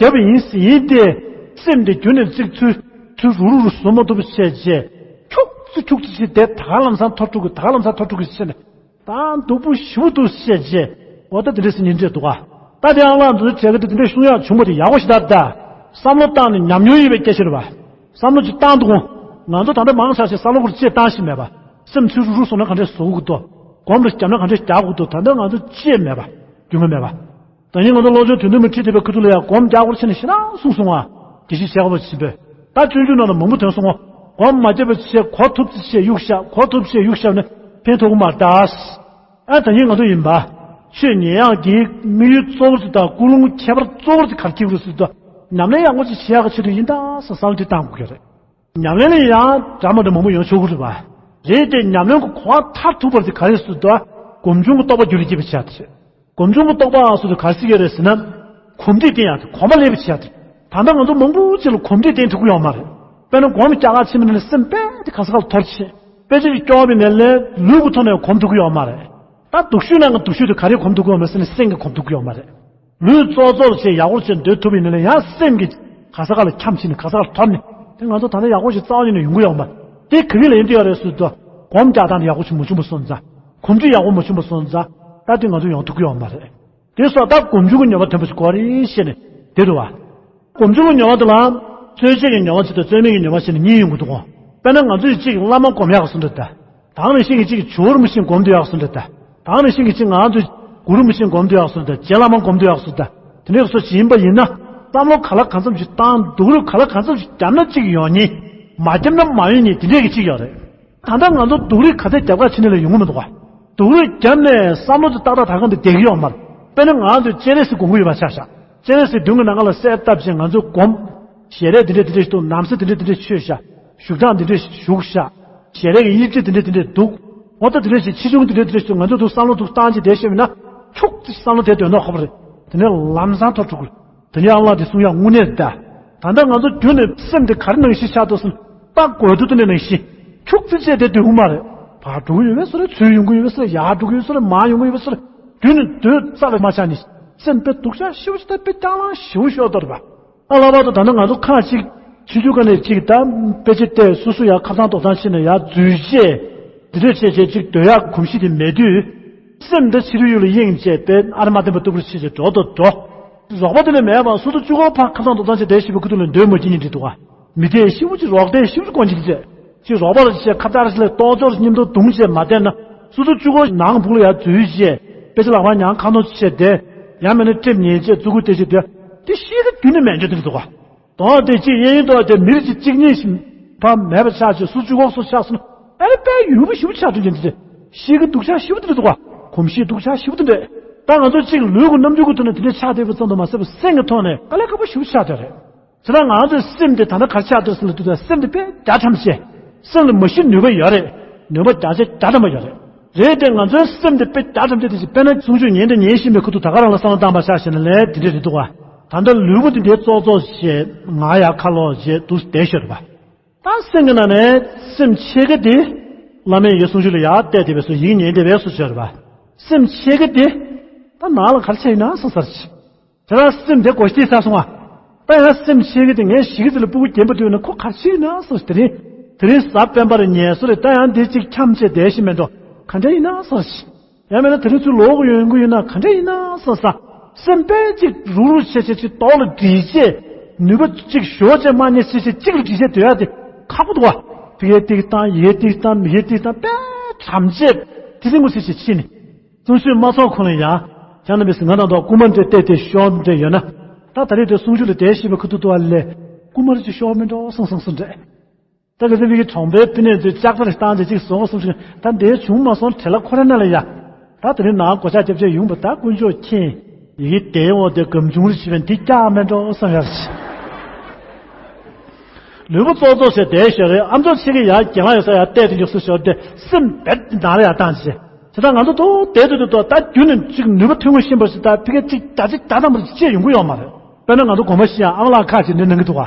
རྒྱབ་ཡིན་ཟེར་ཡིན་ཏེ། སེམས་དེ་རྒྱུན་ནས་ཚིག་ཚུལ་ཚུལ་རུག་རུག་རུག་བཟོ་མ་ཐུབ་པ་བྱས་རྗེས། ཁྱུག་ཙི་ཁྱུག་ཙི་བྱས་ཏེ། ད་ག་ལམ་སང་ཐོར་འགྲོ་གི། ད་ག་ལམ་སང་ཐོར་འགྲོ་གི་བྱས་ནས། ད་སྡུག་པོ་ཞེ་པོ་འདུག་བཤད་རྗེས། འོ་ད་དེ་འདྲ་ཟེར་ཉིན་འདྲ་འདུག་ག་ད་དེ་ཨ་ལགས་འདུག་བྱས་གི་དེ་འདྲ་གསུང་ཡག་བྱུང་བ་དེ་ཡག་པོ་ཞེ་དྲག་ད། བསམ་བློ་བཏང་ནས་ཉམས་མྱོང་ཡིན་པའི་སྐད་ཆ་རེད་པ། བསམ་བློ་ཅིག་བཏང་འདུག་གོ་ང་ཚོ་ད་ལྟ་མང་ཆེ་ཞིག་བསམ་བློ་ཁུར་ཅིག་བཏང་ཤེས་མེད་པ། སེམས་ཚུར་རུག་རུག་སོང་ན་ག་འདྲས་བཟོ་དགོས་འདུག་སྒོམ་རུ་བརྒྱབ་ན་ག་འདྲས་རྒྱག་དགོས་འདུག་ད་ལྟ་ང་ཚོ་ཅིག་མེད་པ། རྒྱུས་མངའ་མེད་པ། ད་ནི་ང་ཚོ་སློབ་སྦྱོང་དོན་དུ་མི་ཁྲིད་བསྡད་པའི་ཁུ་ཐུག་ལ་ཡང་སྒོམ་རྒྱག་དགོས་ཟེར་ནས་ཞེ་དྲག་གསུངས་སོང་ང་། དེ་བཞིན་བྱེད་དགོས་པ་ཞིག་པས། ད་སྤྱོད་འཇུག་ནང་ལ་མང་པོ་ཐོན་སོང་ངོ་། སྒོམ་མ་བརྒྱབ་པ་བྱས་གོ་ཐུབ་ཙམ་བྱས་གཡུག་བཞག་གོ་ཐུབ་བྱས་གཡུག་བཞག་ན་ཕན་ཐོགས་ཀྱི་མ་རེད་ད། ཨ་ད་ནི་ང་ཚོ་ཡིན་པ། ཆོས་ཉན་ཡག་གི་དམིགས་ཡུལ་གཙོ་བོ་ཞིག་དང་ཀུན་སློང་ཁྱད་པར་གཙོ་བོ་ཞིག་ག་རེ་བྱེད་དགོས་ཟེར་དུས། ཉམས་ལེན་ཡག་པོ་ཞིག་བྱེད་ཡག་གི་ཆེད་དུ་ཡིན་ད་ཟེར་བསམ་བློ་དེ་བཏང་དགོས་ཀྱི་རེད། ཉམས་ལེན་ལ་ཡང་འདྲ་མ་འདྲ་མང་པོ་ཡོང་ཆོག་གི་རེད་པ། རེད་དེ་ཉམས་ལེན་གྱི་གོ་བ་མཐར་ཐུག་པ་དེ་ག་རེ་ཟེར་དུས། སྒོམ་བྱུང་གི་རྟོགས་པ་རྒྱུད་ལ་སྐྱེས་པ་བྱས་ཏེ། སྒོམ་བྱུང་གི་རྟོགས་པ་ཟེར་དུས་ག་རེ་ཟེར་གྱི་རེད་ཟེར་ན། གོམས་འདྲིས་བསྟེན་ཡག་དེ། གོམས་པ་སླེབས་པ་བྱས་ཏེ། ད་ལྟ་ང་ཚོ་མང་པོ་ཅིག་ལ་གོམས་འདྲིས་བསྟེན་ཐུབ་ཀྱི་ཡོད་མ་རེད། དཔེར་ན་སྒོམ་རྒྱག་ག་ཕྱིན་པ་ནས་སེམས་རྦད་དེ་ག་ས་ག་ལ་འཐོར་ཕྱིན། དཔེ་ཆ་ཞིག་སྐྱོར་བ་ཡིན་ན་ལས་ལུས་ཀྱི་ཐོག་ནས་གོམས་ཐུབ་ཀྱི་ཡོད་མ་རེད། ད་སྡུག་ཤོས་ནང་གི་སྡུག་ཤོས་དེ་ག་རེས་གོམས་ཐུབ་ཀྱི་ཡོད་མ་རེད་ཟེར་ན་སེམས་ཀྱིས་གོམས་ཐུབ་ཀྱི་ཡོད་མ་རེད། ལུས་ཙོག་ཙོག་བྱས་ཡག་པོ་བྱས་སྡོད་ཐུབ་ཡིན་ན་ལས་ཡང་སེམས་ཀྱིས་ག་ས་ག་ལ་འཁྱམས་ཕྱིན་ནས་ག་ས་ག་ལ་འཐོར་ནས། དེ་ང་ཚོ་ད་ལྟ་ཡག་པོ་ཞིག་རྩ་བ་ཉིད་ནས་ཡོང་གི་ཡོད་མ་རེད། དེ་ག་གི་ལ་ཡིན་དུས་ཡོད་རེད་ཟེར་དུས། སྒོམ་རྒྱག་སྟངས་དེ་ཡག་པོ་ཞིག་མ་བྱུང་བ་སོང་ཙང་། གོམས་འདྲིས་ཡག་པོ་མ་བྱུང་བ་སོང་ཙང་། ད་དེ་ང་ཚོ་ཡོང་ཐུབ་ཀྱི་ཡོད་མ་རེད། དེ་སོགས་ད་སྒོམ་བྱུང་གི་མྱོང་བ་ཐོན་པ་ཞིག་དགོས་རེད་ཞེས་ནས་དེ་རེད་བ། སྒོམ་བྱུང་གི་མྱོང་བ་དེ་ལ། རྩོལ་བཅས་ཀྱི་མྱོང་བ་ཅིག་དང་རྩོལ་མེད་ཀྱི་མྱོང་བ་ཞེས་ནས་གཉིས་ཡོང་གི་འདུག་གོ། དཔེར་ན་ང་ཚོ་ཡི་གཅིག་བླ་མ་སྒོམ་ཡག་སུ་འདྲ་ད། ད་ག་ནང་བཞིན་གྱི་གཅིག་ཇོ་བོ་རིན་པོ་ཆེ་སྒོམ་སྡོད་ཡག་སུ་འདྲ་ད། ད་ག་ནང་བཞིན་གྱི་གཅིག་ང་ཚོ་གུ་རུ་རིན་པོ་ཆེ་སྒོམ་སྡོད་ཡག་སུ་འདྲ། རྗེ་བླ་མ་སྒོམ་སྡོད་ཡག་སུ་འདྲ། དེ་འདྲའི་སོ་ཅིག་ཡིན་པ་ཡིན་ན། བསམ་བློ་ག་ལ་གང་འཚམ་ཞིག་བཏང་སྡུག་རུས་ག་ལ་གང་འཚམ་ཞིག་བརྒྱབ་ན་གཅིག་ཡོང་ཉིན། མ་བརྒྱབ་ན་མ་ཡོང་ཉིན་དེ་འདྲའི་གི་གཅིག་ཡོད་རེད། ད་ལྟ་ང་ཚོ་སྡུག་རུས་ག་ཚད་རྒྱབ་ཁ་ཕྱི་ནས་ལ་ཡོང་གི་མི་འདུག་ག་སྡུག་རུས་བརྒྱབ་ནས་བསམ་བློ་དེ་ཏག་ཏག་དྲག་གི་འདི་བསྡད་ཀྱི་ཡོད་མ་རེད། དཔེར་ན་ང་ཚོས་སྤྱན་རས་གཟིགས་སྒོམ་གྱི་ཡོད་པ་ཆ་བཞག་སྤྱན་རས་གཟིགས་མདུན་གྱི་ནམ་མཁའ་ལ་གསལ་བཏབ་བྱས་ང་ཚོས་སྒོམ། ཞལ་རས་འདི་འདྲས་འདི་འདྲས་ཤིག་འདུག་ནམ་མཁའ་འདི་འདྲས་འདི་འདྲས་ཆོད་བཞག་བཞུགས་སྟངས་འདི་འདྲས་བཞུགས་བཞག་ཞལ་རས་ཀྱི་དབྱིབས་ཅན་འདི་འདྲས་འདི་འདྲས་འདུག་འོ་ད་འདི་འདྲས་ཤིག་ཆེ་ཆུང་འདི་འདྲས་འདི་འདྲས་ཤིག་འདུག་ང་ཚོས་འདུག་བསམ་བློ་འདུག་བཏང་ཅིག་བསྡད་ཤེས་མིན་ན། ཁྱུག་ཙམ་བསམ་བློ་དེ་སྡོད་མདོག་ཁ་པོ་རེད། དེ་ནས་ལམ་སང་ཐོར་འགྲོ་གི་རེད། དེ་ནས་ཨ་མ་ལགས་དེ་གསུང་ཡག་དངོས་གནས་རེད་ད། ད་ལྟ་ང་ཚོ་རྒྱུན་ནས་སེམས་དེ་ག་རེ་ནང་བཞིན་ཆགས་འདུག་ཟེར་ན། ད་དགོས་འདུག་དེ་ནས་ནང་བཞིན། ཁྱུག་ཙམ་བྱས་དེ་སྡོད་ཀྱི་མ་རེད། ཕར་འགྲོ་གི་ཡོད་པའི་བཟོ་འདྲ། ཚུར་ཡོང་གི་ཡོད་པའི་བཟོ་འདྲ། ཡར་འགྲོ་གི་ཡོད་བཟོ་འདྲ། མར་ཡོང་གི་ཡོད་བཟོ་འདྲ། རྒྱུན་ནས་སྡོད་རྩ་ལ་མ་ཆགས་ནས། སེམས་དཔེ་སྡུག་ཅག་ཞེ་པོ་ཞིག་དང་དཔེ་སྐྱག་ལངས་ཞེ་པོ་ཤོར་འདུག་རེད་པ། ཨ་ལྷག་པར་དུ་ད་ནི་ང་ཚོ་ཁག་ཅིག་ཆུང་ཆུང་སྒང་ནས་ཅིག་ད་དཔེ་ཆ་བལྟས། སོ་སོ་ཡར་ཁ་བཏང་རྡོག་བཏང་བྱས་ནས་ཡར་འཛུལ་བྱས། འདི་འདྲས་བྱས་བྱས་ཅིག་སྡོད་ཡག་གོམས་གཤིས་དེ་མེད་དུས། སེམས་འདི་ཕྱི་རོལ་ཡུལ་ལ་གཡེང་བྱས་དཔེ་ཨ་ར་མ་བདེན་པ་སྟུག་པོ་བྱས་བྱས་འགྲོ་དང་འགྲོ། རོགས་པ་དེ་ནས་མེད་པ་སོ་སོ་གཅིག་པོ་ཕར་ཁ་བཏང་རྡོག་བཏང་བྱས་བསྡད་བཞིན་པའི་ཁུ་ཐུག་ལ་སྡོད་མ་བགྱིད་ཉིན་འགྲིག་འདུག་ག་མི་བདེ་ཞེ་པོ་ཅིག་རོགས་བདེ་ཞེ་པོ་ཅིག་དཀོན་གྱི་འདི་བྱས། ཅིག་རོགས་པ་ལ་བྱས་ཁ་བཏགས་ལ་ལྟོ་ཅོག་སྙིང་དོ་བརྡུངས་བྱས་མ་བསྡད་ན། སོ་སོ་གཅིག་པོ་ནང་སྦུག་ལ་ཡར་འཛུལ་བྱས། དཔེ་ཆ་ལག་པ་ཉར་ཁ་ནོར་བྱས་བསྡད། ཡང་མིན་ན་ཊེབ་ཉན་བྱས་ཙུ་གུ་བལྟས་བྱས་བསྡད། དེ་ཤེས་ཀ་རྒྱུན་ནས་མེད་འགྱོ་དེ་འདུག་ག་དོན་དེ་གཅིག་གཡས་གཡོན་ཐོག་དེ་མི་རིགས་གཅིག་གཅིག་གཉིས་ཤིག་ཕ་མེད་པ་ཆགས་བྱས་སུ་གཅིག་པོ་སུ་ཆགས་སོང་ན། ཨ་རེ་དཔེ་ཡུལ་པོ་ཞེ་པོ་ཆགས་འགྲོ་གི་འདི་རེད། ཤེས་ཀ་སྡུག་ཅག་ཞེ་པོ་དེ་འདྲ་འདུག་ག་གོམས་གཤིས་སྡུག་ཅག་ཞེ་པོ་དེ་འདྲ་རེད། ད་ང་ཚོ་གཅིག་ལུས་ཀྱི་རྣམ་འགྱུར་གྱི་ཐོག་ནས་དེ་འདྲ་ཆགས་བསྡད་པ་ཙམ་དུ་མ་ཟད་པར་སེམས་ཀྱི་ཐོག་ནས་དཀའ་ལས་ཁག་པོ་ཞེ་པོ་ཆགས་བསྡད་རེད། བྱས་ཙང་ང་ཚོའི་སེམས་དེ་ད་ལྟ་ག་རེ་ཆགས་བསྡད་ཟེར་ན། དུས་ད་སེམས་དེ་དཔེ་རྒྱ་ཐམས་ཅད། སེམས་ལ་མ་གཞི་ནུས་པ་ཡོད་རེད། ནུས་པ་བརྒྱ་ཆ་བརྒྱ་ཐམ་པ་ཡོད་རེད། རེད་དེ་ང་ཚོའི་སེམས་དེ་དཔེ་བརྒྱ་ཐམས་ཅད་དེ་ཞིག་དཔེར་ན་གསུང་ཆོས་ཉན་དང་ཉན་བཞིན་པའི་ཁུ་ཐུག་ད་ག་རང་ལ་བསམ་བློ་བཏང་པ་ཆ་བཞག་ན་ལས་དེ་འདྲས་རེད་འདུག་ག་ད་ལྟ་ལུས་པོ་དེ་འདྲའི་ཙོག་ཙོག་བྱས་ང་ཡར་ཁ་ལོག་བྱས་འདུག་བསྡད་ཤོར་བ། ད་སེམས་ཀྱི་ནང་ནས་སེམས་ཕྱེད་ཀ་དེ་བླ་མའི་ཡི་གེ་གསུང་ཆོས་ལ་ཡར་བལྟས་བསྡད་པའི་བཟོ། ཡིག་ཉན་བསྡད་པའི་བཟོ་ཤོར་བ། སེམས་ཕྱེད་ཀ་དེ་ད་ནང་ལ་ག་རེ་ཆགས་ཡིན་ན་བསམ་ས་རེད། དེ་ལ་སེམས་དེ་གོ་ཤེས་ཚར་སོང་ང་། ད་ཡང་སེམས་ཕྱེད་ཀ་དེ་ངས་ཞིག་གི་ཚེ་ལ་སྤུ་གུ་རྒན་པ་དུས་ན་ཁོ་ག་རེ་ཡིན་ན་སོ། དེ་རིང་དེ་རིང་གཟའ་སྤེན་པ་རེད། ཉལ་སོ་རེད། ད་ཡང་འདི་གཅིག་འཁྱམས་བྱས་བསྡད་ཤེས་མེད་འགྲོ། ག་འདྲ་ཡིན་ན་སོ། ཡང་མིན་ན་དེ་རིང་ཚུར་ལོག་གི་ཡོང་གི་ཡིན་ན་ག་འདྲ་ཡིན་ན་བསམ་ས། སེམས་པས་ཅིག་རུག་རུག་བྱས་བྱས་ཅིག་ལྡོག་ལ་སྒྲིལ་བྱས། ནུས་པ་ཅིག་ཞོག་བྱས་མ་རྙེད་བྱས་བྱས་ཅིག་ལ་སྒྲིལ་བྱས་སྡོད་ཡ་དེ་ཁག་པོ་འདུག་བ། ཕ་གིར་ཏིག་བཏང་། ཡིན་གྱི་ཏིག་བཏང་། མི་ཡིན་གྱི་ཏིག་བཏང་། དཔེ་དྲག་བྱས་དེ་རིང་ངོ་ཚ་བྱས་ཕྱིན་ནས། གསུང་ཆོས་མ་ཚོགས་གོང་ལ་ཡ། ཡང་ན་མི་སྲིད་ང་དང་དོ་རྐུན་མ་འདྲ་བལྟས་ཏེ་ཤོར་འདྲ་ཡོད་ན། ད་ད་རེས་དེ་གསུང་ཆོས་ལ་བསྡད་ཤེས་པའི་ཁུ་ཐུག་ཏུ་བ་ལས། རྐུན་མ་རེ་ཅིག་ཤོར་མི་འགྲོ་སང་སང་སང་འདྲ། ད་ག་ཚོད་མི་གི་གྲོང་པའི་ཕི་ནས་ཚོས་ལྕགས་རྩལ་བཏང་བྱས་ཅིག་བཟོ་གསུང་ཆོས་ད་འདས་བྱུང་མ་སོང་བྲེལ་ལ་ཁོ་ར་ན་ལ་ཡ། ད་དེ་རིང་ནང་གོ་ཆ་རྒྱབ་བྱས་ཡོང་པ་ད་དཀོན་མཆོག་མཁྱེན། ཡི་གེ་དེའི་འོག་དེ་སྒམ་ཆུང་རེ་བྱས་པས་འདི་སྐྱག་མི་འགྲོ་བསམ་ཡར་ཞིག་ལུས་པོ་ཙོག་ཙོག་བྱས་བསྡད་ཞོར་རེད། ཨ་མཆོག་ཆེ་གེ་ཡར་གྱེན་ལ་ཡོད་ས་ཡར་བལྟས་ཏེ་མགྱོགས་སུ་ཞོར་དེ་སེམས་རྦད་ནང་ལ་ཡར་བཏང་བྱས། བྱས་ཙང་ང་ཚོ་ཐོག་བསྡད་དུས་དུས་ཐོག་ད་རྒྱུན་ནས་ཅིག་ནུས་པ་ཐོན་དགོས་ཤེས་པ་ཞིག་ད་ཕི་གེ་ཅིག་ད་ཅིག་ད་དམ་པར་ཅིག་ཡོང་གི་ཡོད་མ་རེད། དཔེར་ན་ང་ཚོ་དགོང་མོ་ཤི་ཡང་ཨ་མ་ལགས་ཁ་ཅིག་འདྲ་གནང་གི་འདུག་ག་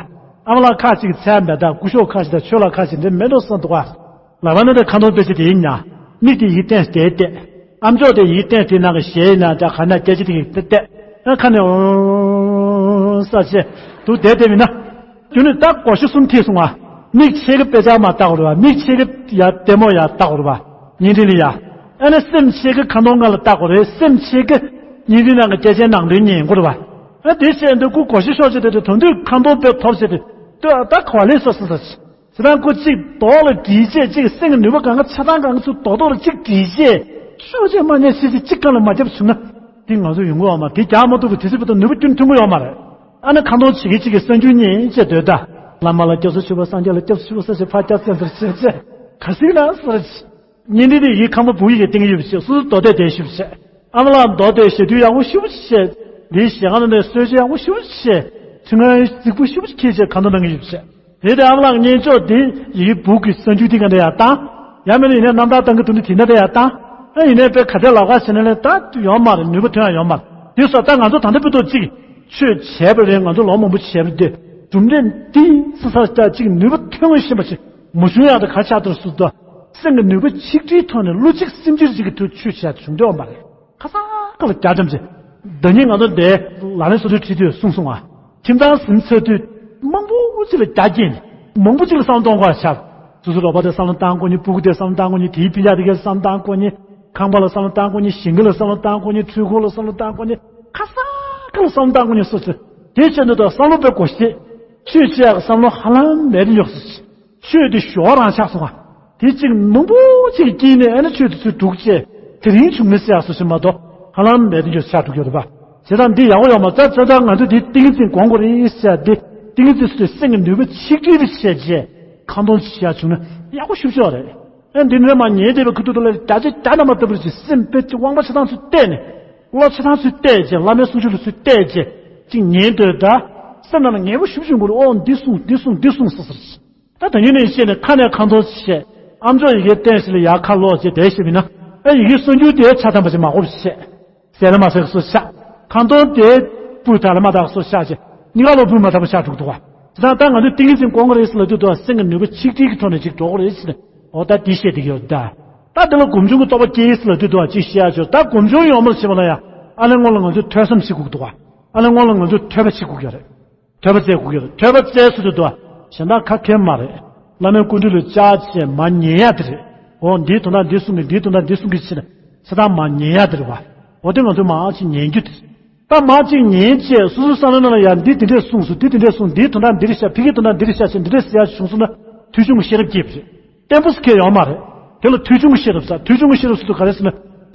ཨ་མ་ལགས་ཁ་ཅིག་ཚད་མེད་ད་སྐུ་ཞབས་ཁ་ཅིག་ད་ཆོས་ལ་ཁ་ཅིག་འདྲ་མེད་འགྲོ་བསམ་འདུག་ག་ལག་པ་ན་ད་ཁ་འདོན་དཔེ་ཆ་དེ་ཡིན་ཉ། མིག་དེ་ཡིག་སྟེང་བལྟས་བལྟས། ཨ་མཆོག་དེ་ཡིག་སྟེང་དེ་ནང་གི་གཞས་ཡིན་ན་ད་ག་ན་སྐད་ཆ་དེ་གི་བལྟས་བལྟས། ཨ་ཁ་ནས་འོང་ས་ཆེ་འདུག་བསྡད་བསྡད་མིན་ན། རྒྱུན་ནས་ད་སྒོར་གཞས་གསུམ་ཐེག་སོང་ང་། མིག་ཕྱེད་ཀ་དཔེ་ཆ་མར་ལྟ་དགོས་རེད་བ། མིག་ཕྱེད་ཀ་ཡར་ལྟད་མོ་ཡར་ལྟ་དགོས་རེད་བ། བརྙན་འཕྲིན་ལ་ཡ། ཨ་ནི་སེམས་ཕྱེད་ཀ་ཁ་འདོན་སྒང་ལ་ལྟ་དགོས་རེད། སེམས་ཕྱེད་ཀ་བརྙན་འཕྲིན་ནང་གི་སྐད་ཆའི་ནང་དོན་ཉན་དགོས་རེད་བ། ཨ་དེ་བྱས་འདུག་སྒོར་གཞས་ཤོར་བྱས་དེ་དོན་དུས་ཁ་འདོན་དཔེ་ཐོབ་བྱས་དེ་ལྟོས་ཨ། ད་ག་བ་ལས་སོ་སོ་སོ། ཁྱེད་རང་སྐུ་གཅིག་རྡོག་ལ་སྒྲིལ་བྱས་གཅིག་སེམས་ཀྱི་ནུས་པ་གང་ག་ཆ་ཚང་གང་ག་ཚུར་རྡོག་རྡོག་ལ་གཅིག་སྒྲིལ་བྱས། ཤོག་བྱས་མ་ཉན་ཤེས་བྱས་གཅིག་གང་ལ་མ་བརྒྱབ་བྱུང་ན། འདི་ང་ཚོ་ཡོང་གི་ཡོད་མ་རེད། དེ་རྒྱག་མ་ཐུབ་པ་དེ་ཚོའི་བར་དུ་ནུས་པ་ཀུན་ཐོན་གི་ཡོད་མ་རེད། ཨ་ནི་ཁ་འདོན་བྱེད་ཀྱི་གཅིག་གི་གསོན་རྒྱུ་ཉན་བྱས་སྡོད་ད། བླ་མ་ལ་སྐྱབས་སུ་མཆིའོ། སངས་རྒྱས་ལ་སྐྱབས་སུ་མཆིའོ་ཟེར་ཕར་སྐྱབས་སེམས་ཚོར་བྱས་བྱས། ག་ཟིག་ན་ཟེར། བརྙན་འཕྲིན་དེ་ཡིག་ཁམས་པ་བུ་ཡི་གེ་སྟེང་ཡོད་པ་བྱས་སོ་སོ་རྡོ་དེ་དེ་ཞིབ་བྱས། ཨ་མ་ལགས་རྡོ་དེ་ཞེ་དུས་ཡག་པོ་ཞིབ་བྱས། འདིའི་ཞལ་ཁང་ནས་གསོལ་ཇ་ཡག་པོ་ཞིབ་བྱས། ཚིག་ངན་རྫིག་པོ་ཞིབ་ཁྱེར་བྱས་ཁ་འདོན་གནང་གི་ཡོད་བྱས། རེད་དེ་ཨ་མ་ལགས་བརྙན་ཅོག་འདི་ཡི་གེ་བུ་གི་གསོན་རྒྱུ་འདི་ག་འདྲ་ཡག་བཏང་། ཡང་མིན་ན་ཡིན་ན་རྣམ་ཐར་བཏང་གི་འདུག་འདི་དེ་འདྲ་ཡག་བཏང་། ཨ་ཡིན་ནའི་དཔེ་ག་འདྲ་ལབ་ག་ཟེར་ན་ལས་ད་ཡོད་མ་རེད། ནུས་པ་ཐོན་ཡག་ཡོད་མ་རེད། དེ་སོགས་ད་ང་ཚོ་ད་ལྟ་བུ་ཏོ་གཅིག་ཆོས་བྱས་པ་རེད། ང་ཚོ་ལོ་མང་པོ་བྱས་པ་རེད་དེ་གྲུབ་འབྲས་འདི་ས་ས་ལྟ་གཅིག་ནུས་པ་ཐོན་ངེས་ཤེས་པ་ཞིག་མ་བྱུང་ཡག་ད་ག་ཆགས་འདུག་སུ་ད། སེམས་ཀྱི་ནུས་པ་ཆིག་སྒྲིལ་ཐོག་ནས་བློ་གཅིག་སེམས་གཅིག་གཅིག་གི་ཐོག་ཆོས་བྱས་བྱུང་འདོད་མ་རེད། ཁ་སང་ཁ་ལ་རྒྱ་འབྱམས་ཀྱིས་ཟླ་ཉིན་ང་ཚོ་འདས་ལ་ལན་སོ་སོའི་ཁྲིད་དུས་གསུངས་སོང་ང་། ཁྱིམ་ཚང་ཟིན་ཚར་དུས་མང་པོ་ཅིག་ལ་རྒྱ་སྐྱེས་ནས་མང་པོ་ཅིག་ལ་བསམ་བློ་གཏོང་དགོས་ཆགས། སོ་སོའི་རོགས་པ་དེ་བསམ་བློ་བཏང་དགོས་ནི། སྤུ་གུ་དེ་བསམ་བློ་བཏང་དགོས་ནི། དེའི་སྤུན་ཀྱག་དེ་གའི་བསམ་བློ་བཏང་དགོས་ནི། ཁང་པ་ལ་བསམ་བློ་བཏང་དགོས་ནི། ཞིང་ཁ་ལ་བསམ་བློ་བཏང་དགོས་ནི། འཕྲུལ་འཁོར་ལ་བསམ་བློ་བཏང་དགོས་ནི། ཁ་སང་ཁ་ལ་བསམ་བློ་བཏང་དགོས་ནི་སོ་སོ། དེ་བྱས་ན་ད་བསམ་བློ་དཔེ་དགོས་ཤེས། ཆོས་བྱེད་ཡག་གི་བསམ་བློ་ཧ་ལམ་མེད་དུ་ཡོད་སོ། ཆོས་དེ་ཞོག་རང་ཆགས་སོང་ང་། དེ་གཅིག་མང་པོ་ཅིག་གི་དཀྱིལ་ནས་ཨ་ནི་ཆོས་དེ་ཚོས་སྒྲུག་བྱས་དེ་རིང་བྱུང་མི་སྲིད་ཡག་སོ་ཞིག་མ་གཏོགས་ཧ་ལམ་མེད་དུ་ཡོད་ཆགས་འགྲོ་གི་ཡོད་རེད་པ། བྱས་ཙང་འདི་ཡག་པོ་ཡོད་མ་རེད། ད་ད་ང་ཚོ་འདི་ཏིང་ངེ་འཛིན་སྒོམ་དགོས་རེད་ཟེར་ཡག་འདི་ཏིང་ངེ་འཛིན་སོ་སོའི་སེམས་ཀྱི་ནུས་པ་ཆིག་སྒྲིལ་རེ་བྱས་རྗེས་ཁ་འདོན་བྱེད་ཡག་བྱུང་ན་ཡག་པོ་ཞེ་པོ་ཅིག་ཡོད་རེད། ཨ་འདི་འདྲ་མ་ཉན་བསྡད་པའི་ཁུ་ཐུག་ཏུ་ལ་བརྒྱ་ཆ་བརྒྱ་ཐམ་པ་ལྟ་བུར་གྱི་སེམས་དཔེ་དབང་པོ་ཆ་ཚང་ཚུར་གཏད་ནས། བློ་ཆ་ཚང་ཚུར་གཏད་བྱས། བླ་མའི་གསུང་ཆོས་ལ་ཚུར་གཏད་བྱས། ཅིག་ཉན་འདོད་ད། སེམས་ནང་ལ་ངེས་པོ་ཞེ་པོ་ཅིག་ཡོང་གི་རེད། ཨོ་འདི་གསུངས་འདི་གསུངས་འདི་གསུངས་ཟེར་ཟེར། ད་ད་ཉིན་ནས་བཤད་ནས་ཁ་ནས་ཁ་འདོན་བྱས། ཨ་མཆོག་ཡི་གེ་བསྟན་ཞིག་ལ་ཡར་ཁ་ལོག་བྱས་བསྡད་ཤེས་མིན་ན། ཨ་ཡི་གེ་གསོན་རྒྱུ་དེ་ཆ་ཚང་པ་ཞིག་མ་གོ་བྱས། ཟས་ལ་མ་ཟས་སོ་ཤ། ཁ་འདོན་དེ་སྤུས་དག་ལ་མ་དག་སོ་ཤ་བྱས། གཉིས་ཀ་ལོ་སྤུས་མ་དག་པ་ཆགས་འགྲོ་གི་འདུག་བ། ད་ད་ང་ཚོས་ཏིང་ངེ་འཛིན་སྒོམ་གྱི་རེད་ཟེར་ལབ་དུས་དུ་སེམས་ཀྱི་ནུས་པ་ཆིག་སྒྲིལ་གྱི་ཐོག་ནས་ཅིག་འགྲོ་གི་རེད་ཟེར་ནས། འོ་ད་འདི་བཤད་བསྡད་ཀྱི་ཡོད་ད། ད་འདི་ལ་སྒོམ་བྱུང་གི་རྟོགས་པ་སྐྱེས་ཟེར་ལབ་དུས་དུ་ཅིག་བཤད་ཡ་ཅིག་ཡོད། ད་སྒོམ་བྱུང་ཡོང་མ་བྱེད་པ་ལ་ཡང་ཨ་ནི་སྔོན་ལ་ང་ཚོས་ཐོས་བསམ་བྱེད་དགོས་ཀྱི་འདུག་བ། ཨ་ནི་སྔོན་ལ་ང་ཚོས་ཐོས་པ་བྱེད་དགོས་ཀྱི་རེད། ཐོས་པ་བཙལ་དགོས་ཀྱི་རེད། ཐོས་པ་བཙལ་ཟེར་དུས་དུ་གཞན་དག་ཁ་ཁྱེར་མ་རེད། བླ་མའི་སྐུ་མདུན་ལ་བཅར་བྱས་མར་ཉན་ཡ་དེ་རེད། འོ་འདིའི་དོན་དག་འདི་གསུང་གི། འདིའི་དོན་དག་འདི་གསུང་གི་ཕྱིར་ཆ་ཚང་མར་ཉན་ཡ་དེ་རེད་བ། འོ་དེ་ང་ཚོས་མར་ཅིག་ཉན་རྒྱུ་དེ་རེད། ད་མར་ཅིག་ཉན་བྱས་སོ་སོའི་བསམ་བློ་ནང་ལ་ཡ་འདི་དེ་འདྲས་གསུངས་སོང་། འདི་དེ་འདྲས་གསུངས། འདིའི་དོན་དག་འདི་རེད་ཤག་ཕ་གིའི་དོན་དག་འདི་རེད་ཤག་ཅེས་འདི་འདྲས་ཟེར་ཡ་བྱུང་སོང་ན་ཐོས་བྱུང་གི་ཤེས་རབ་སྐྱེས་པ་རེད། བརྟན་པོ་ཟེར་མཁན་ཡོད་མ་རེད། དེ་ལ་ཐོས་བྱུང་གི་ཤེས་རབ་ཟེར། ཐོས་བྱུང་གི་ཤེས་རབ་ཟེར་དུས་ག་རེ་ཟེར་ན།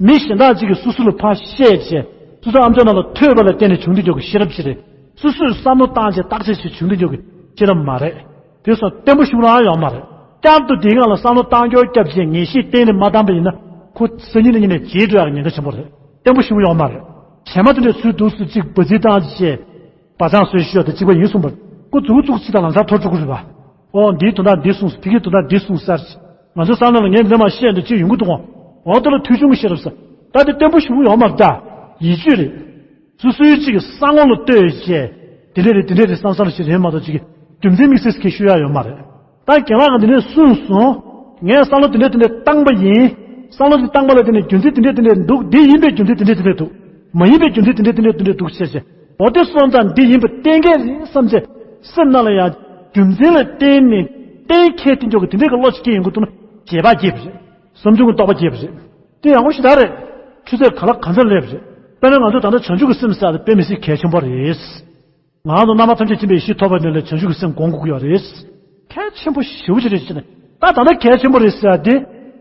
མི་གཞན་དག་ཅིག་གིས་སོ་སོ་ལ་ཕར་བཤད་བྱས། སོ་སོ་ཨ་མཆོག་རྣམས་ལ་ཐོས་པ་ལ་བརྟེན་ནས་བྱུང་དུ་འཇུག་གི་ཤེས་རབ་ཅིག་རེད། སོ་སོས་བསམ་བློ་བཏང་བྱས་བརྟག་དཔྱད་བྱས་བྱུང་དུ་འཇུག་གི་ཤེས་རབ་མ་རེད། དེ་སོགས་བརྟན་པོ་ཞིག་རང་ཡོད་མ་རེད། བསྐྱར་དུ་དེའི་སྒང་ལ་བསམ་བློ་བཏང་སྐྱོར་བརྒྱབ་བྱས་ངེས་ཤེས་གཏན་ནས་མ་བཏང་པ་ཡིན་ན། ཁོ་སང་ཉིན་གནངས་ཉིན་ནས་བརྗེད་འགྲོ་ཡག་ཉེན་ཁ་ཆེན་པོ་རེད། བརྟན་པོ་ཞིག་ཡོད་མ་རེད། བྱེ་མ་དེ་འདྲས་ཚུར་འདུག་སུ་གཅིག་འབའ་ཚིག་བཏང་བྱས། བ་ཚང་བཟོས་ཤོག་དེ་གཅིག་པ་ཡིན་གསུངས་པར། ཁོ་མཛུབ་གུ་བཙུགས་ཅིག་དང་ལམ་སང་འཐོར་འགྲོ་གི་རེད་པ། ཨོ་འདིའི་དོན་དག་འདི་གསུངས་སོང་། ཕ་གིའི་དོན་དག་འདི་གསུངས་ས་རེད། ང་ཚོའི་བསམ་བློ་ལ་ངས་འདི་མ་བཤད་འདུག་ཅིག་ཡོང་གི་འདུག་གོ། འོ་དེ་ལ་ཐོས་བྱུང་གི་ཤེས་རབ་ཟེར། ད་དེ་བརྟན་པོ་ཞིག་ཡོད་མ་རེད་ད། ཡིད་དཔྱོད་རེད། སོ་སོའི་གཅིག་གི་བསམ་ངོ་ལ་ལྟོས་བྱས། དེ་འདྲས་རེད་དེ་འདྲས་རེད་བསམ་བསམ་ཞིག་རེད་མ་གཏོགས་ཅིག་གི་རྒྱུ་མཚན་དམིགས་བསལ་གྱི་ཞུ་ཡ་ཡོད་མ་རེད། ད་རྒན་ལགས་ཀྱིས་འདི་ནས་གསུངས་སོང་། ངས་བསམ་བློ་དེ་འདྲས་དེ་འདྲས་བཏང་པ་ཡིན། བསམ་བློ་དེ་བཏང་པ་ལ་དེ་ནས་རྒྱུ་མཚན་དེ་འདྲས་དེ་འདྲས་འདུག་འདི་ཡིན་པའི་རྒྱུ་མཚན་དེ་འདྲས་དེ་འདྲས་འདུག་མ་ཡིན་པའི་རྒྱུ་མཚན་དེ་འདྲས་དེ་འདྲས་འདུག་ཅེས་བྱས། འོ་དེ་སོང་ཙང་འདི་ཡིན་པ་གཏན་འཁེལ་རེད་བསམ་བྱས། སེམས་ནང་ལ་ཡང་རྒྱུ་མཚན་ལ་བརྟེན་ནས་གཏན་འཁེལ་དེ་འཇོག་གི་དེ་འདྲས་ཀྱི་བློ་ཞིག་སྐྱེ་ཡོང་གི་འདུག་ན་རྗེས་དཔག་སྐྱེས་པ་རེད། བསམ་བྱུང་གི་རྟོགས་པ་སྐྱེས་པ་རེད། དེ་ཡག་པོ་ཞེ་དྲག་རེད། ཆུ་ཚད་ག་ལ་ག་ཚོད་སླེབས་རེད། དཔེར་ན་ང་ཚོ་ད་ལྟ་བྱང་ཆུབ་ཀྱི་སེམས་ཟེར་ཡ་དེ་དཔེ་མི་སྲིད་གལ་ཆེན་པོ་རེད། ང་ཚོ་རྣམ་པ་ཐམས་ཅད་མཁྱེན་པའི་ཡེ་ཤེས་ཐོབ་པ་ནས་ལས་བྱང་ཆུབ་ཀྱི་སེམས་སྒོམ་དགོས་ཀྱི་ཡོད་རེད། གལ་ཆེན་པོ་ཞེ་པོ་ཅིག་རེད་ཅེ་ན། ད་ད་ལྟ་གལ་ཆེན་པོ་རེད་ཟེར་ཡ་དེ།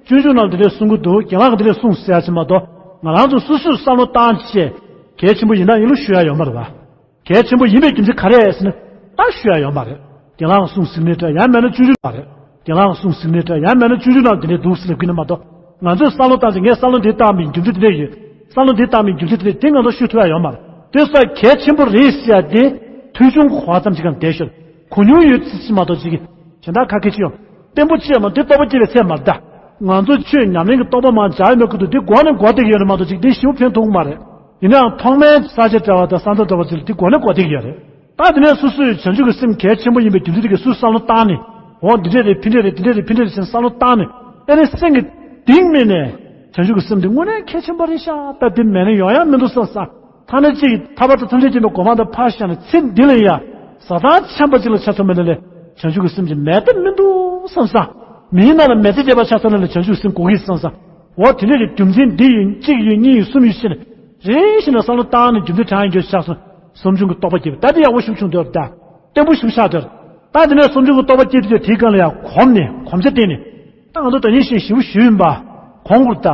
སྤྱོད་འཇུག་ནང་འདི་འདྲས་གསུང་གི་འདུག་རྒན་ལགས་ཀྱིས་འདི་འདྲས་གསུངས་ཟེར་ཡ་ཅིག་མ་གཏོགས། ང་རང་ཚོ་སོ་སོས་བསམ་བློ་བཏང་བྱས། གལ་ཆེན་པོ་ཡིན་ན་ཡིན་ལུགས་ཞུ་ཡ་ཡོད་མ་རེད་པ། གལ་ཆེན་པོ་ཡིན་པའི་རྒྱུ་མཚན་ག་རེ་ཟེར་ན། ད་ཞུ་ཡ་ཡོད་མ་རེད། རྒན་ལགས་གསུངས་ཟིན་ནས་འདྲ་ཡང་མེད་ན་སྤྱོད་འཇུག་མ་རེད། རྒན་ལགས་གསུངས་ཟིན་ནས་འདྲ་ཡང་མེད་ན་སྤྱོད་འཇུག་ནང་འདི་འདྲས་འདུག་ཟེར་ལབ་ཀྱི་ན་མ་གཏོགས། ང་ཚོས་བསམ་བློ་བཏང་ཚེ་ངས་བསམ་བློ་འདི་བཏང་བའི་རྒྱུ་མཚན་འདི་འདྲས་ཡོད། བསམ་བློ་འདི་བཏང་བའི་རྒྱུ་མཚན་འདི་འདྲས་དེ་ང་ཚོ་ཤོད་ཐུབ་ཡ་ཡོད་མ་རེད། དེ་སོགས་གལ་ཆེན་པོ་རེད་ཟེར་ཡ་དེ། ཐོས་བྱུང་གོ་བ་ཙམ་ཞིག་གམ་བསྡད་ཤོར། གོ་མྱོང་ཡོད་ཚད་ཅིག་མ་གཏོགས་ཅིག་གཞན་དག་ཁ་སྐད་ཅིག་ཡང་། བརྟན་པོ་ཅིག་ཡང་མ་འདི་རྟོགས་པ་སྐྱེ་བའི་ཚད་མ་རེད་ད། ང་ཚོ་ཆོས་ཉམས་ལེན་གྱི་རྟོགས་པ་མར་འཇགས་ཡོད་མེད་ཁུལ་དུ་འདི་གོ་ནས་གོ་བསྡད་ཀྱི་ཡོད་རེད་མ་གཏོགས་ཅིག་འདི་ཞེ་པོ་ཕན་ཐོགས་མ་རེད། ཡིན་ནའང་ཐོག་མའི་ས་སྐྱ་བྲལ་བ་དང་ས་མཚམས་བྲལ་བ་ཅིག་ལ་འདི་གོ་ནས་གོ་བསྡད་ཀྱི་ཡོད་རེད། ད་དེ་ནས་སོ་སོའི་བྱང་ཆུབ་ཀྱི་སེམས་གལ་ཆེན་པོ་ཡིན་པའི་རྒྱུ་མཚན་དེ་གའི་སུས་བསམ་བློ་བཏང་ནས། འོ་འདི་འདྲས་རེད་ཕི་འདྲས་རེད་འདི་འདྲས་རེད་ཕི་འདྲས་རེད་ཟེར་ནས་བསམ་བློ་བཏང་ནས། ཨེ་ནས་སེམས་ཀྱི་གཏིང་མིན་ནས། བྱང་ཆུབ་ཀྱི་སེམས་འདི་དངོས་གནས་གལ་ཆེན་པོ་རེད་ཤག་ད་འདི་མེད་ན་ཡོང་ཡ་མི་འདུག་བསམ་བསམ། ཐ་ན་གཅིག་ཐར་པ་དང་ཐམས་ཅད་མཁྱེན་པའི་གོ་འཕང་དང་ཕར་བཞག་ནས་ཚེ་འདི་ལ་ཡ། བཟའ་ཚང་ཆམ་པ་གཅིག་ལ་ཆ་མཚོན་པ་ནི་ལས་བྱང་ཆུབ་ཀྱི་སེམས་ཀྱི་མེད་ཐབས་མི་འདུག་བསམ་བསམ། མིའི་ནང་ལ་མེལ་ཙེ་རྒྱས་པ་ཆ་མཚོན་ན་ལས་བྱང་ཆུབ་ཀྱི་སེམས་གོ་གི་བསམ་བསམ། འོ་དེ་འདྲས་ཀྱི་རྒྱུ་མཚན་འདི་ཡིན་གཅིག་ཡིན་གཉིས་ཡིན་གསུམ་ཡིན་ཟེར་ནས། རེ་ཞིག་ནས་བསམ་བློ་བཏང་ནས་རྒྱུ་མཚན་དྲངས་ཡིན་རྒྱུ་ཆགས་སོང་། བསམ་བྱུང་གི་རྟོགས་པ་སྐྱེས་པ་ད་འདི་ཡག་པོ་ཞེ་པོ་བྱུང་འདུག་ད། བརྟན་པོ་ཞེ་པོ་ཆགས་འདུག་ད་དེ་ནས་བསམ་བྱུང་གི་རྟོགས་པ་སྐྱེས་དུས་དེའི་སྒང་ལ་ཡང་གོམས་ནས་གོམས་ཆ་བསྟན་ནས། ད་ང་ཚོ་ད་ཉིན་ཞིག་ཞེ་པོ་ཞུས་ཡིན་པ། གོང་བུར་ད།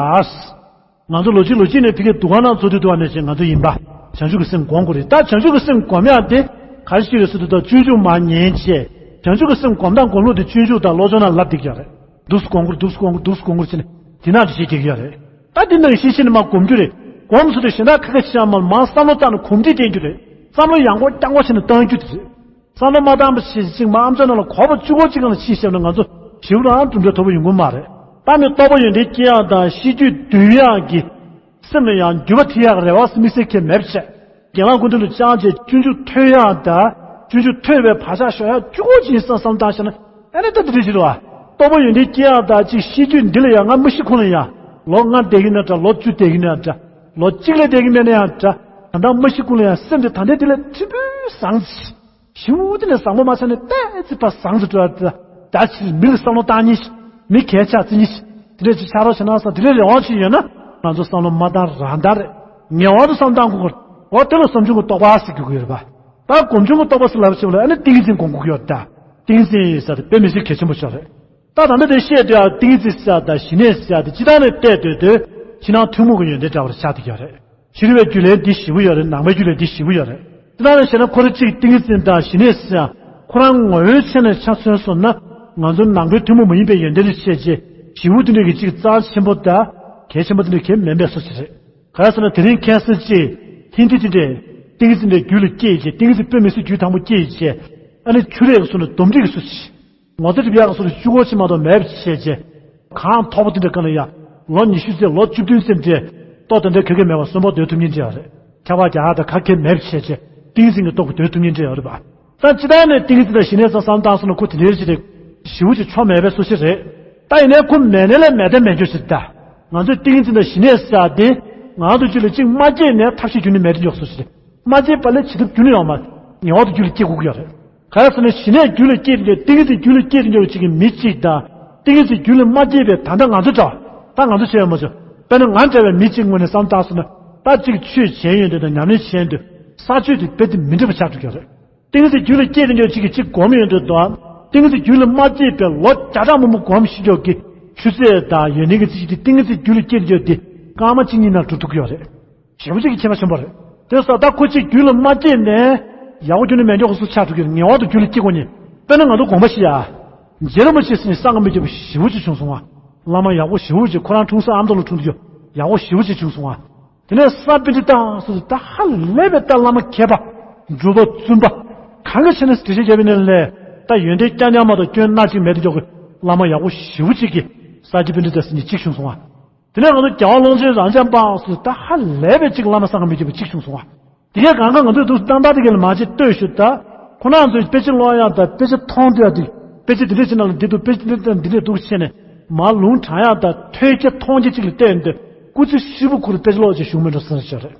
ང་ཚོ་ལོ་གཅིག་ལོ་གཅིག་ནས་ཕ་གིའི་འདུ་ཁང་ནང་འཚོགས་དུས་འདུག་བ་ནས་བྱས་ང་ཚོ་ཡིན་པ། བྱང་ཆུབ་ཀྱི་སེམས་སྒོམ་དགོས་རེད་ད། བྱང་ཆུབ་ཀྱི་སེམས་སྒོམ་ཡག་དེ། ག་རེ་ཞིག་རེད་ཟེར་དུས་ད་སྤྱོད་འཇུག་མར་ཉན་བྱས། བྱང་ཆུབ་ཀྱི་སེམས་སྒོམ་སྟངས་སྒོམ་ལུགས་དེ་སྤྱོད་འཇུག་དང་བློ་སྦྱོང་ནང་ལབ་བསྡད་ཀྱི་ཡོད་རེད། འདུག་སེ་སྒོམ་དགོས་རེད་འདུག་སེ་སྒོམ་དགོས་རེད་འདུག་སེ་སྒོམ་དགོས་རེད་ཟེར་ནས། དེ་ནང་དུ་བྱེད་ཀྱི་ཡོད་རེད། ད་དེ་ནང་ཤེས་བྱས་ནས་མར་སྒོམ་རྒྱུ་རེད། སྒོམ་ཚུལ་དེ་གཞན་དག་ཁ་ཁ་ཤས་མར་མར་བསམ་བློ་བཏང་ནས་གོམས་འདྲིས་བསྟེན་རྒྱུ་རེད། བསམ་བློ་ཡང་སྐོར་རྐྱང་སྐོར་བྱས་ནས་བཏང་རྒྱུ་དེ་རེད། བསམ་བློ་མ་བཏང་བ་ཞིག་ཅིག་མ་ཨམ་ཅོག་ནང་ལ་གོ་བ་བཅུ་གོ་གཅིག་སྒང་ལ་ཕྱིན་བཤད་ན་ང་ཚོ་ཞེ་པོ་རང་གྲུབ་འབྲས་ཐོབ་པ་ཡོང་གི་མ་རེད། ད་ནི་རྟོགས་པ་ཡོན་ཏན་སྐྱེ་ཡག་དང་ཤེས་རྒྱུད་འདུལ་ཡག་གི་སེམས་ལ་ཡང་འགྱུར་བ་ཐེབས་ཡག་རེ་བ་དམིགས་བསལ་གང་ཡང་མེད་པ་བྱས། རྒན་ལགས་སྐུ་མདུན་དུ་བཅར་བྱས་སྤྱོད་འཇུག་ཐོས་ཡག་དང་སྤྱོད་འཇུག་ཐོས་པའི་བག་ཆགས་ཞོག་ཡག་གཅིག་པོ་ཅིག་ཡིན་བསམ་བསམ་བཏང་བྱས་ན་ཨ་ནི་ད་འདི་འདྲ་ཞིག་རེད་བ། རྟོགས་པ་ཡོན་ཏན་སྐྱེ་ཡག་དང་གཅིག་ཤེས་རྒྱུད་འདི་ལ་ཡང་ང་མ་ཤི་གོང་ལ་ཡང་ལོ་ལྔ་བསྡད་ཀྱི་ན་འདྲ་ལོ་བཅུ་བསྡད་ཀྱི་ན་འདྲ་ལོ་གཅིག་ལས་བསྡད་ཀྱི་མེད་ན་ཡང་འདྲ་ད་ལྟ་མ་ཤི་གོང་ལ་ཡང་སེམས་དེ་ད་ལྟའི་དེ་ལས་ཕྲན་བུ་བཟང་ཅིག་ཞེ་པོ་དེ་ནས་བཟང་པོ་མ་ཆགས་ནས་ཏོག་ཙམ་ཕར་བཟང་དུ་འགྲོ་བ་དེ་ད་ཕྱིར་མི་ལ་བསམ་བློ་བཏང་ཉིན་ཞིག་མི་གལ་ཆགས་རྩི་ཉིན་ཞིག་དེ་འདྲས་ཅིག་ཆགས་རོགས་བྱེད་ན་བསམ་དེ་འདྲས་རེ་བ་ཅིག་ཡོད་ན་ང་ཚོ་བསམ་བློ་མ་བཏང་རང་བཏང་རེད། ངེས་པར་དུ་བསམ་བཏང་དགོས་ཀྱི་རེད། འོ་དེ་ལ་བསམ་བྱུང་གི་རྟོགས་པ་ཟེར་དགོས་ཀྱི་ཡོད་རེད་པ། ད་སྒོམ་བྱུང་གི་རྟོགས་པ་ཟེར་ལབ་ཕྱིན་པ་ལ་ཨ་ནི་ཏིང་ངེ་འཛིན་སྒོམ་དགོས་ཀྱི་ཡོད་རེད་ད། ཏིང་ངེ་འཛིན་ཟེར་དེ་དཔེ་མི་སྲིད་གལ་ཆེན་པོ་ཆགས་རེད། ད་ད་ལྟ་དེ་བཤད་དུས་ཨ་ཏིང་ངེ་འཛིན་ཟེར་དང་ཞི་གནས་ཟེར་དེ་སྤྱིར་བཏང་ནས་བལྟས་སྡོད་དུས་ཕྱི་ནང་ཐུན་མོང་གི་ཡོན་ཏན་འདྲ་བར་ཆགས་བསྡད་ཀྱི་ཡོད་རེད། ཕྱི་རོལ་པའི་རྒྱུད་ལས་འདི་ཞེ་པོ་ཡོད་རེད། ནང་པའི་རྒྱུད་ལས་འདི་ཞེ་པོ་ཡོད་རེད། དེ་ལྟར་བྱས་ན་ཁོ་རང་གཅིག་ཏིང་ངེ་འཛིན་དང་ཞི་གནས་ཟེར་ཡང་ཁོ་རང་ངོ་བོའི་ཆ་ནས་ཆ་མཚོན་སོང་ན་ང་ཚོ་ནང་པའི་ཐུན་མོང་མ་ཡིན་པའི་ཡོན་ཏན་རེ་བྱས་རྗེས་ཞེ་པོ་དེ་འདྲ་གི་གཅིག་རྩ་ཆེན་པོ་དང་གལ་ཆེན་པོ་དེ་འདྲ་གལ་མིན་པའི་བཟོ་ཅིག་རེད། ག་རེ་ཟེར་ན་དེ་རིང་ཁ་སང་ཅིག་ཧིན་དི་དེ་འདྲས་ཏིང་ངེ་འཛིན་དེ་རྒྱུད་ལ་སྐྱེས་རྗེས་ཏིང་ངེ་འཛིན་དཔེ་མི་སྲིད་རྒྱུད་དང་པོ་སྐྱེས་རྗེས་ཨ་ནི་ཆུ་རས་ཀྱི་བཟོ་འདྲ་སྡོམ་སྒྲིག་གི་བཟོ་ཅིག་ངོ་ཚ་སྒྲིབ་ཡག་གི་སོ་རེ་བཅུ་གོ་ཕྱིན་མ་གཏོགས་མེད་པ་བྱས་རྗེས། གང་མཐོ་པོ་དེ་འདྲ་ག་ལ་ཡ། ལོ་ཉི་ཤུ་ཙམ་ལོ་བཅུ་བདུན་ཙམ་རྗེས། ལྟོ་དེ་འདྲ་ག་གེ་མེད་པར་གསོན་པོ་སྡོད་ཐུབ་མཁན་ཅིག་ཡོད་རེད། ཁྱབ་པ་རྒྱག་ཡག་དང་ག་གེ་མེད་པ་བྱས་རྗེས་ཏིང་འཛིན་གྱི་ལྟོ་གོས་སྡོད་ཐུབ་མཁན་ཅིག་ཡོད་རེད་པ། ད་སྤྱིར་བཏང་ནས་ཏིང་འཛིན་དང་ཞི་གནས་བསམ་བཏང་སོང་ན་ཁོ་དེ་འདྲའི་ཅིག་རེད། ཞེ་པོ་ཅིག་ཆོ་མེད་པའི་སོ་ཞིག་རེད། ད་ཡིན་ནའི་ཁོ་མེད་ནའི་ལས་མེད་དེ་མེད་རྒྱུ་ཞིག་རེད་ད། ང་ཚོས་ཏིང་འཛིན་དང་ཞི་གནས་ཟེར་ཡག་དེ། ང་ཚོ་རྒྱུད་ལ་གཅིག་མ་སྐྱེས་ནའི་ཐབས་ཤེས་རྒྱུན་ནས་མེད་དེ་འཇོག་སོ་ཞིག་རེད། མ་སྐྱེས་པ་ལས་བྱེད་ཐབས་རྒྱུན་ནས་ཡོད་མ་རེད། ངེས་པར་དུ་རྒྱུད་ལ་སྐྱེ་དགོས་ཀྱི་ཡོད་རེད། ག་རེ་ཟེར་ན་ཞི་གནས་རྒྱུད་ལ་སྐྱེས་ཏེ་ཏིང་ངེ་འཛིན་རྒྱུད་ལ་སྐྱེས་ཏེ་འཇོག་ཅིག་གི་མི་གཅིག་དང་། ཏིང་ངེ་འཛིན་རྒྱུད་ལ་མ་སྐྱེས་པའི་ད་ལྟ་ང་ཚོ་འདྲ་བ། ད་ང་ཚོ་བྱས་ཡོད་མ་བྱུང་། དཔེར་ན་ང་འདྲ་བའི་མི་གཅིག་ངོས་ནས་བསམ་བཏང་སོང་ན། ད་གཅིག་ཆོས་བྱས་ཡོང་དུས་དང་ཉམས་ལེན་བྱས་ཡོང་དུས་ས་ཆོས་དེ་དཔེ་དེ་མི་འདྲ་བ་ཆགས་འགྲོ་གི་ཡོད་རེད། ཏིང་ངེ་འཛིན་རྒྱུད་ལ་སྐྱེས་ཏེ་འཇོག་ཅིག་གི་གཅིག་སྒོམ་ཡོང་དུས་དང་། ཏིང་ངེ་འཛིན་རྒྱུད་ལ་མ་སྐྱེས་པའི་ལོ་བརྒྱ་ཕྲག་མང་པོ་སྒོམ་ཤེས་འཇོག་གི་ཆུ་ཚད་དང་ཡོན་ཏན་གྱི་རྩིས་གཞི་དེ་ཏིང་ངེ་འཛིན་རྒྱུད་ལ་སྐྱེས་ཏེ་འཇོག་དེ་སྐར་མ་གཅིག་གཉིས་ནང་འགྲོ་ཐུབ་ཀྱི་ཡོད་རེད། ཞེ་པོ་ཅིག་གི་ཁྱད་པར་ཆེན་པོ་རེད། དེ་སོགས་ད་ཁོ་གཅིག་རྒྱུད་ལ་མ་སྐྱེས་ནས་ཡག་པོ་རྒྱུན་ནས་མེད་མཁན་ཁོ་སུ་ཆགས་འགྲོ་གི་རེད། ངེས་པར་དུ་རྒྱུད་ལ་སྐྱེ་དགོས་ནི། དཔེར་ན་ང་ཚོ་དགོངས་པ་བཞེས་ཡ། རྗེ་རིན་པོ་ཆེ་ཟེར་ནས་གསང་སྔགས་མི་སྐྱོ་པོ་ཞེ་པོ་ཅིག་བྱུང་སོང་བ། བླ་མ་ཡག་པོ་ཞེ་པོ་ཅིག་ཁོ་རང་འཁྲུངས་ས་ཨ་མདོ་ལ་འཁྲུངས་དུས་ཡག་པོ་ཞེ་པོ་ཅིག་བྱུང་སོང་བ། དེ་ནས་ས་པཎྜི་ཏ་སོགས་ད་ཧ་ལས་པའི་ད་བླ་མ་མཁས་པ། འབྲུག་པ་བཙུན་པ། གང་གི་ཆ་ནས་འགྲེལ་བཤད་རྒྱབ་པའི་ནས་ལས། ད་ཡོན་ཏན་རྐྱང་རྐྱང་མ་གཏོགས་སྐྱོན་སྣ་གཅིག་མེད་དུ་འཇོག་གི་བླ་མ་ཡག་པོ་ཞེ་པོ་ཅིག་གིས་ས་སྐྱ་པཎྜི་ཏ་ཟེར་ནས་གཅིག་བྱུང་སོང་བ། དེ་ནས་ང་ཚོ་རྒྱལ་བ་ཀློང་ཆེན་རབ་འབྱམས་པ་སོགས་ད་ཧ་ལས་པའི་གཅིག་བླ་མ་གསང་སྔགས་མི་སྐྱོ་པོ་གཅིག་བྱུང་སོང་བ། དེ་གའི་གང་ག་ང་ཚོས་འདུག་སྟངས་དག་དེ་གའི་ལ་མ་བྱེད་ལྟོས་ཞུ་ད། ཁོ་རང་ཚོས་དཔེ་ཆ་ཀློག་ཡག་དང་དཔེ་ཆ་མཐོང་དུས་ཡག་དེ། དཔེ་ཆ་འདི་འདྲས་ཅིག་ནང་ལ་འདི་འདུག་དཔེ་ཆ་འདི་འདྲས་དང་འདི་འདྲས་འདུག་བྱས་ནས། མར་ལུང་དྲངས་ཡག་དང་ཐོས་རྒྱ་མཐོང་རྒྱ་གཅིག་ལ་བལྟས་ཡོང་དུས་སྐུ་ཚེ་ཧྲིལ་པོ་ཁུར་དཔེ་ཆ་ཀློག་ཅིག་བཞུགས་མི་འགྲོ་ཟེར་ཞོར་རེད།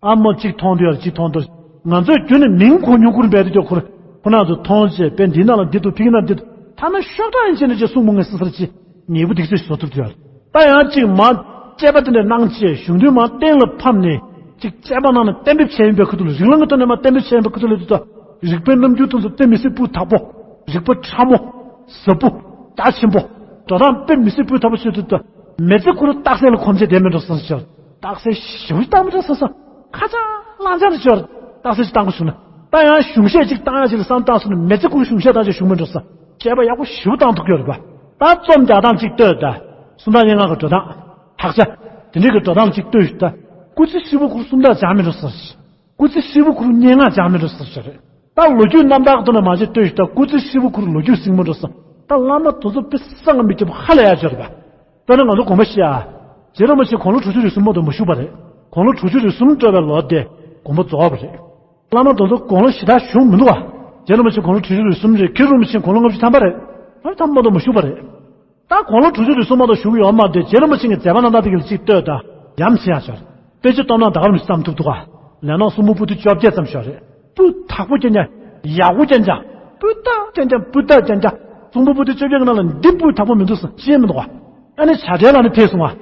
ཨ་མོ་གཅིག་མཐོང་དུས་ཡག་གཅིག་མཐོང་དུས། ང་ཚོས་རྒྱུན་ནས་མིང་གོ་མྱོང་ཁུར་འབད་དུས་ཀྱང་ཁུར། ཁོ་རང་ཚོ་མཐོང་རྗེས་དཔེ་འདི་ནང་ལ་འདི་འདུག་ཕ་གི་ནང་འདི་འདུག་ཐ་ན་ཤོག་གྲངས་ཡིན་ཕྱིན་ནས་ཅིག་གསུང་མི་ངེས་སི་སར་ཅིག་ཉེ་པོ་འདི་ཚོས་བཟོ་ཐུབ་དུས་ཡག་ད་ཡང་གཅིག་མ། དཔྱད་པ་དེ་འདྲ་གནང་བྱས་གཞུང་དོན་མར་གཏན་ལ་ཕབ་ནས་ཅིག་དཔྱད་པ་གནང་ནས་གཏན་འབེབས་བྱས་ཡིན་པའི་ཁུལ་དུ་ལ། རིགས་ལམ་གྱི་ཐོག་ནས་མར་གཏན་འབེབས་བྱས་ཡིན་པའི་ཁུལ་དུ་ལ་དུས་ད། རིག་པའི་རྣམ་འགྱུར་དེ་ཚོ་དཔེ་མི་སྲིད་སྤུས་དག་པོ། རིག་པ་ཕྲ་མོ། ཟབ་པོ། རྒྱ་ཆེན་པོ། འགྲོ་སྟངས་དཔེ་མི་སྲིད་སྤུས་དག་པོ་ཞིག་ཏུ། མི་ཚེ་ཁོ་རང་རྟགས་གསལ་ལ་གོམས་བྱས་བསྡད་མེད་འགྲོ་བསམ་ཞོར། རྟགས་གསལ་ཞེ་པོ་ཞིག་བཏང་མེད་འགྲོ་བསམ་སོང་། ཁ་ཆག་ལངས་ཆག་རེ་ཞོར། རྟགས་གསལ་ཞིག་བཏང་དགོས་བྱུང་ན། ད་ཡང་གཞུང་བཤད་ཅིག་བཏང་ཡ་ཅིག་ལ་བསམ་བཏང་སོང་ན། མི་ཚེ་ཁོ་རང་གཞུང་བཤད་བཏང་བྱས་བྱུང་མེད་འགྲོ་བསམ། དཔྱད་པ་ཡག་པོ་ཞེ་པོ་བཏང་ཐུབ་ཀྱི་ཡོད་རེད་པ། ད་རྩོམ་རྒྱག་སྟངས་ཅིག་ལྟོས་ད། སུམ་རྟགས་སྙན་ངག་གི་འགྲོ་སྟངས། དག་ཆ། དེ་འདྲའི་གི་འགྲོ་སྟངས་ཅིག་ལྟོས་ཤིག་ད། སྐུ་ཚེ་ཧྲིལ་པོ་ཁོ་རང་སུམ་རྟགས་སྦྱངས་མེད་འགྲོ་བསམ་ཞིག་སྐུ་ཚེ་ཧྲིལ་པོ་ཁོ་རང་སྙན་ངག་སྦྱངས་མེད་འགྲོ་བསམ་ཞིག་རེད། ད་ལོ་རྒྱུས་རྣམ་དག་ཐོག་ནས་མ་བྱས་ལྟོས་ཤིག་ད། སྐུ་ཚེ་ཧྲིལ་པོ་ཁོ་རང་ལོ་རྒྱུས་ཟིན་མེད་འགྲོ་བསམ། ད་བླ་མ་དེ་ཚོ་དཔེ་བསམ་གྱིས་མི་ཁྱབ་པ་ཧ་ལས་ཡ་ཅིག་ཡོད་རེད་པ། དཔེར་ན་ང་ཚོ་དགོངས་པ་བཞེས་ཨ། རྗེ་རིན་པོ་ཆེ་དགུང་ལོ་དྲུག་ཅུ་རེ་གསུམ་མ་གཏོགས་མ་བཞུགས་པ་རེད། དགུང་ལོ་དྲུག་ཅུ་རེ་གསུམ་འགྲོ་བའི་ལོ་དེ་དགོངས་པ་རྫོགས་པ་རེད། བླ་མ་དེ་ཚོ་དགུང་ལོ་ཞེ་དྲག་བཞུགས་མི་འདུག་ག་རྗེ་རིན་པོ་ཆེ་དགུང་ལོ་དྲུག་ཅུ་རེ་གསུམ་རེད། མཁན་རིན་པོ་ཆེ་དགུང་ལོ་ལྔ་བཅུ་ཐམ་པ་རེད། ལྔ་བཅུ་ཐམ་པ་མ་གཏོགས་མ་བཞུགས་པ་རེད། ད་དགུང་ལོ་དྲུག་ཅུ་རེ་གསུམ་མ་གཏོགས་བཞུགས་ཡོད་མ་རེད། རྗེ་རིན་པོ་ཆེ་གི་མཛད་པ་རྣམ་དག་དེ་ག་ལ་ཅིག་ལྟོས་དང་། ཡ་མཚན་ཡག་ཤོས་རེད། དཔེ་ཆ་ལྟོས་ན་ད་ག་རང་བསམ་ཐུབ་འདུག་ག་ལས་ནོར་གསུང་འབུམ་པོ་ཏི་བཅོ་བརྒྱད་ཙམ་ཤོས་རེད། སྤུས་དག་པོ་རྐྱང་རྐྱང་། ཡག་པོ་རྐྱང་རྐྱང་། སྤུས་དག་རྐྱང་རྐྱང་། སྤུས་དག་རྐྱང་རྐྱང་། གསུང་འབུམ་པོ་ཏི་བཅོ་བརྒྱད་ཀྱི་ནང་ལ་འདི་སྤུས་དག་པོ་མི་འདུག་ཟེར་ཅི་ཡང་མི་འདུག་ག་ཨ་ནི་བྱ་བྲལ་ལ་ནི་ཕེབས་སོང་བ།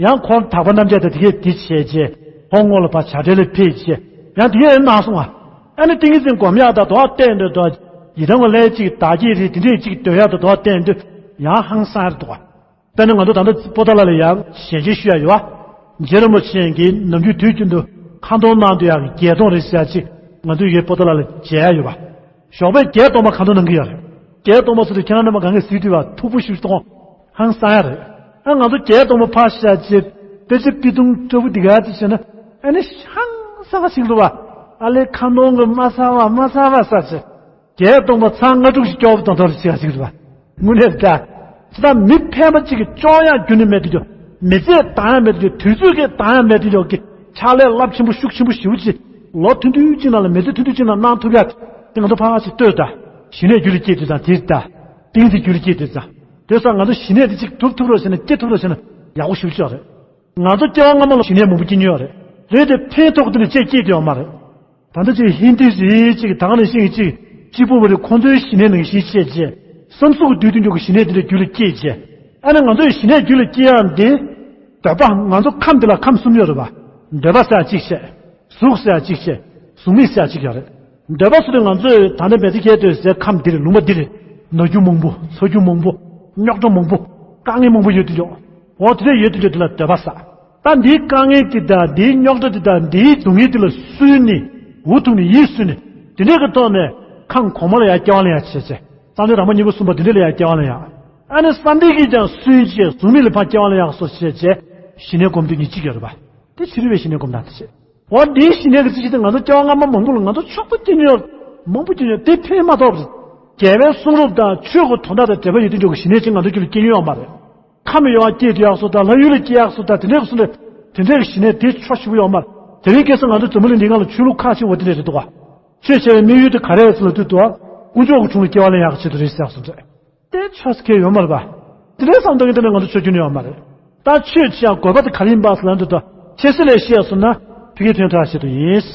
ཡང་འཁོར་དག་པ་རྣམ་བརྒྱད་དང་དེ་གས་འདི་བྱས་རྗེས་འཁོར་དངོས་ལ་ཕར་བྱ་བྲལ་ལ་ཕེབས་རྗེས་ཡང་དེ་གས་གནང་སོང་བ། ཨ་ནི་ཏིང་ངེ་འཛིན་སྒོམ་ཡག་དང་དོ་བ་བསྟན་འདོད་དོ། ཡི་དམ་གྱི་ལྷ་གཅིག་བདག་བསྐྱེད་རེད། དེ་འདྲས་གཅིག་འདོད་ཡག་དང་དོ་བ་བསྟན་འདོད་ཡང་ཧང་སང་ཡར་འདུག་བ། དཔེར་ན་ང་ཚོ་ད་ལྟ་པོ་ཏཱ་ལ་ལ་ཡང་ཞལ་མཇལ་ཞུ་ཡ་ཡོད་བ། རྗེ་རིན་པོ་ཆེ་གིས་ནམ་རྒྱུན་དུས་རྒྱུན་དུ་ཁ་འདོན་གནང་སྡོད་ཡག་གི་བརྒྱད་སྟོང་རེ་ཟེར་ཡ་གཅིག་ང་ཚོའི་ཡུལ་པོ་ཏཱ་ལ་ལ་མཇལ་ཡ་ཡོད་བ། ཞོགས་པའི་བརྒྱད་སྟོང་པ་ཁ་འདོན་གནང་གི་ཡོད་རེད། བརྒྱད་སྟོང་པ་ཟེར་དུས་ཁྱེད་རང་རྣམ་པ་གང་ག་གཟིགས་དུས་བ་མཐུག་པོ་ཞིག་གཏོང་། ཧང་སང་ཡ་རེད། ཨ་ང་ཚོ་བརྒྱད་སྟོང་པ་ཕར་བཞག་རྗེས་དཔེ་ཆ་དཔེ་ཐུང་ལྟ་བུ་འདི་ག་དེ་བྱས་ན་ཨ་ནི་ཧང་སང་བ་ཞིག་འདུག་བ། ཨ་ལས་ཁ་འདོན་གི་མ་ཚར་བ་མ་ཚར་བ་ཟེར་བྱས། བརྒྱད་སྟོང་པ་ཚར་ལྔ་དྲུག་ཞིག་སྐྱོ་བོ་དང་དོར་ཞིག་ཞིག་རེད་བ། དངོས་གནས་ད། ཅི་ལྟར་མི་ཕལ་པ་གཅིག་གིས་སྐྱོང་ཡག་རྒྱུ་ནི་མེད་དུ་འགྱོ། མི་ཚེ་བཏང་ཡག་མེད་དུ་འགྱོ། དུས་ཚོད་ཀྱིས་བཏང་ཡག་མེད་དུ་འགྱོ་གི་ཕྱག་ལས་རླབས་ཆེན་པོ་ཤུགས་ཆེན་པོ་ཞེ་པོ་ཅིག་ལོ་ཐུང་ཐུང་གཅིག་ནང་ལ་མི་ཚེ་ཐུང་ཐུང་གཅིག་ནང་གནང་ཐུབ་ཡག་དེ་ང་ཚོ་ཕར་ཅིག་ལྟོས་དང་། ཞི་གནས་རྒྱུད་ལ་སྐྱེས་དུས་དང་དེ་ལྟ། ཏིང་འཛིན་རྒྱུད་ལ་སྐྱེས་དུས་དང་། དེ་སོགས་ང་ཚོ་ཞི་གནས་དེ་གཅིག་ཐུབ་ཐུབ་རོགས་བྱས་ན་སྐྱེ་ཐུབ་རོགས་བྱས་ན་ཡག་པོ་ཞེ་པོ་ཅིག་རེད། ང་ཚོ་སྐྱེ་བ་སྔ་མ་ལ་ཞི་གནས་མང་པོ་སྐྱེ་མྱོང་ཡོད་རེད། རེད་དེ་ཕན་ཐོགས་དེ་ལ་ཅིག་སྐྱེས་དུས་ཡོད་མ་རེད། ད་ལྟ་ཅིག་ཧིན་དི་རེད་ཅིག་ད་ག་ནང་བཞིན་གྱི་ཅིག་གཅིག་པུ་བ་རེད། ཁོང་ཚོའི་ཞི་གནས་ནང་བཞིན་བྱས་རྗེས་བསམ་གཟུགས་ཀྱི་འདུལ་དུ་འཇུག་གི་ཞི་གནས་དེ་འདྲ་རྒྱུད་ལ་སྐྱེས་རྗེས། ཨ་ནི་ང་ཚོའི་ཞི་གནས་རྒྱུད་ལ་སྐྱེ་ཡག་འདི། འདོད་པ་ང་ཚོ་ཁམས་འདི་ལ་ཁམས་གསུམ་ཡོད་རེད་པ། འདོད་པ་ཟེར་ཡག་གཅིག་བྱས། གཟུགས་ཟེར་ཡག་གཅིག་བྱས། གཟུགས་མེད་ཟེར་ཡག་གཅིག་ཡོད་རེད། འདོད་པ་ཟེར་དུས་ང་ཚོས་ད་ལྟ་མེ་ཏི་ཁའི་ལྟོས་ཟེར་ཁམས་འདི་རེད། ལུང་པ་འདི་རེད། ནོར་རྒྱུ་མང་པོ། འཚོ་རྒྱུ་མང་པོ། རྙོག་དྲ་མང་པོ། དཀའ་ངལ་མང་པོ་ཡོད་དུ་འཇོག་འོ་དེ་འདྲ་ཡོད་དུ་འཇོག་དེ་ལ་འདོད་པ་ཟེར། ད་འདིའི་དཀའ་ངལ་དེ་དང་འདིའི་རྙོག་དྲ་དེ་དང་འདིའི་སྡུག་བསྔལ་དེ་ལ་སུན་ནས་འུ་ཐུག་ནས་ཡིད་སུན་ནས་དེ་འདྲའི་གི་ཐོག་ནས་ཁམས་གོང་མ་ལ་ཡང་སྐྱེ་བ་ལེན་ཡག་བྱས་བྱས། བསམ་གཏན་རང་མ་གཉིས་པོ་གསུམ་པ་དེ་འདྲ་ལ་ཡང་སྐྱེ་བ་ལེན་ཡག་ཨ་ནི་བསམ་གཏན་གྱིས་ཀྱང་སུན་བྱས་གཟུགས་མེད་ལ་ཕར་སྐྱེ་བ་ལེན་ཡག་སོགས་བྱས་བྱས་ཞི་གནས་སྒོམ་དུས་ཉིན་གཅིག་ཡོད་རེད་པ། དེ་ཕྱི་རོལ་པའི་ཞི་གནས་སྒོམ་སྟངས་དེ་བྱས། འོ་འདིའི་ཞི་གནས་ཀྱི་རྩི་གཞི་དེ་ང་ཚོ་སྐྱེ་བ་སྔ་མ་མང་པོ་ལ་ང་ཚོ་མཆོག་ཏུ་སྐྱེ་མྱོང་མང་པོ་སྐྱེ་མྱོང་དེ་ཕན་མ་ཐོགས་པ་རེད། རྒྱལ་བའི་གསུང་རབ་དང་ཆོས་ཀྱི་དོན་དག་དང་འབྲེལ་བ་ཡོད་དུ་འཇོག་གི་ཞི་གནས་ཅིག་ང་ཚོ་རྒྱུད་ལ་སྐྱེ་མྱོང་ཡོད་མ་རེད། ཁམས་ཡོད་པ་སྐྱེས་དུས་ཡག་སོགས་དང་ལྷ་ཡུལ་ལ་སྐྱེ་ཡག་སོགས་དང་དེ་འདྲའི་གི་སོ་འདྲ་དེ་འདྲའི་གི་ཞི་གནས་དེ་ཆོག་ཞེ་པོ་ཡོད་མ་རེད། དེ་རིང་ཁ་སང་ང་ཚོ་འཛམ་བུ་གླིང་འདིའི་སྒང་ལ་ཆོས་ལུགས་ཁག་ཆེ་བ་དེ་འདྲ་རེད་འདུག་ག་ཆོས་བྱ་བའི་དམིགས་ཡུལ་དེ་ག་རེ་རེད་ཟེར་ལབ་དུས་འདུག་ག་དཀོན་མཆོག་གི་དྲུང་ལ་སྐྱེ་བ་ལེན་ཡག་གི་ཆེད་དུ་རེད་ཟེར་ཡག་སོགས་རེད། དེ་ཆོས་སུ་ཁེལ་ཡོད་མ་རེད་པ། དེ་འདྲའི་བསམ་སྟངས་ཀྱི་སྟེང་ནས་ང་ཚོ་ཆོས་རྒྱུན་ནས་ཡོད་མ་རེད། ད་ཆོས་བྱེད་ཡག་དགོས་པ་དེ་ག་རེ་ཡིན་པ་ཟེར་ལབ་དུས་འདུག་ག་ཆེ་ས་ལས་བཤད་སོང་ན་ཕ་གིར་ཕན་ཐོགས་ཡག་ཆེད་དུ་ཡིན།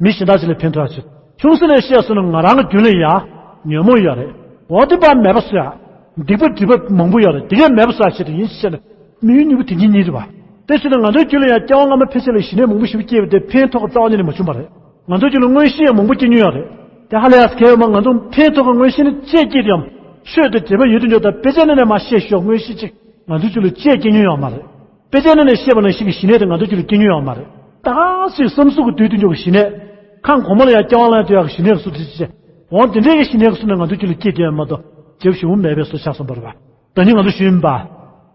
མི་གཞན་དག་ཅིག་ལ་ཕན་ཐོགས་ཡག་ཆེད་དུ། ཆུང་ས་ལས་བཤད་སོང་ན་ང་རང་གི་རྒྱུད་ལ་ཡང་ཉོན་མོངས་ཡོད་རེད། འོ་དེ་ཕར་མེད་པ་བཟོ་ཡག་སྡིག་པ་སྒྲིབ་པ་མང་པོ་ཡོད་རེད། དེ་གས་མེད་པ་བཟོ་ཡག་ཆེད་དུ་ཡིན་ཞེས་བཤད་ན་དམིགས་ཡུལ་གཉིས་པོ་དེ་གཉིས་གཉིས་རེད་པ། དེ་བྱས་ན་ང་ཚོའི་རྒྱུད་ལ་ཡང་སྐྱེ་བ་སྔ་མ་ཕལ་ཆེར་ལ་ཞི་གནས་མང་པོ་ཞིག་སྐྱེས་པ་དེ་ཕན་ཐོགས་རྩ་བ་ཉིད་ནས་མ་བྱུང་བ་རེད། ང་ཚོའི་རྒྱུད་ལ་མངོན་ཤེས་ཡང་མང་པོ་སྐྱེ་མྱོང་ཡོད་རེད། དེ་ཧ་ལས་ཡག་ཟེར་མཁན་ཡོད་མ། ང་ཚོ་ཕན་ཐོགས་ཀྱི་མངོན་ཤེས་ནི་ཅིག་སྐྱེས་ཏེ་ཡང་ཆོས་དང་འབྲེལ་བ་ཡོད་དུ་འཇོག་དང་དཔེ་ཆ་ནང་ནས་མར་བཤད་ཞོག་མངོན་ཤེས་ཅིག་ང་ཚོའི་རྒྱུད་ལ་ཅིག་སྐྱེ་མྱོང་ཡོད་མ་རེད། དཔེ་ཆ་ནང་ནས་བཤད་པ་ནང་བཞིན་གྱི་ཞི་གནས་དེ་ང་ཚོའི་རྒྱུད་ལ་སྐྱེ་མྱོང་ཡོད་མ་རེད། ད་ག་ཟེ་བསམ་གཟུགས་ཀྱི་འདུལ་དུ་འཇུག་གི་ཞི་གནས། ཁམས་གོང་མ་ལ་ཡང་སྐྱེ་བ་ལེན་ཐུབ་ཡག་གི་ཞི་གནས་སུ་དེ་བྱས། འོ་དེ་འདྲའི་གི་ཞི་གནས་ཀྱི་ཚུལ་ནས་ང་ཚོའི་རྒྱུད་ལ་སྐྱེས་ཏེ་ཡོད་མ་གཏོགས་བྱེད་པོ་ཞེ་པོ་མེད་པའི་བཟོ་ཆགས་སོང་བ་རེད་པ། ད་ནི་ང་ཚོ་ཞུས་ཡིན་པ།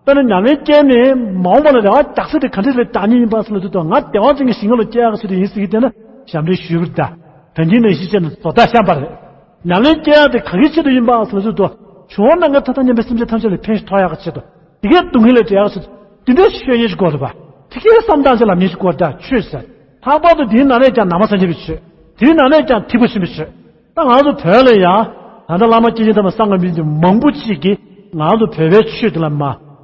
དཔེར་ན་ཉམས་ལེན་སྐྱེས་ནས་མ་འོངས་པ་ལ་རེ་བ་རྒྱག་ས་དེ་ག་འདྲ་ཞིག་ལ་རྒྱག་མཁན་ཡིན་པ་ཟེར་ལབ་དུས་ད་ང་བདེ་བ་ཅན་གྱི་ཞིང་ཁམས་ལ་སྐྱེ་ཡག་གི་ཆེད་དུ་ཡིན་ཟེར་གྱི་བསྡད་ན་ཞབས་འདྲེན་ཞུས་པ་རེད་ད། ད་གིན་ནང་བཞིན་བྱས་ནས་བཟོ་ལྟ་བཤམས་པ་རེད། ཉམས་ལེན་སྐྱེ་ཡག་དེ་ག་གི་ཆེད་དུ་ཡིན་པ་ཟེར་ལབ་དུས་ད་བྱུང་བ་ནམ་མཁའི་མཐའ་དང་མཉམ་པའི་སེམས་ཅན་ཐམས་ཅད་ལ་ཕན་ཐོགས་ཡག་གི་ཆེད་དུ། དེ་གའི་སྡུག་བསྔལ་ལས་བྲལ་ཡག་ཆེད་དུ་དེ་འདྲའི་ཤོད་ཉེན་ཞིག་དགོས་རེད་པ། དེ་གའི་བསམ་སྟངས་ཅིག་ལ་མེད་ཞིག་དགོས་རེད་ད་ཆོས་ཟེར། ལྷག་པར་དུ་དེའི་ནང་ནས་ཀྱང་ནང་པ་སངས་རྒྱས་པའི་ཆོས། དེའི་ནང་ནས་ཀྱང་ཐེག་པ་ཆེན་པོའི་ཆོས། ད་ང་ཚོ་བོད་ལ་ཡང་ད་ལྟ་བླ་མ་སྐྱེས་ཆེན་དམ་པ་སངས་རྒྱས་པའི་མང་པོ་ཅིག་གིས་ང་ཚོ་བོད་པའི་ཆོས་འདི་ལ་མ་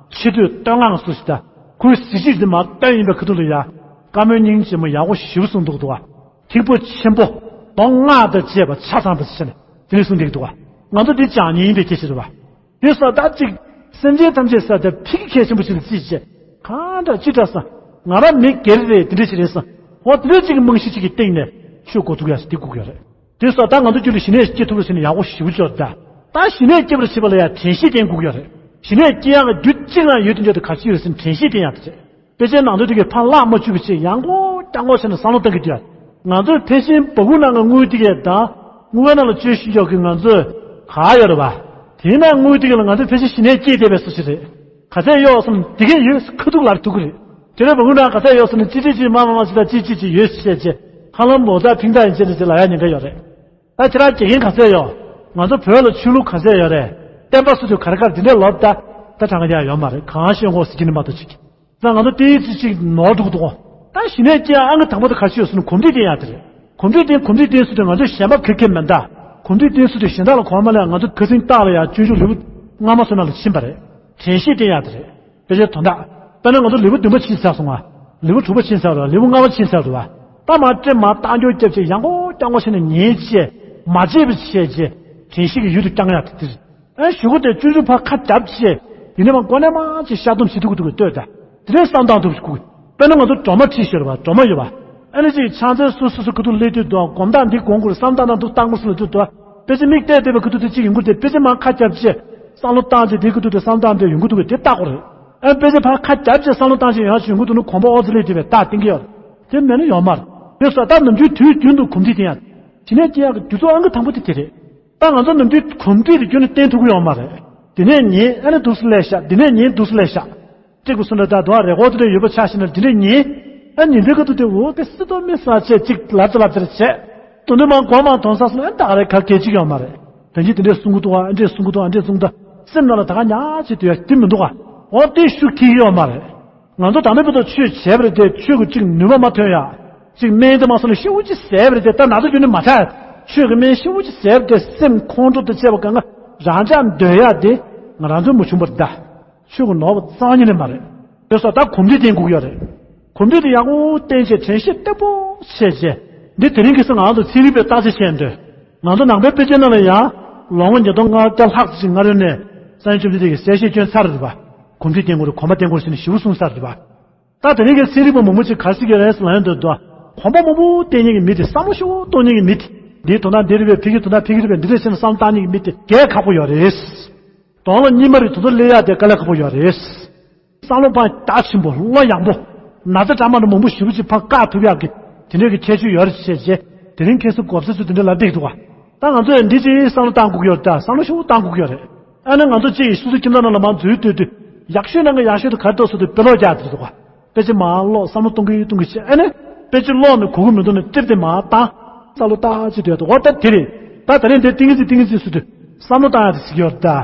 ཆེ་བསྟོད་བསྟོད་བསྔགས་སུ་ཞིག་ད་ཁོའི་གཟི་བརྗིད་འདི་མ་བཏོན་ཡིན་པའི་ཁ་ཐུག་ལ་ཡང་བཀའ་མོལ་སྙིང་རྗེ་མོ་ཡག་པོ་ཞེ་པོ་གསུངས་འདུག་འདུག་བ། ཐེག་པ་ཆེན་པོ་མདོ་སྔགས་དང་བཅས་པ་ཆ་ཚང་བ་ཟེར་ནས་དེ་ནས་གསུངས་བསྡད་འདུག་བ། ང་ཚོ་འདི་སྦྱང་ཉེན་ཡིན་པའི་སྐད་ཆ་རེད་བ། དེ་ས་ད་ཅིག་སེམས་ཅན་ཐམས་ཅད་ས་དེ་ཕ་གི་གལ་ཆེན་པོ་ཞིག་ལ་བརྩིས་བྱས། གང་འདྲ་ཅི་འདྲ་ས། ང་རང་མི་སྒེར་རེད་དེ་འདྲ་ཞིག་རེད་ས། འོ་དེ་འདྲ་ཅིག་གི་རྨང་གཞི་ཅིག་གི་སྟེང་ནས་ཆོས་གོ་ཐུབ་ཡ་ཞིག་དེ་དགོས་ཀྱི་ཡོད་རེད། དེ་སོགས་ད་ང་ཚོ་རྒྱུད་ལ་ཞི་གནས་སྐྱེ་ཐུབ་ལ་ཟེར་ནས་ཡག་པོ་ཞེ་པོ་ཅིག་ཡོད་རེད་ད། ད་ཞི་གནས་སྐྱེ་བར་བྱེད་པ་ལ་ཡང་དྲན་ཤེས་བསྟེན་དགོས་ཀྱི་ཡོད་རེད། ཞི་གནས་སྐྱེ་ཡག་གི་རྒྱུ་གཅིག་ལ་ཡོད་དུ་འཇོག་དུ་ག་ཅི་ཡོད་ཟེར་ན་དྲན་ཤེས་བསྟེན་ཡག་དེ་རེད། དཔེ་ཆའི་ནང་དོན་དེ་གའི་ཕར་བརླག་མ་བཅུག་པ་བྱས་ཡང་སྐོར་རྐྱང་སྐོར་བྱས་ནས་བསམ་བློ་གཏང་གི་འདུག་ཡ། ང་ཚོས་ཕལ་ཆེར་བ་ཀུ་ནང་གི་དངུལ་དེ་གའི་དང་དངུལ་ནང་ལ་བཅོལ་ཞུ་ཡག་གི་ང་ཚོས་ག་ཡོད་རེད་བ། དེའི་ནང་དངུལ་དེ་གའི་ལ་ང་ཚོས་ཕལ་ཆེར་ཞི་གནས་སྐྱེས་བསྡད་པའི་བཟོ་ཞིག་རེད། ག་ཚད་གཡོག་སོང་དེ་གའི་ཡོད་ཁ་ཐུག་ལབ་ཐུབ་ཀྱི་རེད། དེ་རེད་བ་ཀུ་ནང་ག་ཚད་གཡོག་སོང་ན་ཅི་ཅི་ཅི་མ་མ་མ་ཅི་ད་ཅི་ཅི་ཅི་ཡོད་ཞེས་བྱས་ཧ་ལམ་མོ་ད་ཕིང་ད་ཡིན་ཅེས་ནས་ཅི་ལ་ཡ་ཉེན་ཁ་ཡོད་རེད། ད་ཁྱེད་རང་དགེ་རྒན་ག་ཚད་ཡོད། ང་ཚོ་བོད་ལ་ཆོས་ལུགས་ག་ཚད་ཡོད་རེད། བསྟན་པ་སུ་ཚོས་ག་རེ་ག་རེ་འདི་འདྲས་ལབ་ད། ད་གྲངས་ཀ་ཡང་ཡོད་མ་རེད། གང་ཤེས་ངོ་ཟེར་གྱི་ནི་མ་གཏོགས་ཅིག་ད་ང་ཚོ་ཏིའི་ཙི་ཅིག་ནོར་འདུག་འདུག་ད་ཞི་གནས་སྐྱེ་ཨང་ཀི་དང་པོ་དེ་ག་ཅི་ཡོད་ཟེར་ན་གོམས་འདྲིས་བསྟེན་ཡག་དེ་རེད། གོམས་འདྲིས་བསྟེན་གོམས་འདྲིས་བསྟེན་ཟེར་དུས་ང་ཚོ་གཞན་པ་ག་གེ་མེད་ད། གོམས་འདྲིས་བསྟེན་ཟེར་དུས་གཞན་དག་ལ་གོ་མ་ལས་ང་ཚོ་ཁ་སང་རྟགས་ལ་ཡང་སྤྱོད་འཇུག་ལེའུ་ལྔ་མ་སོ་ན་ལ་ཕྱིན་པ་རེད། དྲན་ཤེས་བསྟེན་ཡག་དེ་རེད། དཔེ་ཆའི་དོན་དག་དཔེར་ན་ང་ཚོ་ལེའུ་བདུན་པ་ཕྱིན་ཚར་སོང་ང་། ལེའུ་དྲུག་པ་ཕྱིན་ཚར་རེད་བ། ལེའུ་ལྔ་པ་ཕྱིན་ཚར་རེད་བ། ད་མ་སྤྲད་མ་རྟགས་འཇོག་རྒྱབ་བྱས་ཡང་སྐོར་རྐྱང་སྐོར་བྱས་ནས་ཉན་བྱས་མ་བརྗེད་པ་བྱས་རྗེས་དྲན་ཤེས་ཀྱི་ཡུལ་དུ་བསྐྱང་ཡག་དེ་དེ་རེད། ཨ་ཞུ་གུ་དེ་སྤྱོད་འཇུག་ཕར་ཁ་རྒྱབ་བྱས་ཡིན་ནའི་མ་མགོ་ནས་མ་ཅིག་ཤར་སྡོམ་བྱེད་ཐུབ་ཀྱི་འདུག་གི་ལྟོས་ད། དེ་རིང་བསམ་བཏང་ཐུབ་ཀྱི་དཔེར་ན་ང་ཚོ་སྒྲོལ་མ་ཁྲིད་ཤོར་བ་སྒྲོལ་མ་ཡོད་བ། ཨ་ནི་ཅིག་ཕྱག་འཚལ་སོ་སོ་སོ་ཁུ་ཐུག་སླེབས་དུས་དུ་སྒོམ་སྟངས་འདི་སྒོམ་དགོས་བསམ་སྟངས་དང་འདུག་སྟངས་དགོས་སུ་ལ་དུས་དུ་དཔེ་ཆ་མིག་བལྟས་བལྟས་པའི་ཁུ་ཐུག་དེ་གཅིག་ཡོང་གི་རེད་དེ། དཔེ་ཆ་མར་ཁ་བརྒྱབ་བྱས་བསམ་བློ་བཏང་བྱས་དེའི་ཁུ་ཐུག་དེ་བསམ་སྟངས་དེ་ཡོང་གི་འདུག་གི་དེ་ལྟ་དགོས་རེད། ཨ་དཔེ་ཆ་ཕར་ཁ་བརྒྱབ་བྱས་བསམ་བློ་བཏང་བྱས་ཡང་ཡོང་གི་འདུག་ན་གོམ་པ་ཨོ་ཙི་ལེ་དེ་བས་རྟགས་བསྟན་གྱི་ཡོད་རེད། དེ་མེད་ན་ཡོད་མ་རེད། དེ་སོགས་ད་ནམ་རྒྱུན་དུས་རྒྱུན་དུ་གོམས་འདྲིས་བསྟེན་ཡག་ཞི་གནས་སྐྱེ་ཡག་གི་དུས་ཚོད་ཨང་ཀི་དང་པོ་དེ་དེ་རེད། ད་ང་ཚོ་ནམ་རྒྱུན་གོམས་འདྲིས་དེ་རྒྱུན་ནས་བསྟེན་ཐུབ་ཀྱི་ཡོད་མ་རེད། དེ་ནས་ཉིན་ཨ་ནི་འདུག་སེ་ལས་ཤག་དེ་ནས་ཉིན་འདུག་སེ་ལས་ཤག་གཅིག་པུ་སུ་འདྲ་ད་དུང་རེ་སྐོར་དེ་འདྲ་ཡོད་པ་ཆ་བཞག་ན་དེ་འདྲ་ཉིན་ཨ་ཉིན་དེ་ག་དུས་དེ་འོ་དེ་སྲིད་དོ་མི་ས་ཆེ་གཅིག་ལབ་ཙེ་ལབ་ཙེ་རེ་བྱས། དོན་དུ་མ་གོ་མ་མཐོང་ས་སོང་ཨ་ད་ག་རེ་ག་གེ་གཅིག་ཡོད་མ་རེད། དོན་གྱིས་དེ་འདྲས་གསུང་གི་འདུག་ཨ་འདྲས་གསུང་གི་འདུག་ཨ་འདྲས་གསུང་ད་སེམས་ནང་ལ་ད་ག་ཉག་ཅིག་དུ་ཡ་དེ་མི་འདུག་ཨ། འོ་དེ་ཤུགས་ཁྱེར་གི་ཡོད་མ་རེད། ང་ཚོ་དམ་པའི་བུ་དང་ཆོས་བྱས་པ་རེད་དེ་ཆོས་ཀྱི་གཅིག་ནུས་པ་མ་ཐོན་ཡ། གཅིག་སྨན་དེ་མ་སོང་ན་ཤི་བོ་ཅིག་ཟས་པ་རེད་དེ་ད་ན་ཚ་རྒྱུ་ནི་མ་ཐག་ཆོས་ཀྱི་སྨན་ཤི་བོ་ཅིག་ཟས་པ་དེ་སེམས་ཁོང་ཁྲོ་དང་བཅས་པ་གང་ག་རང་ཅག་འདོད་ཡ་དེ་ང་རང་ཚོ་མ་བྱུང་བར་གདའ། ཆོས་ཀྱི་ནོར་བ་རྩ་བ་ཉིད་ནས་མ་རེད། དེ་སོགས་ད་གོམས་འདྲིས་བསྟེན་དགོས་ཀྱི་ཡོད་རེད། གོམས་འདྲིས་དེ་ཡག་པོ་བསྟེན་བྱས་དྲན་ཤེས་བརྟན་པོ་བྱས་བྱས་འདི་དེ་རིང་ཁ་སང་ང་ཚོ་ཚན་རིག་པས་བརྟག་དཔྱད་བྱས་འདོད། ང་ཚོ་ནང་པའི་དཔེ་ཆའི་ནང་ལ་ཡང་ལོ་ངོ་ཉིས་སྟོང་ལྔ་བརྒྱ་ལྷག་ཙམ་ཞིག་སྔ་རོལ་ནས་སངས་རྒྱས་བཅོམ་ལྡན་འདས་ཀྱིས་གསལ་བཤད་བསྐྱོན་ཚར་རེད་པ། གོམས་འདྲིས་བསྟེན་དགོས་རེད། གོམས་པ་བསྟེན་དགོས་རེད་ཟེར་ནས་ཞེ་པོ་གསུངས་ཚར་རེད་པ། ད་དེ་རིང་གི་ཚན་རིག་པ་མང་པོ་ཅིག་ག་རེ་ཟེར་གྱི་རེད་ཟེར་ལབ་ཡོང་དུས་དུ། གོམ་པ་མང་པོ་བསྟེན་མཁན་གྱི་མི་དེ་བསམ་བློ་ཤུགས་གཏོང་མཁན་གྱི་མི་དེ། འདིའི་དོན་དག་འདི་རེད་པས་ཕ་གིའི་དོན་དག་ཕ་གི་རེད་པས་འདི་འདྲ་བྱས་ན་བསམ་བློ་བཏང་མཁན་གྱི་མི་དེ་གལ་ཁག་པོ་ཡོད་རེད། དོན་ལ་གཉིས་མ་རེད་དོན་དུ་སླེབས་ཡག་དེ་དཀའ་ལས་ཁག་པོ་ཡོད་རེད། བསམ་བློ་སྤང་རྒྱ་ཆེན་པོ་བློ་ཡངས་པོ། ན་ཚ་གྲ་མ་ན་མང་པོ་ཞེ་པོ་ཅིག་ཕར་བཀག་ཐུབ་ཡག་གི་དེ་འདྲའི་གི་ཁྱད་ཆོས་ཡོད་རེད་བྱས་རྗེས་དེ་རིང་ཁ་སང་གོ་ས་ཚོ་དེ་འདྲ་ལབ་བསྡད་འདུག་ག་ད་ང་ཚོས་འདི་ཅིག་བསམ་བློ་བཏང་དགོས་ཀྱི་ཡོད་རེད། ད་བསམ་བློ་ཤུགས་བཏང་དགོས་ཀྱི་ཡོད་རེད། ཨ་ནི་ང་ཚོ་གཅིག་ཡིས་སོ་སོ་ཁྱིམ་ཚང་ནང་ལ་མར་འཛུལ་སྡོད་དུས་ཡག་ཤོས་ནང་གི་ཡག་ཤོས་དེ་ག་རེ་འདུག་ཟེར་དུས་དཔེ་ཀློག་རྒྱག་དེ་འདུག་ག་དཔེ་ཆ་མར་ཀློག་བསམ་བློ་གཏོང་གི་གཏོང་གི་བྱས་ཨ་ནི་དཔེ་ཆ་ཀློག་ནས་གོ་གི་མི་འདུག་ན་ཊེབ་དེ་མར་བཏང་། བསམ་བློ་བཏང་ཅིག་སྡོད་དུ་འོ་ད་དེ་རེད། ད་ད་རིང་དེ་ཏིང་ངེ་འཛིན་ཏིང་ངེ་འཛིན་ཟེར་དུས་བསམ་བློ་བཏང་ཡག་དེ་ཟེར་གྱི་ཡོད་རེད་ད།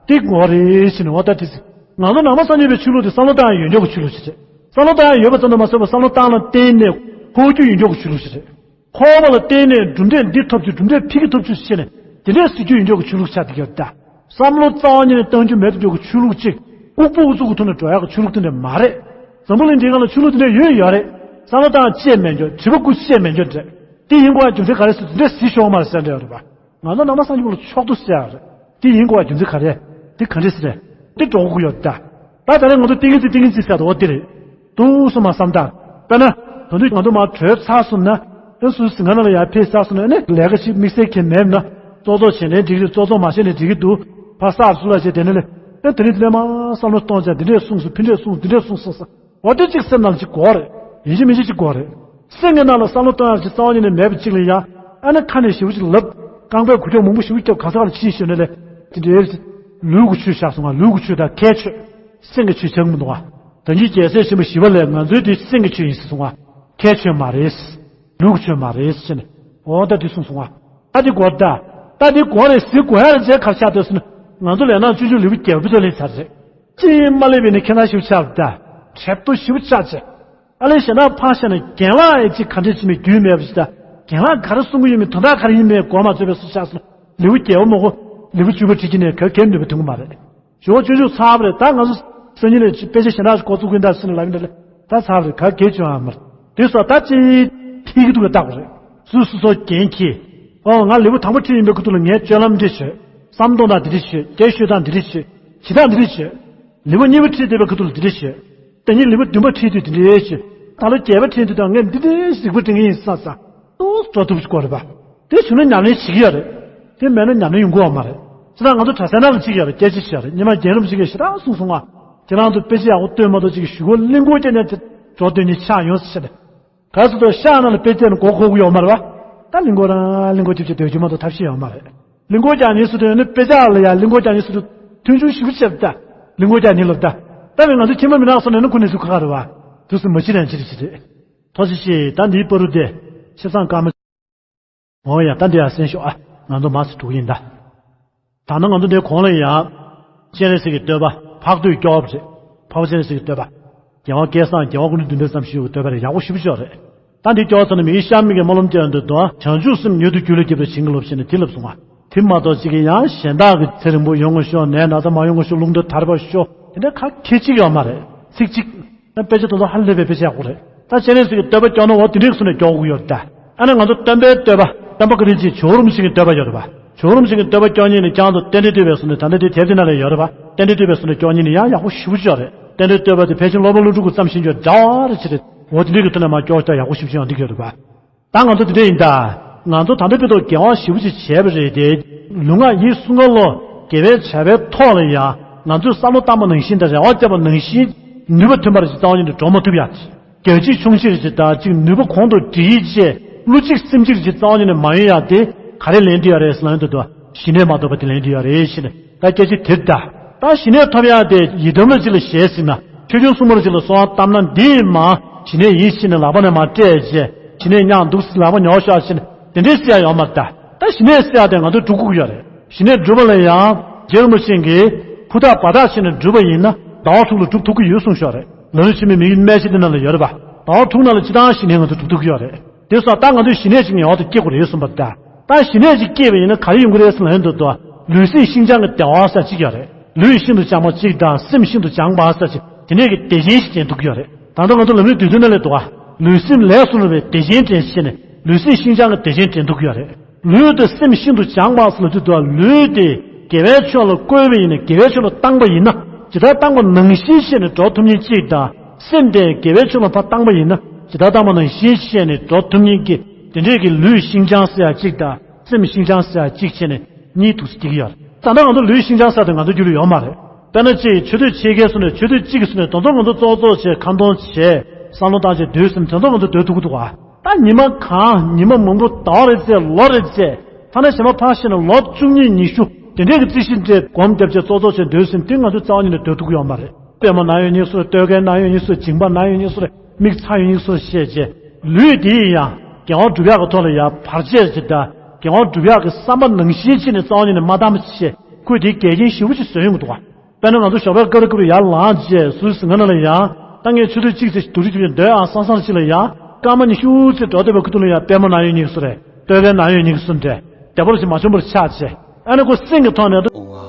དེ་དགོས་རེད་ཟེར་ནས་འོ་ད་དེ་ཟེར། ང་ཚོ་ནང་པ་སངས་རྒྱས་པའི་ཆོས་ལུགས་དེ་བསམ་བློ་བཏང་ཡག་ཡོན་ཆབ་ཀྱི་ཆོས་ལུགས་ཤིག་རེད། བསམ་བློ་བཏང་ཡག་ཡོད་པ་ཙམ་དུ་མ་ཟད་པར་བསམ་བློ་བཏང་ལ་བརྟེན་ནས་འཁོར་བ་རྒྱུད་ཡོན་ཆབ་ཀྱི་ཆོས་ལུགས་ཤིག་རེད། འཁོར་བ་ལ་བརྟེན་ནས་གྲུབ་འབྲས་འདི་ཐོབ་རྒྱུ་གྲུབ་འབྲས་ཕ་གི་ཐོབ་རྒྱུ་ཞེས་ནས་དེ་འདྲའི་སྲིད་རྒྱུ་ཡོན་ཆབ་ཀྱི་ཆོས་ལུགས་ཆགས་བསྡད་ཀྱི་ཡོད་ད། བསམ་བློ་རྩ་བ་ཉིད་ནས་གཏང་རྒྱུ་མེད་དུ་འཇོག་གི་ཆོས་ལུགས་གཅིག་ལྐུགས་པ་ཨུ་ཚུགས་ཀྱི་ཐོག་ནས་འགྲོ་ཡག་གི་ཆོས་ལུགས་དེ་འདྲ་མ་རེད། འཛམ་བུ་གླིང་འདིའི་སྒང་ལ་ཆོས་ལུགས་དེ་འདྲ་ཡོད་ཡོད་རེད། བསམ་བློ་བཏང་བྱས་མེད་འཇོག་དྲི་བ་བཀོད་བྱས་མེད་འཇོག་འདྲ། དེ་ཡིན་དགོས་པའི་རྒྱུ་མཚན་ག་རེ་ཟེར་དེ་འདྲ་ཟེར་ཤོག་མ་རེད་ཟེར་འདྲ་ཡོད་རེད་པ། ང་ཚོ་ནང་པ་སངས་རྒྱས་པ་ལ་ཕྱོགས་བསྡུ་ཟེར་ཡག་རེད། དེ་ཡིན་དགོས་པའི་རྒྱུ་མཚན་ག་རེ། དེ་ག་འདྲ་ཟེར་རེད། དེ་འགྲོ་དགོས་ཀྱི་ཡོད་ད། ད་ད་རེས་ང་ཚོ་ཏིང་ངེ་འཛིན་ཏིང་ངེ་འཛིན་ཟེར་དུས་འོ་དེ་རེད། འདུག་སེ་མར་བསམ་སྟངས། དཔེར་ན། ད་དུང་ང་ཚོ་མར་གྲོལ་ཚར་སོང་ན། ཨེ་སུ་ཟིང་ང་ན་ལ་ཡར་ཕེབས་ཚར་སོང་ན་ཨེ་ནི་ལས་ཀ་ཞིག་དམིགས་བསལ་གྱི་མེད་ན། ཙོག་ཙོག་བྱས་ནས་འགྲིག་རེད་ཙོག་ཙོག་མ་བྱས་ནས་འགྲིག་གི་འདུག་ཕར་གསར་སུ་ལ་བྱས་དེ་ནས་ལས། ཨེ་དེ་རིང་དེ་ནས་མར་བསམ་བློ་གཏོང་བྱས་འདི་འདྲས་གསུངས་སོང་ཕི་འདྲས་གསུངས་འདི་འདྲས་གསུངས་ཟེར་ས། འོ་དེ་གཅིག་སེམས་ནང་ལ་གཅིག་དགོས་རེད། ཡིན་གཅིག་མིན་གཅིག་གཅིག་དགོས་རེད། སེམས་ཀྱི་ནང་ལ་བསམ་བློ་གཏོང་ཡག་ཅིག་རྩ་བ་ཉིད་ནས་མེད་པ་གཅིག་ལ་ཡ། ཨ་ནི་ཁ་ནས་ཞེ་པོ་ཅིག་ལབ། རྐང་པས་གུ་ལྕོག་མང་པོ་ཞེ་པོ་རྒྱབ་ག་ས་ག་ལ་ཕྱིན་ཞོར་ནས་ལས། དེ་འདྲའི་ལུས་ཀྱི་ཆོས་བཞག་སོང་ང་ལུས་ཀྱི་ཆོས་དང་ཁའི་ཆོས། སེམས་ཀྱི་ཆོས་ཆགས་མི་འདུག་ག་ད་གིན་རྒྱལ་སྲས་ཆེན་པོ་ཞི་བ་ལྷས་ང་ཚོའི་དེ་སེམས་ཀྱི་ཆོས་ཡིན་ཟེར་སོང་ང་། ཁའི་ཆོས་མ་རེད། ལུས་ཀྱི་ཆོས་མ་རེད་ཟེར་ནས། འོ་ད་དེ་གསུངས་སོང་ང་། ད་དེ་དགོས་ད། ད་དེ་དགོས་རེད་ཟེར་དགོས་ཡ་རེད་ཟེར་ག་རེ་ཆགས་འདུག་ཟེར་ན། ང་ཚོ་ལས་ནང་སྤྱོད་འཇུག་ལེའུ་བརྒྱད་པ་ཚོ་ལེན་ཚར་རེད། ཅི་ཡིན་མ་ལས་པའི་ནི་ཁྱེད་རང་ཞིབ་ཆགས་ད། དྲེག་ཏུ་ཞིབ་ཆགས་ཆེ། ཨ་ལས་ཞེ་ན་ཕངས་ཤེ་ན་རྒན་ལགས་ཨེ་ཅི་ག་འདྲས་ཅི་མེད་རྒྱུས་མེད་པ་ཞིག་ད། རྒན་ལགས་ག་རེ་གསུང་གི་ཡོད་མེད་དོན་དག་ག་རེ་ཡིན་མེད་གོ་མ་ཚོད་པའི་སུ་ཆགས་སོང་། ལེའུ་བརྒྱད་པ་མོ་གོ། ལེའུ་བཅུ་པ་ཁྲིད་ཀྱི་ནས་ག་གེ་འདོད་པ་ཐོན་གི་མ་རེད། ཞོགས་ཆུང་ཆུང་ཚར་བ་རེད་ད་ང་ཚོ་སང་ཉིན་ནས་དཔེ་ཆ་ཞེ་དྲག་འགོ་བཙུགས་ཀྱི་འདྲ་ཟེར་ནས་ལབ་ཡིན་འདྲ་ལེ་ད་ཚར་བ་རེད་ག་གེ་བྱུང་ཨ་མར། དེ་སོགས་ད་ཅི་ཐིག་གི་འདུག་ག་ལྟ་དགོས་རེད། སུ་སུ་སོ་རྒན་གྱིས། ཨོ་ང་ལེའུ་དང་པོ་ཁྲིད་ཡིན་པའི་ཁུ་ཐུག་ལ་ངས་སྤྱོད་ལམ་འདི་བྱོས། བསམ་གཏོང་སྟངས་འདི་འདྲ་བྱོས་སྐད་ཤོད་སྟངས་འདི་འདྲ་བྱོས། བྱེད་སྟངས་འདི་འདྲ་བྱོས། ལེའུ་གཉིས་པ་ཁྲིད་བསྡད་པའི་ཁུ་ཐུག་ལ་འདི་འདྲ་བྱོས། ཟླ་ཉིན་ལེའུ་བདུན་པ་ཁྲིད་དུས་དེ་འདྲའི་ཞིག་ད་ལོ་བརྒྱད་པ་ཁྲིད་དུས་དང་ངས་འདི་འདྲའི་གཟིགས་པ་འདྲི་ངེས་ཡིན་བསམ་ས། ཏོག་འགྲོ་ཐུབ་ཀྱི་སྐོར་རེད་པ། དེ་བྱུང་ན་ཉམས་ལེན་བྱེད་ཀྱི་ཡོད་རེད། དེ་མེད་ན་ཉམས་ལེན་ཡོང་གི་ཡོད་མ་རེད། ཅི་ད་ང་ཚོ་གྲྭ་སའི་ནང་ལ་ཅིག་ཡོད་རེད། སྐད་ཆ་བཤད་རེད། ཉི་མ་རྒན་རབས་ཅིག་གིས་ཞེ་དྲག་གསུངས་སོང་ང་། ཁྱེད་རང་ཚོ་དཔེ་ཆ་ཡག་པོ་སྟོན་མ་གཏོགས་ཅིག་གཞུག་གུ་གླིང་སྐོར་རྒྱག་ནས་འགྲོ་སྡོད་མཁན་ཆགས་ཡོང་ཟེར་ནས། ག་ཚོད་དུ་ཤག་ནང་ལ་དཔེ་ཆ་ནི་མགོ་འཁོར་གི་ཡོད་མ་རེད་པ། ད་གླིང་སྐོར་རང་གླིང་སྐོར་ཅིག་ཅིག་སྡོད་རྒྱུ་མ་གཏོགས་ཐབས་ཤེས་ཡོད་མ་རེད། གླིང་སྐོར་རྒྱག་མཁན་སུ་དེ་ནི་དཔེ་ཆ་ལ་ཡ་གླིང་སྐོར་རྒྱག་མཁན་སུ་དེ་མཐུན་འཇུག་ཞིབ་བྱེད་ད། གླིང་སྐོར་རྒྱག་མཁན་ལབ་ད། ད་བས་ང་ཚོ་ཁྱིམ་མི་མི་ནག་སོང་ནས་ནི་ཁོ་ནས་སུ་ཁ་ཁ་རེད་བ། དུ་སུ་མ་ཕྱི་རན་ཕྱི་རེ་ཕྱི་རེ། ཐོ་ཞི་ཤི་ད་འདིའི་པ་རུ་དེ་ཆེ་ཚང་ཀརྨ། འོ་ཡ་ད་འདི་ཡ་གསན་ཤོག་ཨ། ང་ཚོ་མ་སུ་དྲུག་ཡིན་ད། ད་ནི་ང་ཚོ་འདིའི་གོང་ལ་ཡ། སྤྱན་རས་གཟིགས་ཀྱི་བསྟོད་པ་འཕགས་བསྟོད་སྐྱོར་བ་རེད། འཕགས་པ་སྤྱན་རས་གཟིགས་ཀྱི་བསྟོད་པ། རྒྱལ་བ་སྐལ་བཟང་རྒྱལ་བ་ཀུན་འདུས་བདུན་པའི་བསམ་ཤེས་ཀྱི་བསྟོད་པ་རེད། ཡག་པོ་ཞེ་པོ་ཅིག་ཡོད་རེད། ད་འདི་སྐྱོར་ཚར་ནས་མི་ཡི་ཤ་མིག་གི་སྨོན་ལམ་སྐྱོར་འདོད་དོ། བྱང་ཆུབ་སེམས་མྱུར་དུ་རྒྱུད་ལ་སྐྱེས་པའི་བྱིན་གྱིས་རློབས་ཤིག་ནས་དེ་ལབ་སོང་ང་། དེ་མ་གཏོགས་གཅིག་གིས་ཡང་གཞན་དག་གི་ཚེ་རིང་པོ་ཡོང་ངོ་ཤོག་ནད་ན་ཚ་མ་ཡོང་ངོ་ཤོག་རླུང་རྟ་དར་བ་ཤོག་དེ་འདྲ་ཁ་ཁེ་གཅིག་ཡོད་མ་རེད། ཚིག་གཅིག་ད་དཔེ་ཆ་དེ་ཚོ་ཧ་ལས་པའི་དཔེ་ཆ་ཡག་པོ་རེད། ད་སྤྱན་རས་གཟིགས་ཀྱི་བསྟོད་པ་སྐྱོར་ན་འོ་དེ་འདྲའི་བཟོ་ནས་སྐྱོར་དགོས་ཡོད་རེད་ད། ཨ་ནི་ང་ཚོ་སྟོན་པའི་བསྟོད་པ་སྟོན་པ་བཀའ་དྲིན་ཆེ་ཇོ་བོ་རིན་པོ་ཆེ་གི་བསྟོད་པ་ཡོད་རེད་པ། ཇོ་བོ་རིན་པོ་ཆེ་གི་བསྟོད་པ་སྐྱོར་མཁན་ནི་ཁྱེད་ཚོ་རྟེན་འབྲེལ་བསྟོད་པའི་བཟོ་ནས་ད་ལྟ་དེ་དེབ་དེ་ནང་ལ་ཡོད་རེད་པ། རྟེན་འབྲེལ་བསྟོད་པའི་བཟོ་ནས་སྐྱོར་མཁན་ནི་ཡང་ཡག་པོ་ཞེ་པོ་ཅིག་ཡོད་རེད། རྟེན་འབྲེལ་བསྟོད་པ་དེ་ཕལ་ཆེར་སློབ་དཔོན་ཀླུ་སྒྲུབ་ཀྱི་བརྩམས་ཤིང་ཅིག་འདྲ་བ་རེད་ཅེས་རེད། འོ་དེ་འདྲའི་གི་ཐོག་ནས་མར་སྐྱོར་ཤོག་ད་ཡག་པོ་ཞེ་པོ་ཅིག་ཡོང་འདི་གི་ཡོད་རེད་པ། ད་ང་ཚོ་དེ་འདྲ་ཡིན་ད། ང་ཚོ་ད་ལྟ་དཔེ་ཐོག་འགན་དབང་ཞེ་པོ་ཅིག་བྱས་པ་རེད་དེ། ལུས་ངག་ཡིད་གསུམ་ཀ་ལོ་དགེ་བའི་བྱ་བའི་ཐོག་ལ་ཡང་ང་ཚོས་བསམ་བློ་བཏང་པ་ནང་བཞིན་དང་རེ་བ་བཅངས་པ་ནང་བཞིན་ནུས་པ་ཐོན་པ་རེ་ཅིག་རྩ་བ་ཉིད་ནས་འགྲོ་མ་ཐུབ་ཡ། རྒྱ་ཆེ་ཆུང་ཆེ་རེ་ཅིག་དང་གཅིག་ནུས་པ་གོང་དུ་འགྲིལ་ཡིད་ཆེས་བློ་གཅིག་སེམས་གཅིག་རེ་ཅིག་རྩ་བ་ཉིད་ནས་མ་ཡོང་ཡ་དེ་ག་རེ་ལན་འདི་ཡ་རེད་ཟེར་ན་ཡོང་དུ་དུ་ཞི་གནས་མ་ཐོབ་པ་དེ་ལན་འདི་ཡ་རེད་ཞེས་ནས་ད་སྐད་ཆ་དེ་ད། ད་ཞི་གནས་ཐོབ་ཡག་དེ་ཡི་དམ་ལ་ཅི་ལ་ཞེས་ཟེར་ན། ཆོས་སྐྱོང་སྲུང་མར་ཅི་ལ་གསོལ་བ་བཏབ་ན་འདི་མ། ཞི་གནས་ཡིན་ཞེས་ནས་ལག་པ་ནས་མ་སྤྲད་རྗེས། ཞི་གནས་མྱང་འདུག་ཟེར་ལག་པ་ཉོ་ཤོག་ཟེར་ནས་དེ་འདྲའི་ཟེར་ཡག་ཡོད་མ་རེད་ད། ད་ཞི་གནས་ཟེར་ཡག་དེ་ང་ཚོས་སྒྲུབ་དགོས་ཀྱི་ཡོད་རེད། ཞི་གནས་སྒྲུབ་པ་ལ་ཡང་རྗེ་རིན་པོ་ཆེ་གིས་ཧུར་ཐག་འབད་ཐག་བྱས་ནས་སྒྲུབ་པ་ཡིན་ན་ཟླ་བ་དྲུག་ལ་སྒྲུབ་ཐུབ་ཀྱི་ཡོད་གསུངས་ཤོག་རེད། ལ་ལུ་ཆེན་མོའི་མི་ཡུལ་སྨྲས་ཤིང་དེ་ནང་ལ་ཡོད་རེད་པ། ཟླ་བ་དྲུག་ནང་ལ་སྤྱིར་བཏང་ཞི་གནས་ང་ཚོས་སྒྲུབ་ཐུབ་ཀྱི་ཡོད་རེད། དེ་སོགས་ད་ང་ཚོས་ཞི་གནས་ཅིག་ངེས་པར་དུ་སྐྱེ་དགོས་རེད་གསུངས་པ་ད། ད་ཞི་གནས་ཅིག་སྐྱེས་པ་ཡིན་ན་ག་རེ་ཡོང་གི་རེད་ཟེར་ན་ཡོང་དུ་དུ། ལུས་སེམས་ཤིན་སྦྱངས་ཀྱི་བདེ་བ་ཟེར་གཅིག་ཡོད་རེད། ལུས་ཤིན་ཏུ་སྦྱངས་པ་གཅིག་དང་སེམས་ཤིན་ཏུ་སྦྱངས་པ་ཟེར་གཅིག་དེ་ནས་ཀྱི་བདེ་ཆེན་ཞིག་ཅན་འདུག་ཡོད་རེད། ད་ལྟ་ང་ཚོ་ལམ་རིམ་བསྡུས་ཚུལ་ནང་ལས་འདུག་ག་ལུས་སེམས་ལས་སུ་རུང་བའི་བདེ་ཆེན་ཅན་ཞེས་ནས་ལུས་སེམས་ཤིན་སྦྱངས་ཀྱི་བདེ་ཆེན་ཅན་འདུག་ཡོད་རེད། ལུས་དེ་སེམས་ཤིན་ཏུ་སྦྱངས་པ་ཟེར་ལ་དུས་དུ་ལུས་དེ་དགེ་བའི་ཕྱོགས་ལ་བཀོལ་བ་ཡིན་ན་དགེ་བའི་ཕྱོགས་ལ་བཏང་པ་ཡིན་ན་ཇི་ལྟར་བཏང་པ་ནང་བཞིན་ཤེས་ནས་འགྲོ་ཐུབ་མཁན་གཅིག་དང་སེམས་དེ་དགེ་བའི་ཕྱོགས་ལ་ཕར་བཏང་པ་ཡིན་ན་ཇི་ལྟར་བཏང་པ་ནང་བཞིན་ཤེས་ནས་འགྲོ་ཐུབ་མཁན་གྱི་དེ་འདྲས་ཀྱི་ལུས་ཤིན་སྦྱངས་ཟེར་ཡ་གཅིག་དང་སེམས་ཤིན་སྦྱངས་ཟེར་ཡ་གཅིག་བྱས་ནས་གཉིས་འདུག་སེ་སྐྱེ་གི་ཡོད་རེད། ད་ལྟ་ང་ཚོ་ལུས་ཤིན་སྦྱངས་ཟེར་དེ་ང་ཚོ་རྒྱུད་ལ་ཡོད་མ་རེད། དཔེར་ན་ཅིག་ཆེ་བསྟོད་ཆེ་བརྒྱད་སོང་ནས་ཆེ་བསྟོད་གཅིག་གིས་སོང་ནས་དེ་ཚོ་ང་ཚོ་ཙོག་ཙོག་བྱས་ཁ་འདོན་བྱས་བསམ་བློ་བཏང་བྱས་སྡོད་ཟིན་དེ་ཚོ་ང་ཚོ་སྡོད་ཐུབ་ཀྱི་འདུག་ག་ད་ཉི་མ་གང་ཉི་མ་མང་པོ་ཟླ་བ་རེ་ཚེ་ལོ་རེ་ཚེ་ཐ་ན་གཞན་པ་ཕར་བཤད་ན་ལོ་བཅུ་གཉིས་ཉི་ཤུ་དེ་འདྲས་ཀྱི་རྩིས་གཞི་འདྲས་སྒོམ་བརྒྱབ་བྱས་ཙོག་ཙོག་བྱས་སྡོད་ཟིན་དེ་ང་ཚོ་རྩ་བ་ཉིད་ནས་སྡོད་ཐུབ་ཀྱི་ཡོད་མ་རེད། པད་མ་ན་ཡོད་ཉིག་སོ་རེད། སྟོད་གོས་ན་ཡོད་ཉིག་སོ་རེད། མཇིང་པ་ན་ཡོད་ཉིག་སོ་རེད། མིག་ཚ་ཡོད་ཉིག་སོ་རེད་བཤད་བྱས་ལུས་དེ་ཡང་དགེ་བ་སྒྲུབ་ཡག་གི་ཐོག་ལ་ཡང་བར་ཆད་ཅིག་དང་དགེ་བ་སྒྲུབ་ཡག་གི་བསམ་པ་ནང་བཞིན་བྱས་ནས་རྩ་བ་ཉིད་ནས་མ་བཏང་བ་བྱས་ཁོས་དེ་འགལ་རྐྱེན་ཞེ་པོ་ཅིག་བཟོས་ཡོང་གི་འདུག་ག་དཔེར་ན་ང་ཚོ་ཞོགས་པའི་སྐར་ཁུ་རུ་ཡར་ལངས་རྗེས་ཟུར་ཟིང་ངེ་ནང་ལ་ཡང་ད་ངས་ཆུ་ཚོད་གཅིག་ཙམ་ཞིག་དུག་རི་རྒྱུག་ཅིང་སྡོད་ཨང་སང་སང་ཅིག་ལ་ཡང་སྐར་མ་ཉི་ཤུ་ཙམ་འགྲོ་བསྡད་པའི་ཁུ་ཐུག་ལ་ཡང་པད་མ་ན་ཡོད་ཉིག་སོ་རེད། སྟོད་གོས་ན་ཡོད་ཉིག་སོ་འདྲ་བདེ་པོ་ཞིག་མ་བྱུང་བར་ཆགས་བྱས་ཨ་ནི་ཁོ་སེམས་ཀྱི་ཐོག་ནས་ད་